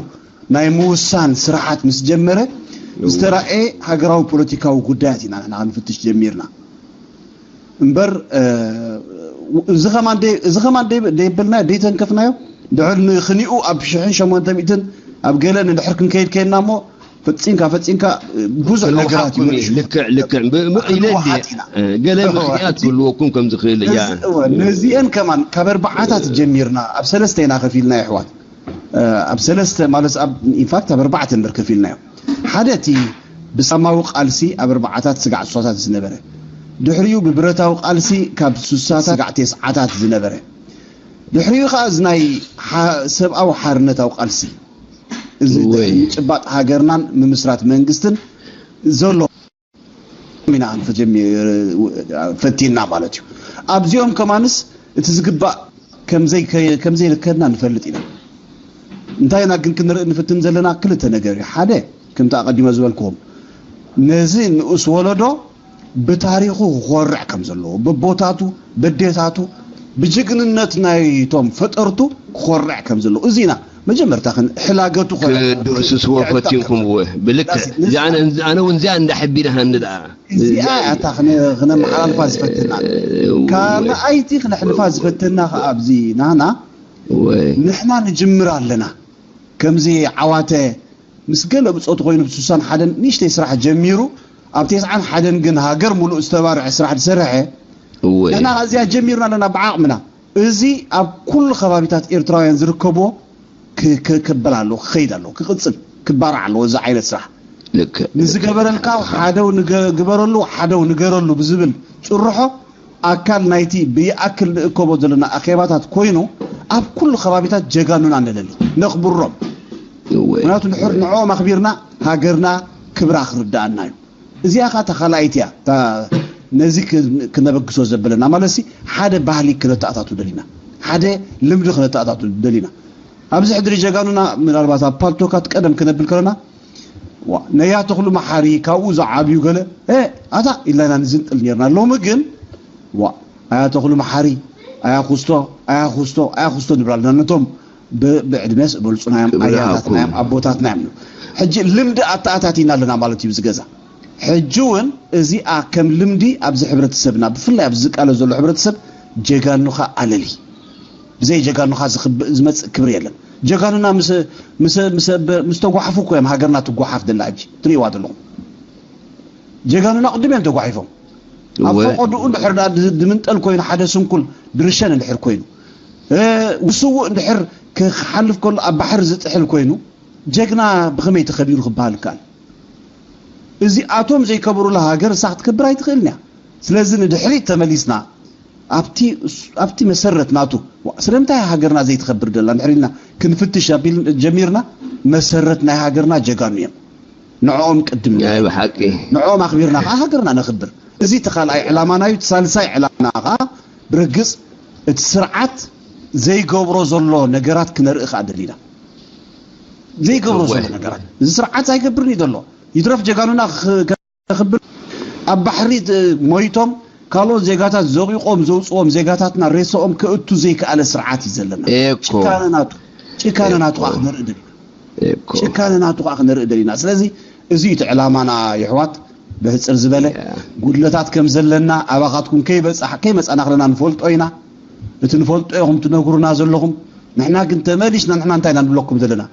ናይ ምውሳን ስራሓት ምስ ጀመረ እወ። ዝተራእየ ሃገራዊ ፖለቲካዊ ጉዳያት ኢና ንሕና ክንፍትሽ ጀሚርና። እምበር፣ እ፣ እዚ ኸማን ደይ-፣ እዚ ኸማን ደይ-፣ ደይበልናዮ፣ ደይተንከፍናዮ፣ ድሕር ንኽኒኡ ኣብ ሽሕን ሸሞንተ ሚእትን ኣብ ገለ ንድሕር ክንከይድ ከይድና እሞ፣ ፈጺምካ፣ ፈጺምካ፣ እ፣ ብዙሕ ነገራት እዩ። ልክዕ፣ ልክዕ። ብ-፣ ብ-፣ ኢለ ክንወሓጥ እንድየ፣ ኢና። እ፣ ገለ እወ። ምኽንያት ክህልወኩም ከም ዝኽእል እያ። ነዚ-፣ እወ፣ ነዚአን ከማን ካብ ኣርባዓታት ጀሚርና ኣብ ሰለስተ ኢና ከፊልና፣ የሕዋት። እ፣ ኣብ ሰለስተ ማለት ኣብ፣ ኢንፋክት ኣብ ኣርባዕተ እምበር ከፊልናዮ። ሓደ እቲ ብሳማዊ ቃልሲ ኣብ ኣርባዓታት ስጋዕ ሱሳታት ዝነበረ፣ ድሕሪኡ ብብረታዊ ቃልሲ ካብ ሱሳታት ስጋዕ ቴስዓታት ዝነበረ፣ ድሕሪኡ ከኣ እዚ ናይ ሓ-፣ ሰብኣዊ ሓርነታዊ ቃልሲ፣ እዚ እወይ። ምጭባጥ ሃገርናን ምምስራት መንግስትን ዘሎ ኢና ፈጀሚ-፣ ፈቲና ማለት እዩ። ኣብዚኦም ከማንስ እቲ ዝግባእ ከምዘይ-፣ ከምዘይርከብና ንፈልጥ ኢና። እንታይ ኢና ግን ክንርኢ ንፍትን ዘለና? ክልተ ነገር እዩ። ሓደ፣ ከምቲ ኣቐዲመ ዝበልክዎም፣ ነዚ ንኡስ ወለዶ ብታሪኹ ክኾርዕ ከም ዘለዎ፣ በቦታቱ፣ በዴታቱ፣ ብጅግንነት ናይቶም ፈጠርቱ ክኾርዕ ከም ዘለዎ፣ እዚ ኢና መጀመርታ ክን-፣ ሕላገቱ ኮነ ክድህስስዎ ይዕጠቕ ፈቲንኩምዎ። ብልክዕ። ነዚ እዚኣ ኣነ፣ ኣነ እውን እዚኣ እንዳ ሓቢርሃኒ ደኣ። እዚኣ እዚኣ እያ እታ ክነ-፣ ክነመሓላልፋ ዝፈትና። እወ። ካልኣይቲ ክነሕልፋ ዝፈትና ከኣ ኣብዚ ናህና፣ እወ። ንሕና ንጅምር ኣለና። ከምዚ ዓዋተ ምስ ገለ ብጾቱ ኮይኑ ብ ሱሳን ሓደን ንእሽተይ ስራሕ ጀሚሩ፣ ኣብ ተስዓን ሓደን ግን ሃገር ሙሉእ ዝተባርዐ ስራሕ ዝሰርሐ፣ እወ። ንሕና ከኣ እዚኣ ጀሚርና ኣለና ብዓቕምና። እዚ ኣብ ኩሉ ከባቢታት ኤርትራውያን ዝርከብዎ ክ-፣ ክ-፣ ክበል ኣለዎ፣ ክኸይድ ኣለዎ፣ ክቕጽል፣ ክባራዕ ኣለዎ እዚ ዓይነት ስራሕ። ልክዕ። ንዝገበረልካ ሓደው ንገ-፣ ግበረሉ፣ ሓደው ንገረሉ ብዝብል ጭርሖ ኣካል ናይቲ ብይኣክል ንእከቦ ዘለና ኣኼባታት ኮይኑ ኣብ ኩሉ ከባቢታት ጀጋኑና ነለሊ፣ ነኽብሮም። እወ። ምኽንያቱ ንሕር-፣ ንዕኦም ኣኽቢርና ሃገርና ክብራ ክርዳኣና እዩ። እዚኣ ኸዓ እታ ካልኣይቲ እያ። እታ ነዚ ክ- ክነበግሶ ዘበለና ማለት ሲ ሓደ ባህሊ ክነተኣታቱ ደሊና፣ ሓደ ልምዲ ክነተኣታቱ ደሊና። ኣብዚ ሕድሪ ጀጋኑና ምናልባት ኣብ ፓልቶካት ቀደም ክነብል ከለና ዋ ነያ ተኽሉ መሓሪ ካብኡ ዝዓብዩ ገለ እ ኣታ ኢላና ንዝንጥል ነርና። ሎሚ ግን ዋ ኣያ ተኽሉ መሓሪ ኣያ ኩስቶ ኣያ ኩስቶ ኣያ ኩስቶ ንብላልና ነቶም ብ- ብዕድመ ዝበልፁና እዮም፣ ኣያታትና እዮም፣ ኣቦታትና እዮም። ሕጂ ልምዲ ኣተኣታቲና ኣለና ማለት እዩ ዝገዛ። ሕጂ እውን እዚኣ ከም ልምዲ ኣብዚ ሕብረተሰብና ብፍላይ ኣብዚ ዝቃለ ዘሎ ሕብረተሰብ ጀጋኑኻ ኣለሊ። ብዘይ ጀጋኑኻ ዝኽብ- ዝመፅእ ክብሪ የለን። ጀጋኑና ምስ ምስ ምስ ምስ ተጓሓፉ እኮ እዮም ሃገርና ትጓሓፍ ደላ። ሕጂ ትርእይዋ ዘለኹም ጀጋኑና ቅድም እዮም ተጓሒፎም። ኣብ እወ። ፈቐድኡ እንድሕር ደኣ ድ- ድምንጠል ኮይኑ ሓደ ስንኩል ድርሸን እንድሕር ኮይኑ እ፣ ውስውእ እንድሕር ክሓልፍ ከሎ ኣብ ባሕሪ ዝጥሕል ኮይኑ ጀግና ብኸመይ ተኸቢሩ ክበሃል ይከኣል? እዚኣቶም ዘይከበሩላ ሃገር እሳ ክትከብር ኣይትኽእልን እያ። ስለዚ ንድሕሪት ተመሊስና ኣብቲ ኣብቲ መሰረት ናቱ ዋ፣ ስለምንታይ ሃገርና ዘይትኸብር ደላ እንድሕር ኢልና ክንፍትሽ ኣቢል ጀሚርና መሰረት ናይ ሃገርና ጀጋኑ እዮም። ንዕኦም ቅድም ናይ ብሓቂ ንዕኦም ኣኽቢርና ከዓ ሃገርና ነኽብር። እዚ እቲ ካልኣይ ዕላማና እዩ። እቲ ሳልሳይ ዕላማና ከዓ ብርግፅ እቲ ስርዓት ዘይገብሮ ዘሎ ነገራት ክነርኢ ከዓ ደሊና። ዘይገብሮ ዘሎ እወ። ነገራት እዚ ስርዓት ኣይገብርን እዩ ዘሎ። ይትረፍ ጀጋኑና ክኸብር ኣብ ባሕሪ ሞይቶም ካልኦት ዜጋታት ዘቂቖም ዘውፅዎም ዜጋታትና ሬሳኦም ከእቱ ዘይከኣለ ስርዓት እዩ ዘለና። ኤኮ። ጭካነ ናቱ ጭካነ ናቱ ከዓ ኤኮ። ክንርኢ ደሊና። ኤኮ። ጭካነ ናቱ ከዓ ክንርኢ ደሊና። ስለዚ እዚ እዩ እቲ ዕላማና የሕዋት። ብሕፅር ዝበለ ጉድለታት ከም ዘለና ኣባኻትኩም ከይበፃሕ ከይመፃና ክለና ንፈልጦ ኢና። እቲ ንፈልጦ ኢኹም ትነግሩና ዘለኹም። ንሕና ግን ተመሊስና ንሕና እንታይ ኢና ንብለኩም ዘለና?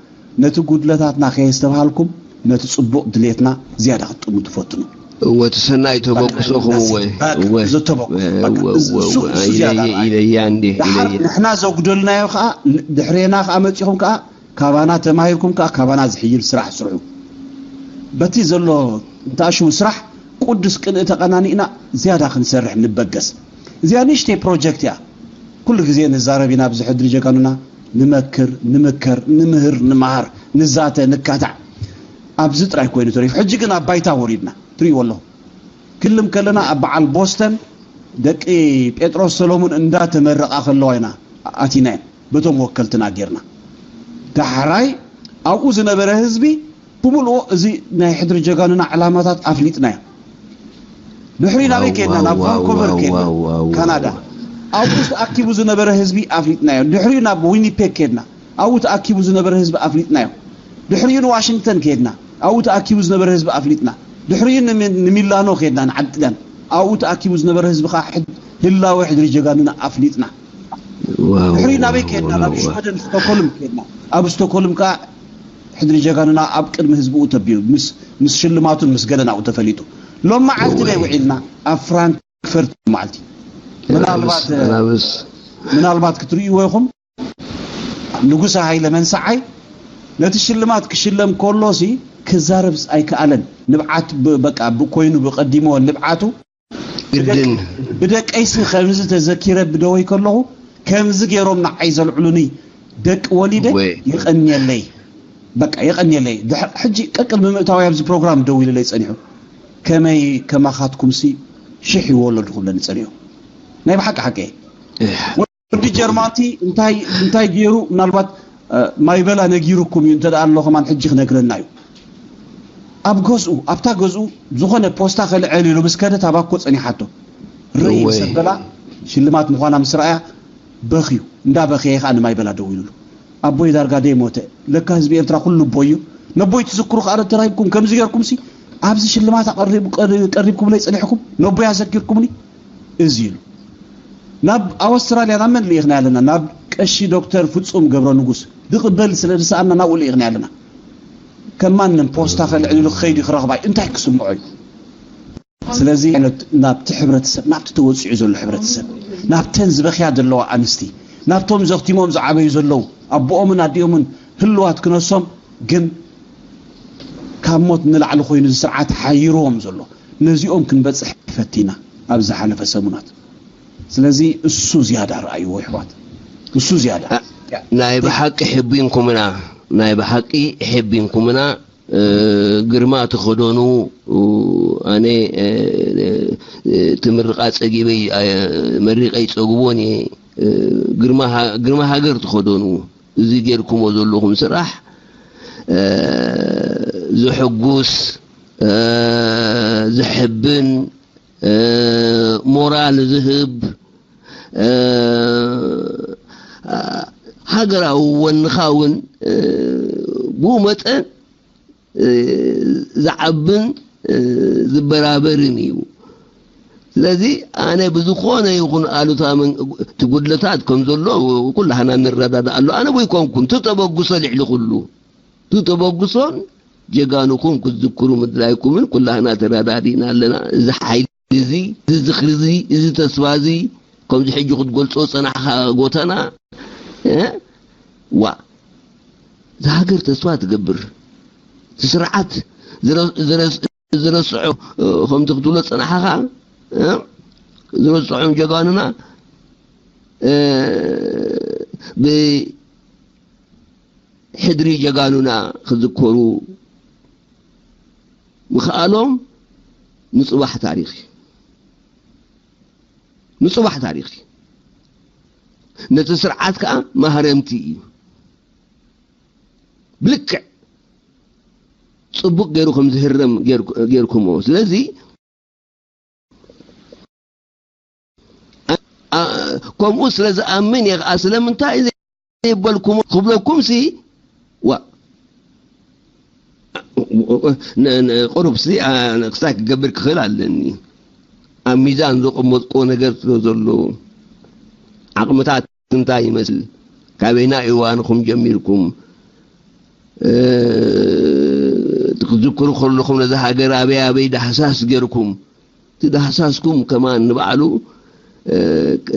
ነቲ ጉድለታትና ከየስተብሃልኩም ነቲ ፅቡቕ ድሌትና ዝያዳ ክትጥሙ ትፈትኑ። እወ እቲ ሰናይ ተበግሶኹም እወ እወ እወ እወ እወ እሱ እሱ ዝያዳ ኢለየ ኢለያ እንዴ ደሓር ኢለየ ንሕና ዘጉደልናዮ ከዓ ድሕሬና ከዓ መፂኹም ከዓ ካባና ተማሂርኩም ከዓ ካባና ዝሕይል ስራሕ ስርሑ። በቲ ዘሎ እንተኣሽው ስራሕ ቅዱስ ቅንኢ ተቐናኒእና ዝያዳ ክንሰርሕ ንበገስ። እዚኣ ንእሽተይ ፕሮጀክት እያ። ኩሉ ግዜ ንዛረብ ኢና ኣብዚ ሕድሪ ጀጋኑና ንመክር ንምከር ንምህር ንመሃር ንዛተ ንካታዕ። ኣብዚ ጥራይ ኮይኑ ተሪፉ ሕጂ ግን ኣብ ባይታ ወሪድና ትሪእዎ ኣለኹም። ክልም ከለና ኣብ በዓል ቦስተን ደቂ ጴጥሮስ ሰሎሙን እንዳተመረቓ ከለዋ ኢና ኣቲናየን በቶም ወከልትና ጌርና። ዳሕራይ ኣብኡ ዝነበረ ህዝቢ ብምልኦ እዚ ናይ ሕድሪ ጀጋኑና ዕላማታት ኣፍሊጥናዮ። ድሕሪ ናበይ ከድና ናብ ቫንኮቨር ከድና ካናዳ ኣብኡ ተኣኪቡ ዝነበረ ህዝቢ ኣፍሊጥናዮ። ድሕሪኡ ናብ ዊኒፔግ ከድና ኣብኡ ተኣኪቡ ዝነበረ ህዝቢ ኣፍሊጥናዮ። ድሕሪኡ ንዋሽንግተን ከድና ኣብኡ ተኣኪቡ ዝነበረ ህዝቢ ኣፍሊጥና። ድሕሪኡ ንሚ- ንሚላኖ ከድና ንዓዲ ጥልያን ኣብኡ ተኣኪቡ ዝነበረ ህዝቢ ከዓ ሕድ- ህላወ ሕድሪ ጀጋኑና ኣፍሊጥና። ድሕሪኡ ናበይ ከድና ናብ ሽወደን ስቶኮልም ከድና ኣብ ስቶኮልም ከዓ ሕድሪ ጀጋኑና ኣብ ቅድሚ ህዝብኡ ተቢሉ ምስ ምስ ሽልማቱን ምስ ገለናኡ ተፈሊጡ። ሎም መዓልቲ ናይ ውዒልና ኣብ ፍራንክፈርት መዓልቲ ምናልባት ምናልባት ክትርእይዎ ኢኹም። ንጉሰ ሃይለ መንሰዓይ ነቲ ሽልማት ክሽለም ከሎ ሲ ክዛረብ ኣይከኣለን። ንብዓት ብ- በቃ ብ- ኮይኑ ብቀዲሞ ንብዓቱ ግድን ብደቀይሲ ከምዚ ተዘኪረ ብደወይ ከለኹ ከምዚ ገይሮም ንዓይ ዘልዕሉኒ ደቂ ወሊደ ወይ የቐንየለይ በቃ የቐንየለይ። ድሕ- ሕጂ ቀቅል ብምእታዊ ኣብዚ ፕሮግራም ደው ኢልለይ ጸኒሑ ከመይ ከማኻትኩምሲ ሽሕ ይወለዱ ክብለኒ ጸኒሑ ናይ ብሓቂ ሓቂ እየ። ወዲ ጀርማንቲ እንታይ እንታይ ገይሩ ምናልባት ማይበላ ነጊሩኩም እዩ እንተ ኣሎ ከማን ሕጂ ክነግረና እዩ። ኣብ ገዝኡ ኣብታ ገዝኡ ዝኾነ ፖስታ ከልዕል ኢሉ ምስ ከደ ታባኮ ጸኒሓቶ ርእይ እወይ። ምስ ኣበላ ሽልማት ምዃና ምስ ረኣያ በኽዩ እንዳበኸየ ከዓ ንማይበላ ደው ኢሉሉ ኣቦይ ዳርጋ ደይ ሞተ ለካ ህዝቢ ኤርትራ ኩሉ ኣቦይ እዩ። ነቦይ ትዝክሩ ከዓ ተራሂብኩም ከምዚ ገርኩም ሲ ኣብዚ ሽልማት ኣቐሪቡ- ቀሪ- ቀሪብኩምለይ ጸኒሕኩም ነቦይ ኣዘኪርኩምኒ እዚ ኢሉ ናብ ኣውስትራልያ ናብ መን ልኢኽና ኣለና ናብ ቀሺ ዶክተር ፍጹም ገብረ ንጉስ ድቕበል ስለ ዝሰኣና ናብኡ ልኢኽና ኣለና። ከም ማንም ፖስታ ከልዕልሉ ክኸይድ ክረኽባይ እንታይ ክስምዖ እዩ? ስለዚ ናብቲ ሕብረተሰብ ናብቲ ተወፂዑ ዘሎ ሕብረተሰብ ናብተን ዝበኽያ ዘለዋ ኣንስቲ ናብቶም ዘኽቲሞም ዝዓበዩ ዘለዉ ኣቦኦምን ኣዲኦምን ህልዋት ክነሶም ግን ካብ ሞት ንላዕሊ ኮይኑ እዚ ስርዓት ሓይርዎም ዘሎ ነዚኦም ክንበፅሕ ፈቲና ኣብ ዝሓለፈ ሰሙናት። ስለዚ እሱ ዝያዳ ረኣይዎ ይሕዋት እሱ ዝያዳ ናይ ብሓቂ ሕቢንኩምና ናይ ብሓቂ ሕቢንኩምና ግርማ ተኸደኑ። ኣነ ትምርቓ ጸጊበይ መሪቐይ ጸግቦን እየ። ግርማ ሃገር ተኸደኑ። እዚ ጌርኩሞ ዘለኹም ስራሕ ዘሐጉስ፣ ዘሕብን፣ ሞራል ዝህብ፣ ሃገራዊ ወንኻ እውን ብኡ መጠን ዝዓብን ዝበራበርን እዩ። ስለዚ ኣነ ብዝኾነ ይኹን ኣሉታ እቲ ጉድለታት ከም ዘሎ ኩላህና ንረዳዳእ ኣሎ። ኣነ ወይ ኮንኩን ትተበግሶ ልዕሊ ኩሉ ትተበግሶን ጀጋኑኹም ክትዝክሩ ምድላይኩምን ኩላህና ተረዳዲእና ኣለና። እዚ ሓይሊ እዚ፣ እዚ ዝኽሪ እዚ፣ እዚ ተስፋ እዚ ከምዚ ሕጂ ክትገልጾ ጸናሕካ ጎተና ዋ ዝሃገር ተስፋ ትገብር እቲ ስርዓት ዝረስዖ ከምቲ ክትብሎ ጸናሕካ ዝረስዖም ጀጋኑና ብሕድሪ ጀጋኑና ክዝከሩ ምኽኣሎም ንጽባሕ ታሪኽ እዩ። ንጽባሕ ታሪኽ እዩ። ነቲ ስርዓት ከኣ ማህረምቲ እዩ። ብልክዕ ጽቡቕ ገይሩ ከም ዝህረም ጌርኩሞ። ስለዚ ከምኡ ስለ ዝኣምን እየ። ስለምንታይ ዘይበልኩም ክብለኩም ሲ ዋ ቁሩብ ሲ ክሳይ ክገብር ክኽእል ኣለኒ። ኣብ ሚዛን ዘቐመጥቆ ነገር ስለ ዘሎ ዓቕምታት እንታይ ይመስል፣ ካበይና እዋንኹም ጀሚርኩም ክትዝክሩ ከለኹም ነዚ ሃገር ኣበይ ኣበይ ዳህሳስ ጌርኩም እቲ ዳህሳስኩም ከማን ንባዕሉ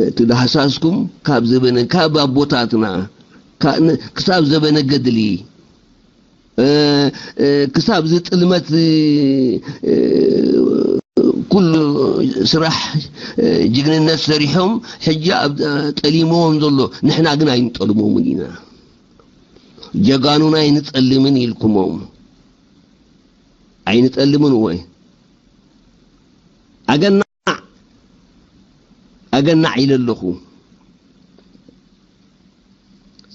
እቲ ዳህሳስኩም ካብ ዘበነ ካብ ኣቦታትና ክሳብ ዘበነ ገድሊ ክሳብ እዚ ጥልመት ኩሉ ስራሕ ጅግንነት ሰሪሖም ሕጂ ኣብ ጠሊምዎም ዘሎ ንሕና ግን ኣይንጠልሞምን ኢና። ጀጋኑና ኣይንጠልምን ኢልኩሞም ኣይንጠልምን ወይ ኣገናዕ ኣገናዕ ኢለ ኣለኹ።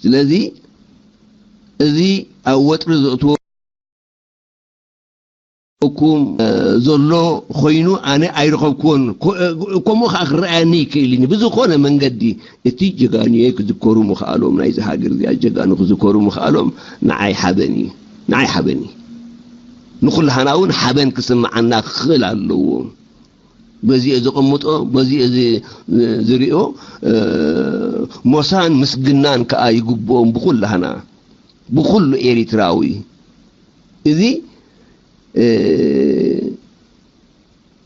ስለዚ እዚ ኣብ ወጥሪ ዘእትወኩም ዘሎ ኮይኑ ኣነ ኣይረኸብክዎን። ከምኡ ከዓ ክረኣየኒ ይክእል እዩ። ብዝኾነ መንገዲ እቲ ጀጋኑየ ክዝከሩ ምኽኣሎም ናይዚ ሃገር እዚኣ ጀጋኑ ክዝከሩ ምኽኣሎም ንዓይ ሓበን እዩ። ንዓይ ሓበን እዩ። ንኩላህና እውን ሓበን ክስምዓና ክኽእል ኣለዎ። በዚ እየ ዘቐምጦ፣ በዚ እየ ዝሪኦ። ሞሳን ምስግናን ከዓ ይግብኦም ብኩላህና ብኩሉ ኤሪትራዊ። እዚ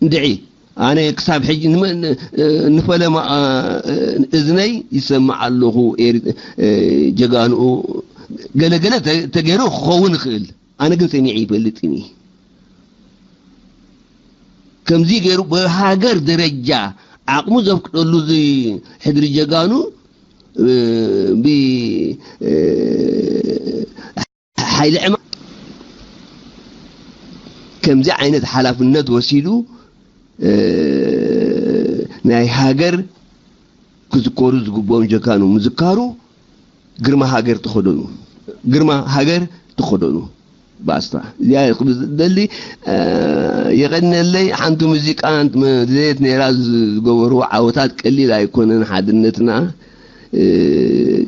እንድዒ ኣነ ክሳብ ሕጂ ንፈለማ እዝነይ ይሰምዕ ኣለኹ። ጀጋንኡ ገለገለ ተገይሩ ክኸውን ይኽእል። ኣነ ግን ሰሚዐ ይፈልጥን እየ። ከምዚ ገይሩ ብሃገር ደረጃ ዓቕሙ ዘፍቅደሉ እዚ ሕድሪ ጀጋኑ ብሓይሊ ዕማ ከምዚ ዓይነት ሓላፍነት ወሲዱ ናይ ሃገር ክዝከሩ ዝግብኦም ጀጋኑ ምዝካሩ ግርማ ሃገር ተኸደኑ፣ ግርማ ሃገር ተኸደኑ። ባስታ እዚኣ ክብል ዝደሊ የቐነለይ። ሓንቲ ሙዚቃ ዘየት ነራ ዝገበሩ ዓወታት ቀሊል ኣይኮነን። ሓድነትና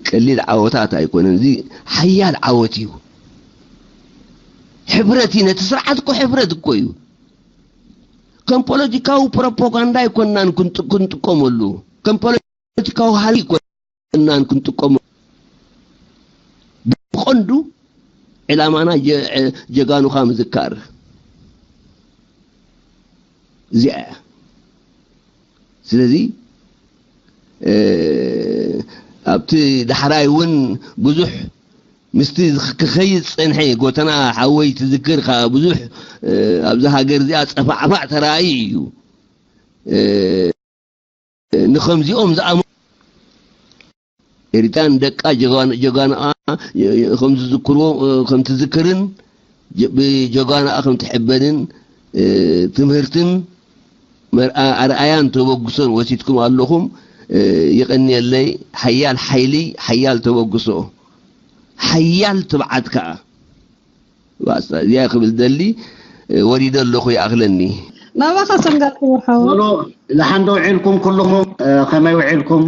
ቀሊል ዓወታት ኣይኮነን። እዚ ሓያል ዓወት እዩ። ሕብረት እዩ። ነቲ ስርዓት እኮ ሕብረት እኮ እዩ። ከም ፖለቲካዊ ፕሮፓጋንዳ ኣይኮናን ክንጥቀመሉ፣ ከም ፖለቲካዊ ሃሪ ኣይኮናን ክንጥቀመሉ። ብቐንዱ ዕላማና ጀጋኑኻ ምዝካር እዚኣ እያ። ስለዚ ኣብቲ ዳሕራይ እውን ብዙሕ ምስቲ ክኸይድ ዝጸንሐ ጎተና ሓወይ ትዝክር ከኣ ብዙሕ ኣብዚ ሃገር እዚኣ ጸፋዕፋዕ ተራእዩ እዩ። ንኸምዚኦም ዝኣመ ኤሪትራን ደቃ ጀጋንኣ ከም ዝዝክርዎ ከም ትዝክርን ብጀጋኑኣ ከም ትሕበንን ትምህርትን ኣርኣያን ተበግሶን ወሲድኩም ኣለኹም። የቐንየለይ። ሓያል ሓይሊ፣ ሓያል ተበግሶ፣ ሓያል ትብዓት ከኣ። እዚኣ ክብል ደሊ። ወሪደ ኣለኹ፣ ይኣኽለኒ። ናባኻ ሰንጋል ክቡር ሓወ። ሎ፣ ደሓን ዶ ውዒልኩም ኩልኹም? ከመይ ውዒልኩም?